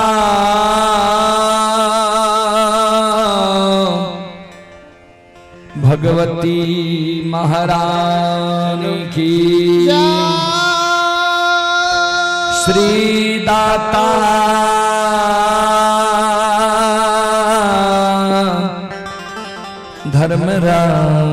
Speaker 1: भगवती महारानी की, श्री दाता धर्मराज